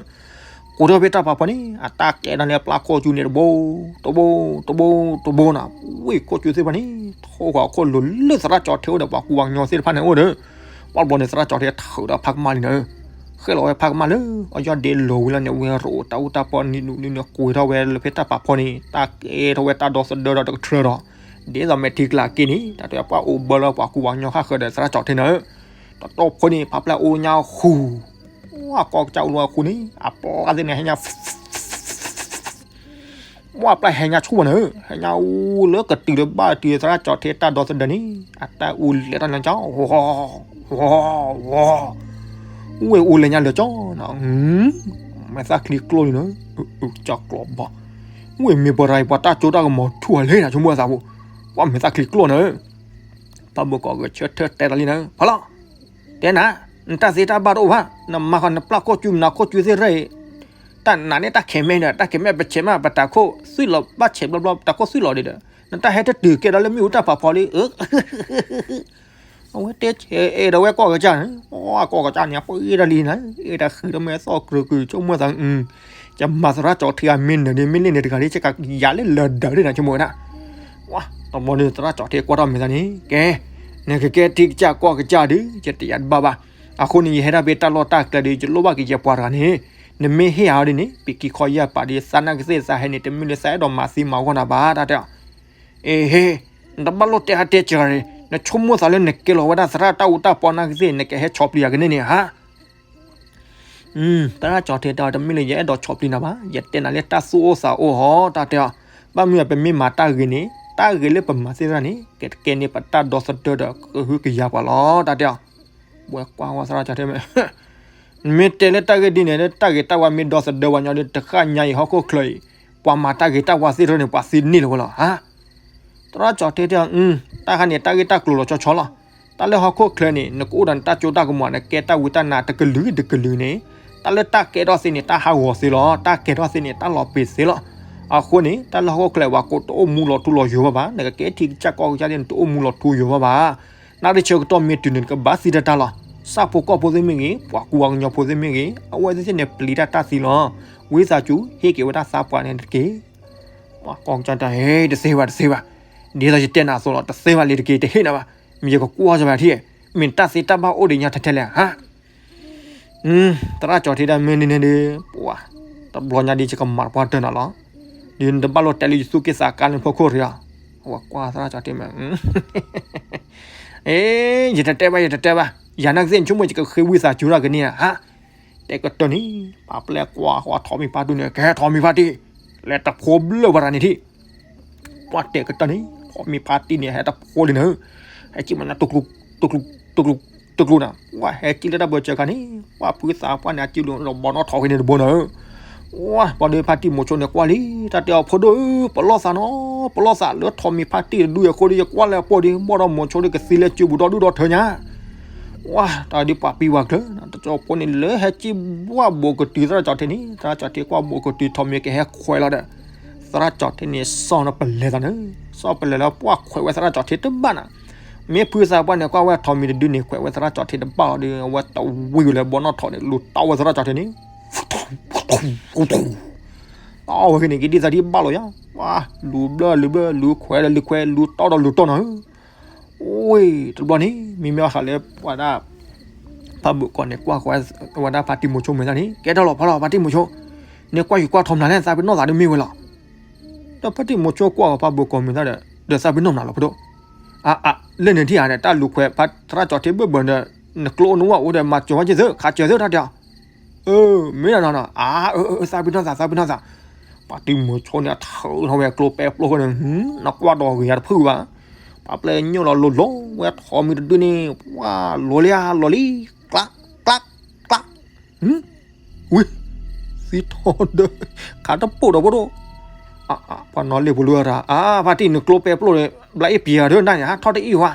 ကွံာ်ထီၣ်ဖဲတၢ်ဖးဖီန့ၣ် အတၢ်ကဲထီၣ်န့ၣ် အပျၢ်ခိၣ်ကၠူန့ၣ်တဘိ, တဘိ, တဘိ, တဘိနၤ, ဝံၢ်ခိၣ်ကၠူသ့ၣ်တဖၣ်န့ၣ် ထိၣ်ဃီၤခိၣ်လိၤလၢသရၣ်ကၠီထံအိၣ်ဒီး ပှၤကူပှၤကညီသ့ၣ်တဖၣ်န့ၣ်အိၣ်ဒီး, ပှၢ်ဘျီန့ၣ် သရၣ်ကၠီထံထုးဒီးဖးကမၣ်လံနၤဧၢ, ဃဲၣ်လီၤဝဲဖးကမၣ်လၢ အယီၢ်ဒ့လိၤဝံၤလီၤန့ၣ် ဝဲရိးတၢ်အူတၢ်ပီနံၤနူးနံၤနူး ကွံာ်ထီၣ်ဝဲလၢဖဲတၢ်ပာ်ဖီန့ၣ် တၢ်ကဲထီၣ်ဝဲတၢ်ဒီသဒၢဒီးတကထြၢဒီး ဒ်သိးမဲာ်ထံကလၤက့န့ၣ် တၢ်တဲပှၢ်အိၣ်ဘၢလၢပှၤကူပှၤကညီဃၣ်ဃၢၤဒီးသရၣ်ကၠီထံနၤဧၢ, တတီၢ်ဖိန့ၣ် ဖးပျဲၢ်အိၣ်ညါဃူ အကီၢ်ကစၢ်အိၣ်လီၤဃူန့ၣ် အပျၢ်သ့ၣ်န့ၣ် ဟဲညါ ပှၢ်ပျၢ်ဟဲညါဆူၣ်ဘၣ်နၤဧၢ, ဟဲညါအိၣ်လၢကတုၤလၢဘၣ်တုၤသရၣ်ကၠီထံတၢ်ဒီသဒၢန့ၣ် အတၢ်အူလဲၤထီၣ်လၢကၠီ ဝီၤ ဝီၤ ဝီၤ, ဝဲအိၣ်လဲၤညါလၢကၠီနၤ, မဲာ်သၣ်ချံကျိၣ်လံနၤ, ကၠီကျီဘီ, ဝဲမ့ၢ်ပရၤအံၤ ပှၤတၢ်ကၠိတၢ်ကမီၤထူၣ်အီၤလံနၤ ဆိကမိၣ်အသးပူၤ, ပှၢ်မဲာ်သၣ်ချံကျိၣ်နၤဧၢ, ပှၢ်ဘၣ်ကီးဂဲၤဆၢထၢၣ်တဲတၢ်လံနၤဧၢ, ဖီလီၤ တဲနၤ, နတၢ်သ့တၢ်ဘၣ်တအိၣ်ဘၣ်, နမၤဃီနပျၢ်ခိၣ်ကူမနၤခိၣ်ကူသ့ၣ်ရၢအံၤ, တၢ်နးန့ၣ်တၢ်ခဲမဲဒီး တၢ်ခဲမဲပဆဲးမး ပတၢ်ခိၣ်သွံၣ်လီၤဘၣ်ဆဲးဘျီဘျီ ပတၢ်ခိၣ်သွံၣ်လီၤဒံးဒီး နတၢ်ဟဲတတုၤကဲဒီးလၢမ့ၣ်အူတၢ်ဖးဖီလံ, အဝဲတဲဆဲးအဲၣ်ဒိးဝဲကီၢ်ကစၢ်န့ၣ်, ပှၢ်ကီၢ်ကစၢ်န့ၣ် ပှၢ်အ့ၣ်တၢ်လံနၤ, အဲၣ်တၢ်ဃုာ်ဒီးမဲာ်သီၣ်ကြၢးကွံာ်ဆိကမိၣ်သး, ယမၤသရၣ်ကၠီထံဂၤမ့ၢ်နၢၤဒ်မ့ၢ်လ့ၣ်န့ၣ်တဂၤဒ် ကယၤလၢလၢာ်ဒၢးဒ်နၤဆိကမိၣ်ဝဲဒၣ်, ပှၢ်တဘျီန့ၣ် သရၣ်ကၠီထံကွၢ်ထီၣ်မဲာ်သးန့ၣ် ကဲ, နကကဲထံကစၢ်ကီၢ်ကစၢ်ဒုး ယတယၤတဘၣ်ဘၣ်, အဃိန့ၣ် ယဟဲဒၣ်ဖဲတၢ်လီၢ်တၢ်ကျဲဒုး ယလိၣ်ဘၣ်က့ၤယပှၤတဂၤန့ၣ်, နမ့ၢ်ဟ့ၣ်အီၤဒ်န့ၣ် ပက့ၤခီယၢ်ပာ်ဒ်သးနာ်ကသ့ၣ်သးဟဲန့ၣ် တမ့ၢ်လၢသးအဲၣ်ဒိးမၤသံမၤဝီနၤဘၣ် တၢ်တဲအီၤ အ့ဟ့, နတဘၣ်လိၣ်တဲဟးတဲစှၤန့ၣ် နဆိကမိၣ်သးလၢနကဲလီၤဝဲဒၣ်သရၣ်တၢ်အူတၢ်ပီနာ်ကသ့ၣ် နကဟဲဆီၣ်ပျံၤယၤကန့ၢ်န့ၣ်ဧါ. သရၣ်ကၠီထံတဲအီၤ တမ့ၢ်လၢယအဲၣ်ဒိးဆီၣ်ပျံၤနၤဘၣ်, ယတဲနၤလၢတၢ်သူၣ်အိၣ်သးအိၣ်ဟီ တၢ်တဲအီၤ, ဘၣ်မနုၤပမ့ၢ်မၤတၢ်ဂ့ၤန့ၣ် တၢ်ဂ့ၤလၢပမၤသ့ၣ်တဖၣ်န့ၣ် ကဲတကဲန့ၣ် ပတၢ်ဒီသဒၢဒီးကဟုကယာ်ပှၤလီၤ တၢ်တဲအီၤ. ဝဲကွၢ်ဝဲသရၣ်ကၠီထံမ့ၢ် နမ့ၢ်တဲလၢတၢ်ဂ့ၢ်ဒ်န့ၣ် တၢ်ဂ့ၤတၢ်ဝါမ့ၢ်ဒီသဒၢဝဲညီဒီး တဃၣ်ညါအံၤဟီၣ်ခိၣ်ချၢအံၤ ပှၤမၤတၢ်ဂ့ၤတၢ်ဝါသ့ၣ်တဖၣ်န့ၣ် ပှၤသ့န့ၢ်လီၤဝဲလီၤဧါ. သရၣ်ကၠီထံတဲအီၤ, တၢ်ခါန့ၣ် တၢ်ဂ့ၢ်တၢ်ကျိၤလီၤဆီဆီလီၤ. တၢ်လၢဟီၣ်ခိၣ်ချၢန့ၣ် နကအိၣ်ဒီးနတၢ်စိတၢ်ကမီၤ နကဲတၢ်ဝံတၢ်နါတကလုာ်တကလုာ်န့ၣ် တၢ်လၢတၢ်ကဲထီၣ်သ့န့ၣ် တၢ်ဟးဂီၤသ့လီၤ. တၢ်ကဲထီၣ်သ့န့ၣ် တၢ်လီၤပ့ၤသ့လီၤ. အဃိန့ၣ် တၢ်လၢဟီၣ်ခိၣ်ချၢ ပှၤကိးတအိၣ်မူလီၤထူလီၤယိာ်ဘၣ်ဘၣ်, နကကဲထံကစၢ်ကီၢ်ကစၢ်သ့ၣ် နတအိၣ်မူလီၤထူယိာ်ဘၣ်ဘၣ်. နၣ်ရံၣ်ဆၢကတီၢ်မ့ၢ်တုၤန့ၣ် နကဘၣ်သံတၢ်တၢ်လီၤ. ဆၣ်ဖိကီၢ်ဖိသ့ၣ်မ့ၢ်ဂ့ၤ, ပှၤကူပှၤကညီဖိသ့ၣ်မ့ၢ်ဂ့ၤ, အဝဲသ့ၣ်သ့ၣ်န့ၣ် ပျံၤတၢ်တၢ်သံလီၤ. ဝံသးစူၤ ဟ့ၣ်က့ၤဝဲဒၣ်သးပှၢ်န့ၣ်တက့ၢ်. ပှၤကီၢ်ကစၢ်တဲ, တသ့ဘၣ် တသ့ဘၣ်, ဒ်သိးယတဲနၤအသိးလီၤ, တသ့ဘၣ်လံတက့ၢ်, တဟ့ၣ်နၤဘၣ်, မ့ၢ်ယကကွၢ်စၢၤဘၣ်ထံၣ်, မ့ၢ်တၢ်သ့တၢ်ဘၣ်အိၣ်ဒံးညါထဲထဲလဲၣ်ဧါ. သရၣ်ကၠီထံတဲ မ့ၢ်ဒ်န့ၣ်ဒီး ပှၤ တဘျီညါဒ်ယကမၤပှၢ်တၢၢ်နၤလီၤ. ဒ်နတဘၣ်လိၣ်တဲလၢယသူၣ်က့ၣ်သးကါလၢနဖီခိၣ်ရံဧါ. ဝဲကွၢ်သရၣ်ကၠီထံမ့ၢ် အ့ ယတတဲဘၣ် ယတတဲဘၣ်, ယၤနာ်ကသ့ၣ် နဆိကမိၣ်ယကဃ့ဝံသးစူၤတၢ်ကန့ၢ်ဧါ. တဲကတၢၢ်န့ၣ် ပှၤပျဲၢ်ကွၢ်ဃီထီးမံၤဖါတံၢ်န့ၣ် ကဟဲထီးမံၤဖါတံၢ်, လဲၤတဖိဘျၢဝဲဒၣ်န့ၣ်ထံၣ်. ပှၤတဲကတၢၢ်န့ၣ် ထီးမံၤဖါတံၢ်န့ၣ် ဟဲတဖိလံနၤ, ဟဲကံၣ်မးညါ တကျိ, တကျိ, တကျိ, တကျိနၤ, ပှၤဟဲကံၣ်လၢတၢ်ဘၢစၢၤခါန့ၣ် ပှၤဖုသးပှၢ်န့ၣ် အကံၣ်လိာ်ဒီးဘီနီၣ်ထီၣ်ဃ့န့ၣ်တဘိနၤ. ဝဲ ပှၤဒီးဖါတံၢ်မိၤဆိန့ၣ်ကွၢ်လံ, တၢ်တဲအီၤ ဖိဒိၣ်ဧၢ ပလီၢ်သးနီၤ, ပလီၢ်သးလၢထီးမံၤဖါတံၢ်တဒုအဃိဒီး ယကွၢ်လၢအပိၢ်ဒီး ဘီၣ်ဒီးမိၤဆိဒီးကသံလၢစုပူၤဒီဒူၣ်ဒီထၢညါ. ဝဲ တၢ်ဒ်ပှၤပံၤဝဲကျၢၤ တကၠီဖိန့ၣ် လၢဟဲကံၣ်ဘှၢ်ဘိးကတုၤသရၣ်ကၠီထံန့ၣ် သရၣ်ကၠီထံကွၢ်ဘိးကတုၤထီးမံၤကဟဲခွဲးလီၤဒီး သရၣ်ကၠီထံန့ၣ် စီၣ်နပလဲၤသးန့ၣ်, စီၣ်ပလဲၤလၢပှၤခွဲးဝဲသရၣ်ကၠီထံတဘၣ်နၤ. မ့ၢ်ဖုသးပှၢ်န့ၣ် ကွၢ်ဝဲထီးမံၤတဒုန့ၣ် ခွဲးဝဲသရၣ်ကၠီထံတဘၣ်လီၤဒီး အဝဲတဝံၤဝဲလၢဘီနီၣ်ထီၣ်န့ၣ် လူၤတီဝဲသရၣ်ကၠီထံန့ၣ် တီဝဲဂ့ၤန့ၣ် ကဒ်သးဒ်ဘၣ်လီၤယါ, ပှၤ လူၤဘျၢ လူၤဘျၢ လူၤခွဲးဒီးလူၤခွဲး လူၤတီဒီးလူၤတီနၤ. ဝဲ တဘျီန့ၣ် မ့မ့ၢ်ဘၣ်ဃးလၢပှၤဒၣ် ဖးဘိးကီးန့ၣ် ကွၢ်ဃီဝဲဒၣ်ဖါတံၢ်မိၤဆိမဲာ်သၣ်န့ၣ် ကဲထီၣ်လီၤ ဖးလီၤ ဖါတံၢ်မိၤဆိ, နကွၢ်ယူၤကွၢ်ထီမနုၤလဲၣ် သးပ့ၤနီၣ်သးဒ်မ့ၢ်ဝဲလီၤ. ဒီးဖါတံၢ်မိၤဆိကွၢ်ဃီဖးဘိးကီးမဲာ်သၣ်ဒီး ဒီးသးပ့ၤနီၣ်မနုၤလီၤ ဖးဒိၣ်. အါအါ လၢန့ၣ်ထံၣ်ဧါန့ၣ် တၢ်လူၤခွဲးဖးသရၣ်ကၠီထံဘၢၣ်ဘၢၣ်န့ၣ် နကျိအိၣ်နဝၣ်အိၣ်ဒီး မၤစၢၤဝဲက့ၤသၢ ခးစၢၤသၢ တၢ်တဲအီၤ. အၢ မ့ၢ်နီၤနီၤ အါ အၢ သးပ့ၤနီၣ်သး သးပ့ၤနီၣ်သး. ဖါတံၢ်မိၤဆိန့ၣ် အထုးထီၣ်ဝဲကျိပဲပျိၢ်ဃိန့ၣ် နကွၢ်ဒီးဂ့ၤယၤတဖုဘၣ်. ပှၤပျဲၢ်ညိၣ်လီၤလိၤလိၤဝဲထီးမံၤတဒုန့ၣ် ပှၤလီၤလံဧါ လီၤလံ, ကျး ကျး ကျး. ဝံၤ သံထီၣ်ဒၢ ခးတပိာ်ဒီးဖိဒိၣ်. ပှၤနီၢ်လ့ၣ်ဖိလၢအရၤ အါ ဖါတံၢ်နကျိပဲပျိၢ်န့ၣ် ဘျးအ့ၣ်ပံၤဂၤဒၢနၤန့ၣ် ဟးထီၣ်တအံၣ်ဝဲ,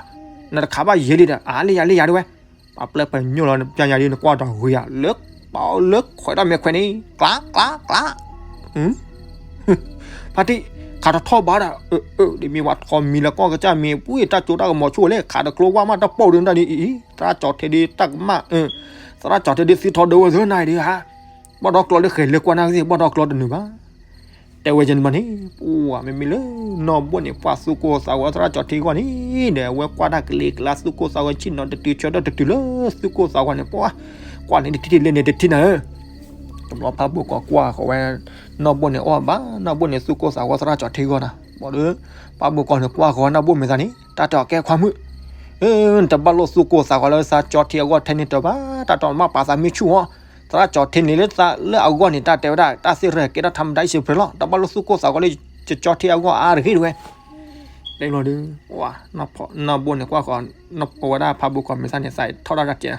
နတခးဘၣ်ယဲလံဒီး အါ လၢယၤလၢယၤဒၣ်ဝဲ. ပှၤပျဲၢ်ပှဲၤညိၣ်လီၤ ပျဲၢ်ညါဒ်နကွၢ်ဒီးဂ့ၤယၤ လၢပှၤလၢခွဲးတၢ်မဲာ်ခွဲးန့ၣ် ကျး ကျး ကျး. ဖါတံၢ် ခးတထီၣ်ဘၣ်ဒီး ဒ်မ့ၢ်ဝဲထီးမံၤလၢကီၢ်ကစၢ်မ့ၢ် ပှၤတၢ်ကၠိတၢ်ကမီၤဆိၣ်လဲၣ် ခးတကျိဝါမးတပိာ်ဒ်တၢ်ဒ်အံၤ သရၣ်ကၠီထံဒ်တၢ်ကမၣ် သရၣ်ကၠီထံဒ်သံထီၣ်ဒၢဝဲသၢနၤဒ်ဧါ. ဘၣ်ဒီးကျီလၢဃဲၤလၢကွၢ်နၢ်ကသ့ၣ် ဘၣ်ဒီးကျီတနုာ်ဘၣ်. တဲဝဲန့ၣ်မးန့ၣ်, ပှၤမ့မ့ၢ်လၢနီၢ်ဘိန့ၣ် ပှၤသူၣ်ကိၢ်သးဂီၤသရၣ်ကၠီၣ်ထံအဂီၢ်န့ၣ်ဒီး အဝဲကွၢ်တၢ်ကလံၤကျါ သူၣ်ကိၢ်သးဂီၤ ဆ့ၣ်နီၤတတုၤဆၢထီၣ်တတုၤလၢ သူၣ်ကိၢ်သးဂီၤန့ၣ် ပှၤ ကွၢ်န့ၣ်တထံၣ်လဲၣ်န့ၣ်တထံၣ်နၤဧၢ. တဘျီဖးဘိၣ်ကီၤကွၢ်ဃီၤဝဲ နီၢ်ဘိန့ၣ်အီၣ်ဘၣ် နီၢ်ဘိန့ၣ်သူၣ်ကိၢ်သးဂီၤသရၣ်ကၠီၣ်ထံအဂီၢ်နၤ, ဘၣ်ဒီး ဖးဘိၣ်ကီၤန့ၣ်ကွၢ်ဃီၤနီၢ်ဘိမဲာ်သးန့ၣ် တၢ်တဲအီၤ ကဲခွါမုၣ်, နတဘၣ်လိၣ်သူၣ်ကိၢ်သးဂီၤလၢသရၣ်ကၠီၣ်ထံအဂီၢ်ထဲန့ၣ်တၢ်ဘၣ်, တၢ်တီမ့ၢ်ပာ်သးမ့ၢ်ဆူၣ်အီၤ, သရၣ်ကၠီၣ်ထံန့ၣ်လၢသးလၢအဂီၢ်န့ၣ် တၢ်တဲဝဲဒၣ် တၢ်သ့ၣ်ရဲၣ်ကဲထီၣ်ထါမတၤ အံၤစ့ၢ်ကီးလီၤ, တဘၣ်လိၣ်သူၣ်ကိၢ်သးဂီၤလၢကၠီၣ်ထံအဂီၢ်အါတဂ့ၤတဝဲ. တဲလီၤဒီး နီၢ်ဘိန့ၣ်ကွၢ်ဃီၤ အဝဲဒၣ်ဖးဘိၣ်ကီၤမဲာ်သးန့ၣ် သးထီၣ်တၢ်တကဲး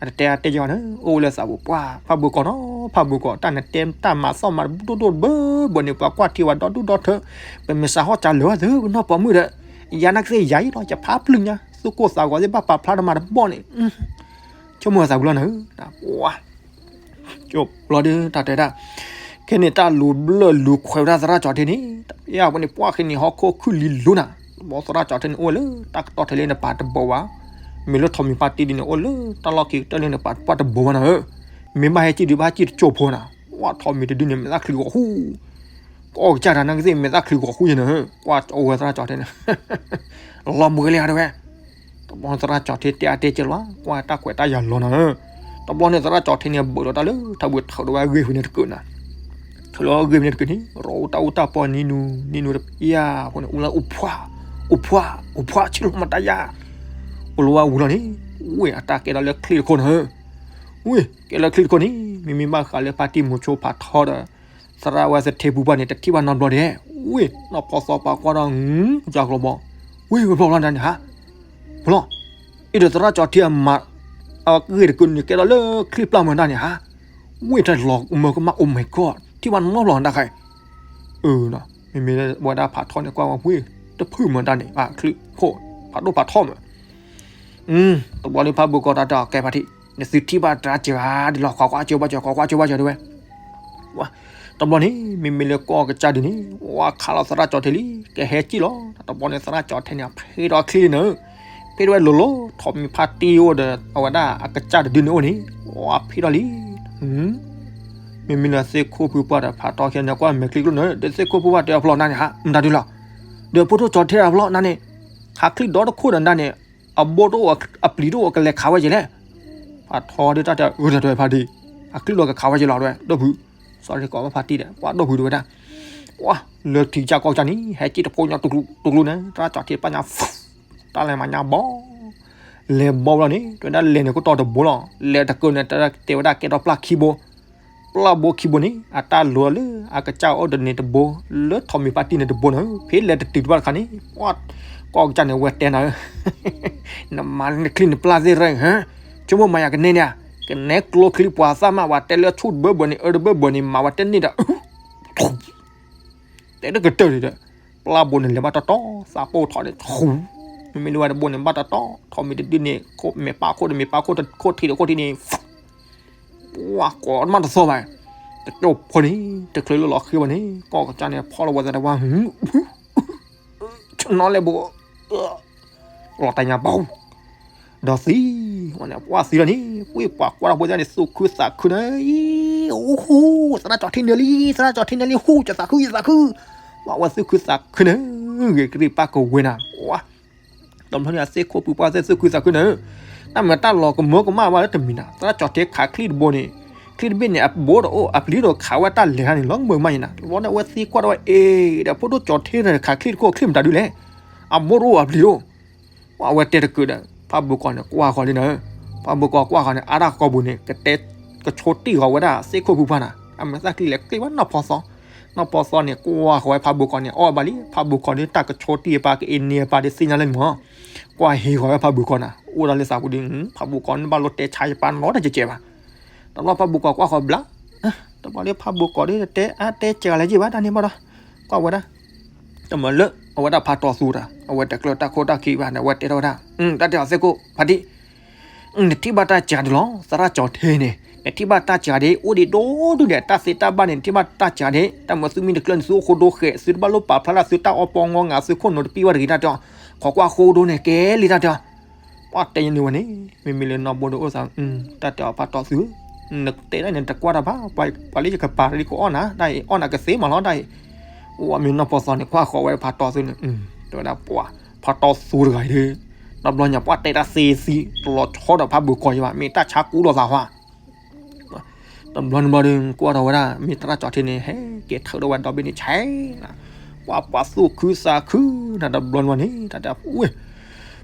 အတတဲအတဲယီၤန့ၣ် အိၣ်လၢသးပူၤ ပှၤဖးဘိၣ်ကီၤနီၤ ဖးဘိၣ်ကီၤ တၢ်နတဲတၢ်မၤသီၣ်မၤတဒိၣ်ဒိၣ်တဘၢဘၢန့ၣ် ပှၤကွၢ်ထံဝဲဒီဒူၣ်ဒီထၢ ပမ့ၢ်စးဟီၣ်စးလၢၤဝဲသ့ၣ်နီၢ်ပိာ်မုၣ်ဒီး ယၤနာ်က့သ့ၣ်ယၤအံၤလီၤ ယဖးပျုၢ်ညါ သူၣ်ကိၢ်သးဂီၤသ့ၣ်ဘၣ်ပာ်ဖျါတမၤတဘီန့ၣ် ဆိကမိၣ်သးပူၤလီၤနၤ ပှၤ ကၠိဘျီဒီးတၢ်တဲဒၣ် ခဲန့ၣ်တၢ်လူၤဘျၢၣ်လူၤခွဲးဝဲဒၣ်သရၣ်ကၠီၣ်ထံန့ၣ် တပျၢ်ဝဲန့ၣ် ပှၤခဲန့ၣ်ဟီၣ်ခိၣ်ခုၣ်လံၤလူၤနၤ ဘီသရၣ်ကၠီၣ်ထံန့ၣ် အိၣ်ဝဲလၢတၢ်ကတီၢ်ထဲလၢနပၤတဘိဘၣ် မ့ၢ်လၢထိးမံၤဖါတံၢ်ဒ်န့ၣ် အိၣ်လၢတၢ်လီၢ်ခံကတၢၢ်လၢနပၤတဘိဘၣ်နၤဧၢ မ့ၢ်ဘၣ်ဟဲကံၣ်ဒုးဘၣ်ကံၣ်တကၠိၢ်ဖိနၤ ပှၤထိးမံၤတဒုန့ၣ် မဲာ်သၣ်ချံဂီၤဟူ ကအီၣ်ကစၢ်တၢ်နာ်က့သ့ၣ် မဲာ်သၣ်ချံဂီၤဟူယဲနၤဧၢ ကွၢ်အဝဲသရၣ်ကၠီၣ်ထံန့ၣ် လီၤဘှံးလံဧါတဲဝဲ တဘျီန့ၣ်သရၣ်ကၠီၣ်ထံတဲအါတဲကဲလီၤ ကွၢ်တၢ်ခွဲးတၢ်ယာ်လီၤနၤဧၢ တဘျီန့ၣ်သရၣ်ကၠီၣ်ထံန့ၣ် ဘၢၣ်ဒီးတၢ်လၢထးဘှံးထးဒီးဝဲအဂ့ၢ်ဖဲန့ၣ်တကုာ်နၤ ထးလၢအဂ့ၢ်ဖဲန့ၣ်တကုာ်န့ၣ် ရီအူတၢ်အူတၢ်ပီနံၤနူၤ နံၤနူၤတပျၢ်ဖိန့ၣ် အိၣ်လၢအိၣ်ဖှၣ် အိၣ်ဖှၣ် အိၣ်ဖှၣ်ဆံၣ်လီၤမတၤယါ အိၣ်လီၤဝဲဝံၤလီၤန့ၣ် ဝ့ၢ်အတၢ်ကဲထီၣ်လၢချံတခိၣ်နၤဧၢ ဝ့ၢ်ကဲလၢချံတခိၣ်န့ၣ် မ့မ့ၢ်ဘၣ်ဃးလၢဖါတံၢ်မူၤဆိဖးထီဒီး သရၣ်ဝဲသထ့ပူၤပှၢ်န့ၣ် တထံၣ်ဘၣ်နီတဘျီဒဲး ဝ့ၢ်နီၢ်ဖီသီပာ်ကွၢ်ဒီး ယၤကျီၤဘီ ဝ့ၢ်ဝဲဖျီဖျီဒၣ်န့ၣ်ဟါ ဖျီ အံၤဒီးသရၣ်ကၠီၣ်ထံအမၤ အဂ့ၢ်တကုာ်န့ၣ် ကဲထီၣ်လၢချံပျၢ်မတၤန့ၣ်ဟါ ဝ့ၢ်တၢ်လီၤမၢကမၣ် oh my god ထံၣ်ဘၣ်နီတဘျီတၢ်ခါအံၤ အၢ မ့မ့ၢ်ဝဲဒၣ်ဖးထီန့ၣ် ကွၢ်ဝဲဝ့ၢ် တဖုၣ်မတၤန့ၣ် ချံခိၣ် ဖးဒိၣ်ဖးထီမး တဘျီလၢဖးဘိၣ်ကီၤတၢ်တဲအီၤ ကဲဖါတံၢ် နသုထံၣ်ဘၣ်တၢ်စှၤဒ်လီၤ ခိးကွၢ်ကၠိဘၣ်စှၤ ခိးကွၢ်ကၠိဘၣ်စှၤတဲဝဲ တဘျီန့ၣ် မ့မ့ၢ်လၢကီၢ်ကစၢ်ဒုးန့ၣ် ဝဲခးလီၤသရၣ်ကၠီၣ်ထံလံ ကဟဲကံၣ်လီၤ တဘျီန့ၣ် သရၣ်ကၠီၣ်ထံန့ၣ် ဖ့ထီၣ်ချံလံနၤ ဖ့ထီၣ်ဝဲလိၤလိၤ ထိးမံၤဖါတံၢ်အိၣ်ဒီး အဝဲဒၣ်အကစၢ်တဒုန့ၣ်အိၣ်န့ၣ် ဝဲဖ့ထီၣ်လံ မ့မ့ၢ်လၢသ့ၣ်ခိၣ်ဖုပှၢ်ဒီးဖးထီခဲန့ၣ် ကွၢ်မဲာ်ချံကျိန့ၣ် ဒီးသ့ၣ်ခိၣ်ဖုပှၢ်တဲအဖျီနၤန့ၣ် ဟး မတၤဒုလီၤ ဒီးဖိဒိၣ်ကၠီၣ်ထံအဖျီနၤန့ၣ် ခးချံဒီတခိၣ်ဒီးနၤန့ၣ် အဘိတအိၣ်အပျံၤတအိၣ်ကလဲၤခးဝဲကဲလဲၣ် ဖးထီဒုတၢ်တဲ အၢ တၢ်တဲဖါတံၢ် အချံလီၤကခးဝဲကဲလီၤတဲဝဲ ဒိၣ်ဖု sorry ကိးဖါတံၢ်ဒီး ပှၤဒိၣ်ဖုတဲဝဲဒၣ် ပှၤလၢထံကစၢ်ကီၢ်ကစၢ်န့ၣ် ဟဲကံၣ်တဖိညီတူၤကျူတူၤကျူန့ၣ် သရၣ်ကၠီၣ်ထံပာ်ညါ တၢ်လဲၤမၤညါဘီ လဲၤဘီလီၤန့ၣ် တဲဝဲဒၣ်လဲၤန့ၣ် ခိၣ်တီတဘိလီၤ လဲၤတကၢၢ်န့ၣ် တဲဝဲဒၣ်ကဲထီၣ်ပျၢ်ခံဘိ ပျၢ်ဘိခံဘိန့ၣ် အတၢ်လိၤလၢအကစၢ်အိၣ်ဒီးန့ၣ်တဘိ လၢထိးမံၤဖါတံၢ်န့ၣ်တဘိန့ၣ် ဖဲလဲၤတတုၤတဘၣ်တခါန့ၣ် ပှၤ ကီၢ်ကစၢ်န့ၣ် ဝဲတဲနၤဧၢ နမၤနချံနပျၢ်သ့ၣ်ရဲၣ် ဟၢ ဆိကမိၣ်မၤယၤကနဲန့ၣ် ကနဲကျိချံပှၤသၣ်မး ပှၤတဲလၢဆူၣ်တဘၢဘၢန့ၣ် အၢတဘၢဘၢန့ၣ် မၤဝဲတဲန့ၢ်ဒီး တဲတကတၢၢ်န့ၣ်ဒီး ပျၢ်ဘိန့ၣ်လဲၤဘၣ်တီတီ သးပိၢ်ထီၣ်န့ၣ် မ့မ့ၢ်လၢဝဲတဘိန့ၣ် ဘၣ်တီတီ ထိးမံၤတဒုန့ၣ် မ့ၢ်ပာ်ခိၣ်ဒီးမ့ၢ်ပာ်ခိၣ် ခိၣ်ထံးဒီးခိၣ်ထံးန့ၣ် ပှၤကိးမးတသီဘၣ် တကၠိၢ်ဖိန့ၣ် တချုးလၢလီၤဃ့ဘၣ်န့ၣ် ကီၢ်ကစၢ်န့ၣ် ဖီၣ်လီၤဝဲသးတဝါ နီၤလဲၣ်ဘိ လီၤတၢ်ညါပီ ဒီးသံ ဝဲန့ၣ် ပှၤသံလီၤန့ၣ် ဝ့ၢ်ပှၤကွၢ်ထီၣ်ဖိသၣ်န့ၣ် သူၣ်ခုသးခုန့ၣ် အိၣ်ဟူ သရၣ်ကၠီၣ်ထံန့ၣ်လံ သရၣ်ကၠီၣ်ထံန့ၣ်လံ ဟူ ယသးခု ယသးခု ပှၤဝဲသူၣ်ခုသးခုန့ၣ် ဂ့ၤကရံၣ်ပၢ်ကဝဲနၤ တဘျီန့ၣ် အသ့ၣ်ခိၣ်ဖုပှၢ်သ့ၣ်သူၣ်ခုသးခုန့ၣ် တၢ်မၤတၢ်လီၤကမၢကမၣ်ဘၣ်လၢတမံၤနၤ သရၣ်ကၠီၣ်ထံခးချံတဘိန့ၣ် ချံတဘ့ၣ်န့ၣ် အဘိတအိၣ် အပျံၤတအိၣ် ခးဝဲတၢ်လဲၤတၢ်န့ၣ် လီၤကမၢကမၣ်ယဲနၤ တဘျီန့ၣ် အဝဲသံကွၢ်ထီၣ်ဝဲ အ့ ဒီးဖိဒိၣ်ကၠီၣ်ထံန့ၣ် ခးချံတခိၣ်ချံမတၤဒုလဲၣ် အဘိတအိၣ်အပျံၤတအိၣ် ပှၤဝဲတဲတကုာ်ဒီး ဖးဘိၣ်ကီၤန့ၣ် ကွၢ်ဃီၤလံနၤ ဖးဘိၣ်ကီၤကွၢ်ဃီၤန့ၣ် အါတၢ်ဃီပူၤန့ၣ် ကတဲကဆိတံၢ်ဃီၤဝဲဒၣ်သ့ၣ်ခိၣ်ဖုပှၢ်နၤ အမဲာ်သၣ်ချံလဲၤကျ့ဝဲနီၢ်ဖီသီ နီၢ်ဖီသီန့ၣ် ကွၢ်ဃီၤဝဲဖးဘိၣ်ကီၤန့ၣ် အီၣ်ဘၣ်လံ ဖးဘိၣ်ကီၤဒ်တၢ်ကဆိတံၢ်အပၢ် ကအ့န့ၢ်အပၢ်ဒ်သ့ၣ်ညါလၢန့ၣ်မး ကွၢ်ဟ့ၣ်ဃီၤဝဲဖးဘိၣ်ကီၤနၤ အိၣ်ဒၣ်လၢသးပူၤဒ် ဖးဘိၣ်ကီၤန့ၣ် ဘၣ်လိၣ်တဲဆါယပၢ်နီတကဲးကဲးဘၣ် တဘျီဖးဘိၣ်ကီၤကွၢ်ဃီၤဘျါ တဘျီလၢဖးဘိၣ်ကီၤဒ်တဲအါတဲစှၤလၢယဘၣ်တၢ်န့ၣ်ဘၣ်ဒီး ကွၢ်ဝဲဒၣ် တမၤလၢ အဝဲဒၣ်ဖးတီသူတၢ် အဝဲတကျၢၤတၢ်ခိၣ်တၢ်ခံဘၣ်န့ၣ် အဝဲတဲထီၣ်ဝဲဒၣ် တၢ်တဲအီၤသ့ၣ်ခိၣ်ဖါတံၢ် နထံၣ်ဘၣ်တၢ်စှၤဒုလီၤ သရၣ်ကၠီၣ်ထံန့ၣ် နထံၣ်ဘၣ်တၢ်စှၤဒ် အိၣ်ဒံးဒိၣ်ဒုးဒဲး တၢ်သ့တၢ်ဘၣ်န့ၣ် နထံၣ်ဘၣ်တၢ်စှၤဒ် တၢ်မၤသုမ့ၢ်တကျၢၤန့ၣ် သုအိၣ်ခိၣ်ဒိဃဲး သုတဘၣ်လိၣ်ပာ်ဖျါဒၣ်သုတၢ်အီပီငီငါ သုခိၣ်နူာ်တပံၢ်ဘၣ်တဂ့ၤတၢ်တဲအီၤ ခိးကွၢ်ဃိဒိန့ၣ် ကဲလံတၢ်တဲအီၤ ပှၤတဲယန့ၣ်ဝဲန့ၣ် မ့မ့ၢ်လၢနီၢ်ဘိဒီးအိၣ်သး တၢ်တဲအီၤဖးတီသုဧၢ နတဲဒၣ်န့ၣ် တကွၢ်တၢ်ဘၣ်, ပှၤလၢယကပာ်လံကအီၣ်နၤ တၢ်အံၤ အီၣ်နၤကသ့မးလီၤ တၢ်အံၤ. အိၣ်မ့ၢ်နီၢ်ဖီသီန့ၣ် ကွၢ်ဃီၤဝဲဖးတီသုန့ၣ်, တဲဝဲဒၣ်ပှၤ ဖးတီသူတဂၤအံၤဒီး, တဘျီညါပှၤတဲတၢ်သ့သံ တလီၤဆီဒီးဖးဘုးကီၢ်ယဘၣ် မ့ၢ်တၢ်ဆါကူလိာ်သးဟါ တဘျီန့ၣ်ဘျီဒီး ကွၢ်ထီၣ်ဝဲဒၣ် မ့ၢ်သရၣ်ကၠီၤထံန့ၣ် ဟဲက့ၤထုးထီၣ်ဝဲဒီဘ့ၣ်န့ၣ်ဆဲးနၤ, ပှၤပှၤသူၣ်ခုသးခုနၤ တဘျီန့ၣ်ဘျီန့ၣ် တၢ်တဲအူဝဲ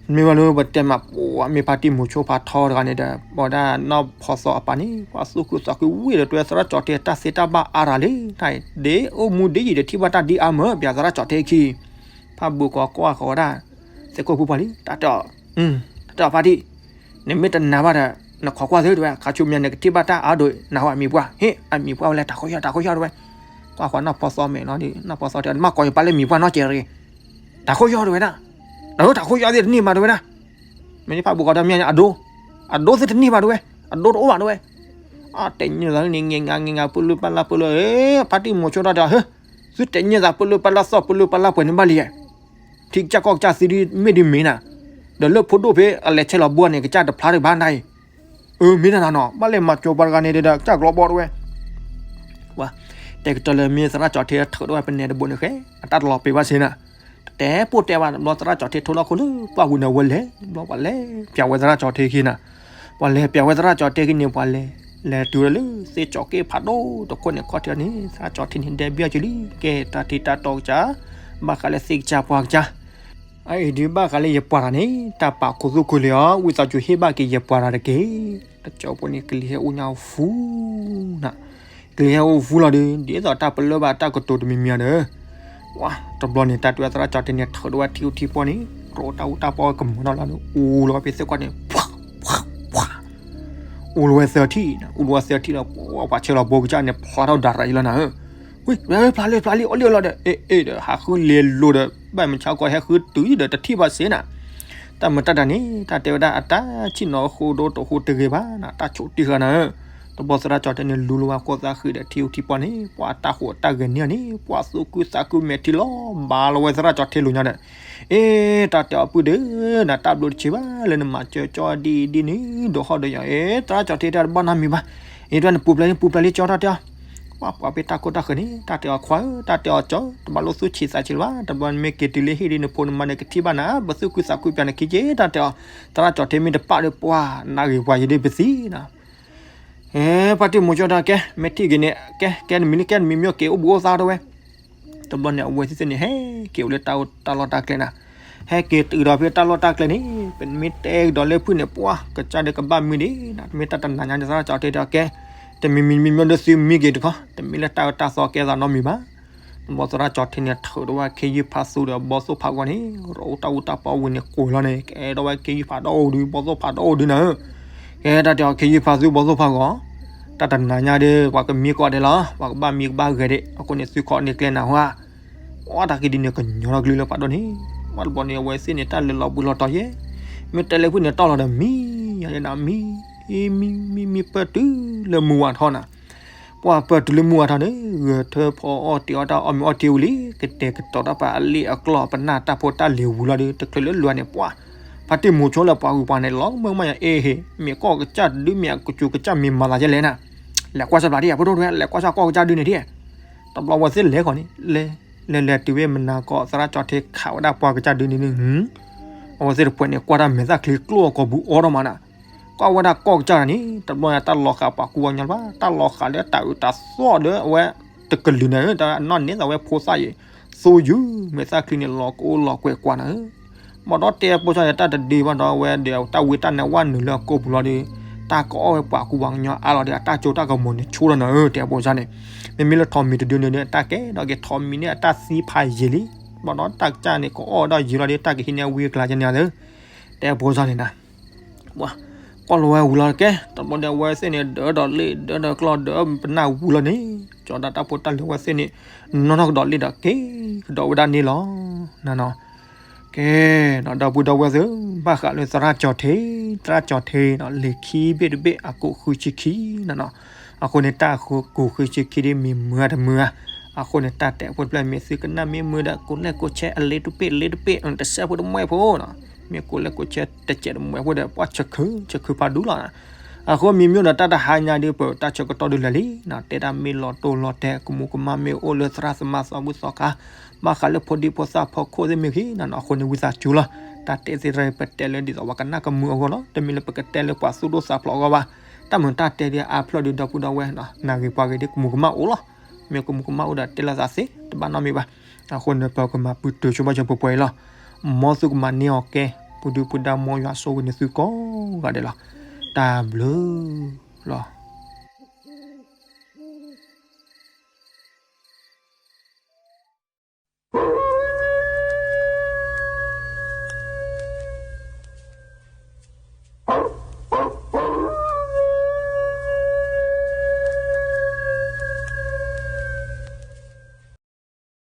မ့ၢ်ဘၣ်လၢပတဲမး ပှၤမ့ၢ်ဖါတံၢ်မူၤဆိဖါထီတဂၤန့ၣ်ဒီး ပဝဲဒၣ်နီၢ်ဖီသီအပၢ်န့ၣ် ပှၤသူၣ်ခုသးခုဝံၤဒီး တဲသရၣ်ကၠီၤထံတၢ်သ့တၢ်ဘၣ်အါတဂၤလံ, တၢ်အံၤ ဒ်အိၣ်မူဒ်ယံာ်ဒီးထံၣ်ဘၣ်တၢ်ဒ်အါမး ပၠးသရၣ်ကၠီၤထံခံ ဖးဘုးကီၢ်ကွၢ်ဃီၤဝဲဒၣ် သ့ၣ်ခိၣ်ဖုပှၢ်လံ တၢ်တဲအီၤ, တၢ်တဲအီၤဖါတံၢ် နမ့ၢ်တနာ်ဘၣ်ဒီး နခိးကွၢ်သ့တဝဲ ခါဆူညါန့ၣ် ကထံၣ်ဘၣ်တၢ်အါဒိၣ် နဟးဝဲအမံၤပှၢ် ဟ့ၣ် အမံၤပှၢ်ဝဲလဲၣ် တၢ်ခိၣ်ယီၢ် တၢ်ခိၣ်ယီၢ်တဝဲ, ကွၢ်ဃီၤနီၢ်ဖီသီမဲာ်လီၤဒီး နီၢ်ဖီသီတဲ မ့ၢ်ကိးယပၢ်လၢမံၤပှၢ်နီၢ်ကဲးရ့ၣ်, တၢ်ခိၣ်ယီၢ်တဝဲဒၣ်, တၢ်ခိၣ်ယီၢ်သ့ၣ်တန့ၢ်ဘၣ်တဝဲဒၣ်, မ့ၢ်ဖးဘုးကီၢ်ဒီးမ့ၢ်အဒိ, အဒိသ့ၣ်တန့ၢ်ဘၣ်တဝဲ, အဒိတအိၣ်ဘၣ်တဝဲ, အတဲညါသးန့ၣ် ငဲငါငဲငါ ပလၢပလၢပလၢ, ဖါတံၢ်မူၤဆိတၢ်တဲအီၤ သုတဲညါသး ပလၢပလၢသီၣ် ပလၢပလၢပှဲၤန့ၣ်ဘၣ်လံ, ထံကစၢ်ကီၢ်ကစၢ်သံဒ်မ့ၢ်ဒ်မ့ၢ်နၤ, ဒီးလၢဖိဒိၣ်ဖဲအလဲၤဆဲးလီၤဘိန့ၣ် ကစၢ်တဖျါတဘၣ်နၤအံၤ, အၢ မ့ၢ်တၢ်နၤနီၤ ဘၣ်လဲၤမၤကၠိပှၤတဂၤန့ၣ်ဒီး ကစၢ်ကျီဘီတဝဲ, တဲကတၢၢ်လၢမ့ၢ်သရၣ်ကၠီၤထံထုးထီၣ်ဝဲပနဲတဘိန့ၣ်ဃဲ အတၢ်တလီၤပှီၢ်ဘၣ်ဆ့နၤ, တတဲပိၢ်တဲဘၣ်တဘျီ သရၣ်ကၠီၤထံထိလီၤခိၣ်လၢပှၢ်ပူၤန့ၣ် အဝဲလဲၤတဘျီ ပှၤလဲၤပၠးဝဲသရၣ်ကၠီၤထံခံနၤ, ပှၤလဲၤပၠးဝဲသရၣ်ကၠီၤထံခံန့ၣ် ပှၤလဲၤ လဲၤတုၤဝဲဒၣ်လၢသ့ၣ်ကၠီၤက့ၣ်ဖးဒိၣ်တခိၣ်န့ၣ် ခီၣ်ထံးန့ၣ် သရၣ်ကၠီၤထံန့ၣ် ဒဲဘံၣ်အီၤက့ၤလံ, ကဲတၢ်ထံတၢ်တီကစၢ်, ဘၣ်ဃးလၢသ့ၣ်ကစၢ်ပှၢ်ကစၢ်, အအံၤဒုးဘၣ်ဃးလၢ ယပှၤတဂၤန့ၣ် တၢ်ပာ်ခူသူၣ်ခုလံအီၤ ဝံသးစူၤဟ့ၣ်ဘၣ်က့ၤယပှၤတဂၤတက့ၢ်, တကၠီဖိန့ၣ် ကလံၤဟဲအိၣ်ညါဖူနၤ, ကလံၤဟဲအိၣ်ဖူလီၤဒီး ဒ်သိးတၢ်ပလၢၢ်ဘၣ်တၢ်ကတိၤတမံၤမံၤဒီး, ဝါ တဘျီန့ၣ် တၢ်တဲဝဲသရၣ်ကၠီၤထံန့ၣ် ထုးထီၣ်ဝဲထံအိၣ်ထံပှီၢ်န့ၣ် ရိတၢ်အူတၢ်ပီၢ်ဝဲကမီၤထီၣ်လီၤဒီး အူလီၤဝဲဖဲသ့ၣ်ကီၢ်န့ၣ် ပှၤ ပှၤ ပှၤ အူလီၤဝဲသၢထံၣ်နၤ, အူလီၤဝဲသၢထံၣ်ဒီး ပှၤဆဲးလီၤဘိကစၢ်န့ၣ် ဖျါထီၣ်ဒၣ်ရၤအံၤလီၤနၤဧၢ, ဝံၤ ဖျါလံ ဖျါလံ အီၣ်လံအီလီၤဒီး အ့ၣ် အ့ၣ်ဒီး ဟးဃုလဲၤလိၤဒီး ဘၣ်မုၢ်ဆါခီဟဲဃုတုၤဒီး တထံၣ်ဘၣ်စ့နၤ, တၢ်မုာ်တၢ်ဒၣ်န့ၣ် တၢ်တဲဝဲဒၣ်အတၢ်ဆံၣ်နီၤဃိဒိတဟူးတဂ့ၤဘၣ်နၤ, တၢ်ဆိးတံၢ်ဃာ်နၤဧၢ, တဘျီသရၣ်ကၠီၤထံန့ၣ် လူလီၤဝဲကိးသးဃံဒီးထံအိၣ်ထံပှီၢ်န့ၣ် ပှၤတၢ်ဃိးတၢ်ဂဲၤန့ၢ်အီၤန့ၣ် ပှၤသူၣ်ခုသးခုမဲာ်ထံလီၤ ဘၣ်လီၤဝဲသရၣ်ကၠီၤထံလိာ်ညါဒီး အ့ တၢ်တဲအီၤပုၢ်ဒီး နတၢ်ဘျုးတဆံးဘၣ်လၢနမၤစၢၤကၠီဒ်အံၤဒ်နုၤ ဒိးဟီၣ်ဒီးယၤ အ့ သရၣ်ကၠီၤထံတၢ်တဘၣ်နီတမံၤဘၣ်, အ့ တၢ်နပူၤဖျဲးလံ ပူၤဖျဲးလံကၠီတၢ်တဲအီၤ, ပှၤပှၤဖဲတၢ်ခိၣ်တၢ်ဃၢၤန့ၣ် တၢ်တဲအီၤခွါဧၢ တၢ်တဲအီၤကၠီ တဘၣ်လိၣ်သူၣ်ဆံးသးဆံးလၢၤဘၣ် တဘျီနမ့ၢ်က့ၤတုၤလၢဟံၣ်ဒီးနဖိနမါန့ၣ် ကထံၣ်ဘၣ်နၤ ပသူၣ်ခုသးခုပၠးနခံက့ တၢ်တဲအီၤ, သရၣ်ကၠီၤထံမ့ၢ်တပာ်ဒီးပှၤ နဂ့ၤပှၤယဒ်ပသံနၤ ဟဲ ဖါတံၢ်မူၤကၠီတၢ်ကဲ မ့ၢ်ထံၣ်က့ၤန့ၣ် ကဲ ကဲနမံၤလၢကဲနမံၤမ့ၢ်က့ၤအိၣ်ဘူးအိၣ်သါတဝဲ, တဘျီန့ၣ် အဝဲသ့ၣ်န့ၣ် ဟဲက့ၤအိၣ်လၢတၢ်လီၢ်တၢ်ကျဲနၤ, ဟဲက့ၤတုၤဒီးဖဲတၢ်လီၢ်တၢ်ကျဲန့ၣ် ပမ့ၢ်တဲကဒီးလၢဖုၣ်န့ၣ် ပှၤကစၢ်ဒီးကဘၣ်မံဒံးနၤ မ့ၢ်တၢ်တနၤညါန့ၣ်သရၣ်ကၠီၤထံတၢ်ကဲ, တမံၤမံၤမံၤမံၤဒီးသုမံက့ၤတခီ တမ့ၢ်လၢတၢ်အၢတၢ်သီကဲသးနီတမံၤဘၣ် တဘျီသရၣ်ကၠီၤထံန့ၣ် ထုးထီၣ်ဝဲခ့ယုၢ်ဖးသူဒီးဘီသိၣ်ဖးဂီၤန့ၣ် ရိတၢ်အူတၢ်ပီၢ်ဝံၤန့ၣ် ကိးလီၤန့ၣ် ကဲထီၣ်ဝဲခ့ယုၢ်ဖးဒီအိၣ်ဒုး ဘီသိၣ်ဖးဒီအိၣ်ဒုးနၤဧၢ, ကဲတၢ်တဲအီၤခ့ယုၢ်ဖးသူဘီသိၣ်ဖးဂီၤ, တၢ်တနၤညါဒီး ပှၤကမံကီးဒဲးလီၤ ပှၤကဘၣ်မံကဘၣ်ဂဲၤဒံး အဃိန့ၣ်သုခီန့ၣ်ကျဲနၤဟါ, အတၢ်က့ၤဒ်န့ၣ် ကညီထီၣ်ကလုၢ်လၢဖးဒိၣ်န့ၣ်, ဘၣ်တဘျီန့ၣ် အဝဲသ့ၣ်န့ၣ် တၢ်လဲၤလီၤဘှံးလီၤတီၤယဲ, မ့ၢ်တဲလၢဖုၣ်န့ၣ်တီၢ်လီၤဒီးမံ, ယၤဒ်နၤမံ, မံ မံ မံ ပၢၢ်တုၤလၢမုၢ်ဝါထီၣ်နၤ ပှၤပၢၢ်တုၤလၢမုၢ်ဝါထီၣ်န့ၣ် ဂဲၤထၢဖီအီၣ်တ့ၤအီၣ်တၢ်အီၣ်မ့ၤအီၣ်တ့ၤဝံၤလံ ကတဲာ်ကတီၤတၢ်ပာ်အလ့ၣ်အကျီၢ်ပနၢ်တၢ်ဖိတၢ်လံၤဝံၤလီၤဒီး တချုးလၢလွၤန့ၣ် ပှၤ ဖါတံၢ်မူၤဆိလၢပှၤဂုၤပှၤန့ၣ် လီၤမၢ်မးယၤ အ့ဟ့ၣ် မ့ၢ်ကီၢ်ကစၢ်တဒု မ့ၢ်အကစူၤကစၢ်မ့ၢ်မၤသးယဲလဲၣ်နၤ, လဲၤကွၢ်စၢ်ပျၢ်ထံၣ် ဖိဒိၣ်တဝဲ လဲၤကွၢ်စၢ်ကီၢ်ကစၢ်ဒုန့ၣ်ထံၣ်, တဘျီဝဲသ့ၣ်လဲၤဃီၤန့ၣ် လဲၤ လဲၤလဲၤတုၤဝဲမနၤကီး သရၣ်ကၠီၤထံခးဝဲဒၣ်ပှၤကစၢ်ဒုန့ၣ်န့ၣ် အဝဲသ့ၣ်တဖှဲးန့ၣ် ကွၢ်တၢ်မဲာ်သၣ်ချံကျိၣ်အကိာ်ပူၤအီၣ်ထီၣ်မးနၤ, ကွၢ်ဝဲဒၣ်ကီၢ်ကစၢ်န့ၣ် တဘျီညါတၢ်လီၤဃာ်ပှၤကူပှၤကညီဘၣ် တၢ်လီၤဃာ်လၢတၢ်အုးတၢ်သီၣ်ဒီးအဝဲတကလုာ်နၤဧၢ တၢ်နီၢ်န့ၢ်သးဝဲဖိသၣ်ယံၤ သိယုၢ် မဲာ်သၣ်ချံန့ၣ် လီၤကအိၣ်လီၤကွဲးကွၢ်နၤဧၢ, ဘၣ်ဒီးတဲအဖိစၢ်န့ၣ် တၢ်တဒုဘၣ်ဒီးဝဲဒီးတၢ်ဝံတၢ်နါဝဲနုာ်လၢအကိာ်ပူၤလီၤဒီး တၢ်ကအီၣ်ဝဲပှၤကူပှၤကညီအါလီၤဒီး အတၢ်ကၠိတၢ်ကမီၤန့ၣ်ဆူၣ်ထီၣ်နၤဧၢ တဲအဖိစၢ်န့ၣ်, မ့မ့ၢ်လၢထိးမံၤတဒုန့ၣ်ဒီး တၢ်ကဲဒီးက့ၤ ထိးမံၤန့ၣ် အတၢ်သံဖးယံာ်လံ, ဘၣ်ဒီးတၢ်ကစၢ်န့ၣ် ကအီၣ်ဒီးယံာ်လီၤဒီး တၢ်ကဟံးန့ၢ်အဝံအကျါကန့ၣ်ဧၢ, တဲအဖိစၢ်န့ၣ်နၤ ပှၤ ကွၢ်လီၤဝဲဝံၤလီၤကဲ တဘျီဒီးအဝဲသ့ၣ်န့ၣ် ဒၢဒီးလ့ၣ် ဒၢဒီးကျီၢ် ဒၢပနၢ်ဝံၤလီၤန့ၣ် ကၠီၤဒၣ်တၢ်ဖိတၢ်လံၤအဝဲသ့ၣ်န့ၣ် နီၣ်ထီၣ်ကဒီးလ့ၣ်ဒီးက့ၤကဒီးဝဲဒၣ်န့ၣ်လီၤ. နနီၤ ကဲ ဒီပုၢ်ဒီဝဲၢ်သ့ၣ် ဘၣ်ဃးလၢသရၣ်ကၠီၤထံ သရၣ်ကၠီၤထံနီၤ လံာ်ခံဘ့ၣ်တဘ့ၣ် အကူးဃုဆံခံနီၤနီၤ, အဃိန့ၣ် တၢ်ကူးဃုဆံခံဒ်မ့ၢ်မုာ်တမုာ်ဧါ, အဃိန့ၣ် တၢ်တဲဖိတဖျၢၣ် မ့ၢ်သုကနၣ်မ့ၢ်မုာ်ဒီး ကူးလဲၣ်ကူးဆဲးအလ့တဘ့ၣ်လ့တဘ့ၣ် တစဲးဖိတမှဲဖိနီၤ, မ့ၢ်ကူးလဲၣ်ကူးဆဲးတစဲးတမှဲဖိဒီး ပှၤဆၢခု ဆၢခုဖးဒူလီၤ. အဃိမံၤမံၤဒီး တၢ်တဟါညါဒ်ပတၢ်ဆၢကတီၢ်ဒ်လဲၣ်လံ, တဲဒၣ်မ့ၢ်လီၤတိၢ်လီၤတဲာ် ကမူးကမၣ်မ့ၢ်အိၣ်လၢသရၣ်သမါသီဘူၣ်သီခါ, ဘၣ်ဃးလၢဖိဒံဖိသၣ်ဖီခိၣ်သ့ၣ်မ့ၢ်ဂ့ၤနီၤ, အဃိန့ၣ်ဝံသးစူၤလီၤ. တၢ်တဲသ့ၣ်တဖၣ်ပတဲလၢဒ်သိးပှၤကနၣ်ကမုာ်အဂီၢ်လီၤ. တမ့ၢ်လၢပကတဲလၢပှၤသူၣ်ဒိၣ်သးဖျိးအဂီၢ်ဘၣ်. တၢ်မုာ်တၢ်တဲဒ်အါဖျၢၣ်ဒ်ဒီပုၢ်ဒီဝဲၢ်နီၤ, နၢ်ဂ့ၤပှၤဂ့ၤဒ်ကမူးကမၣ်အိၣ်လီၤ. မ့ၢ်ကမူးကမၣ်အိၣ်ဒီးတဲလိာ်သးသ့ တဘၣ်နီတမံၤဘၣ်. အဃိန့ၣ် ပကမၤပတုာ်ဆိဘၣ်ဆိပှဲၤပှဲၤအံၤလီၤ. မ်သုကမၤန့ၢ်အီၤကဲ, ပူၤဒုပူၤဒါ မ်ယွၤဆိၣ်ဂ့ၤန့ၢ်သုကိးဂၤဒဲးလီၤ. တၢ်ဘျုးလီၤ.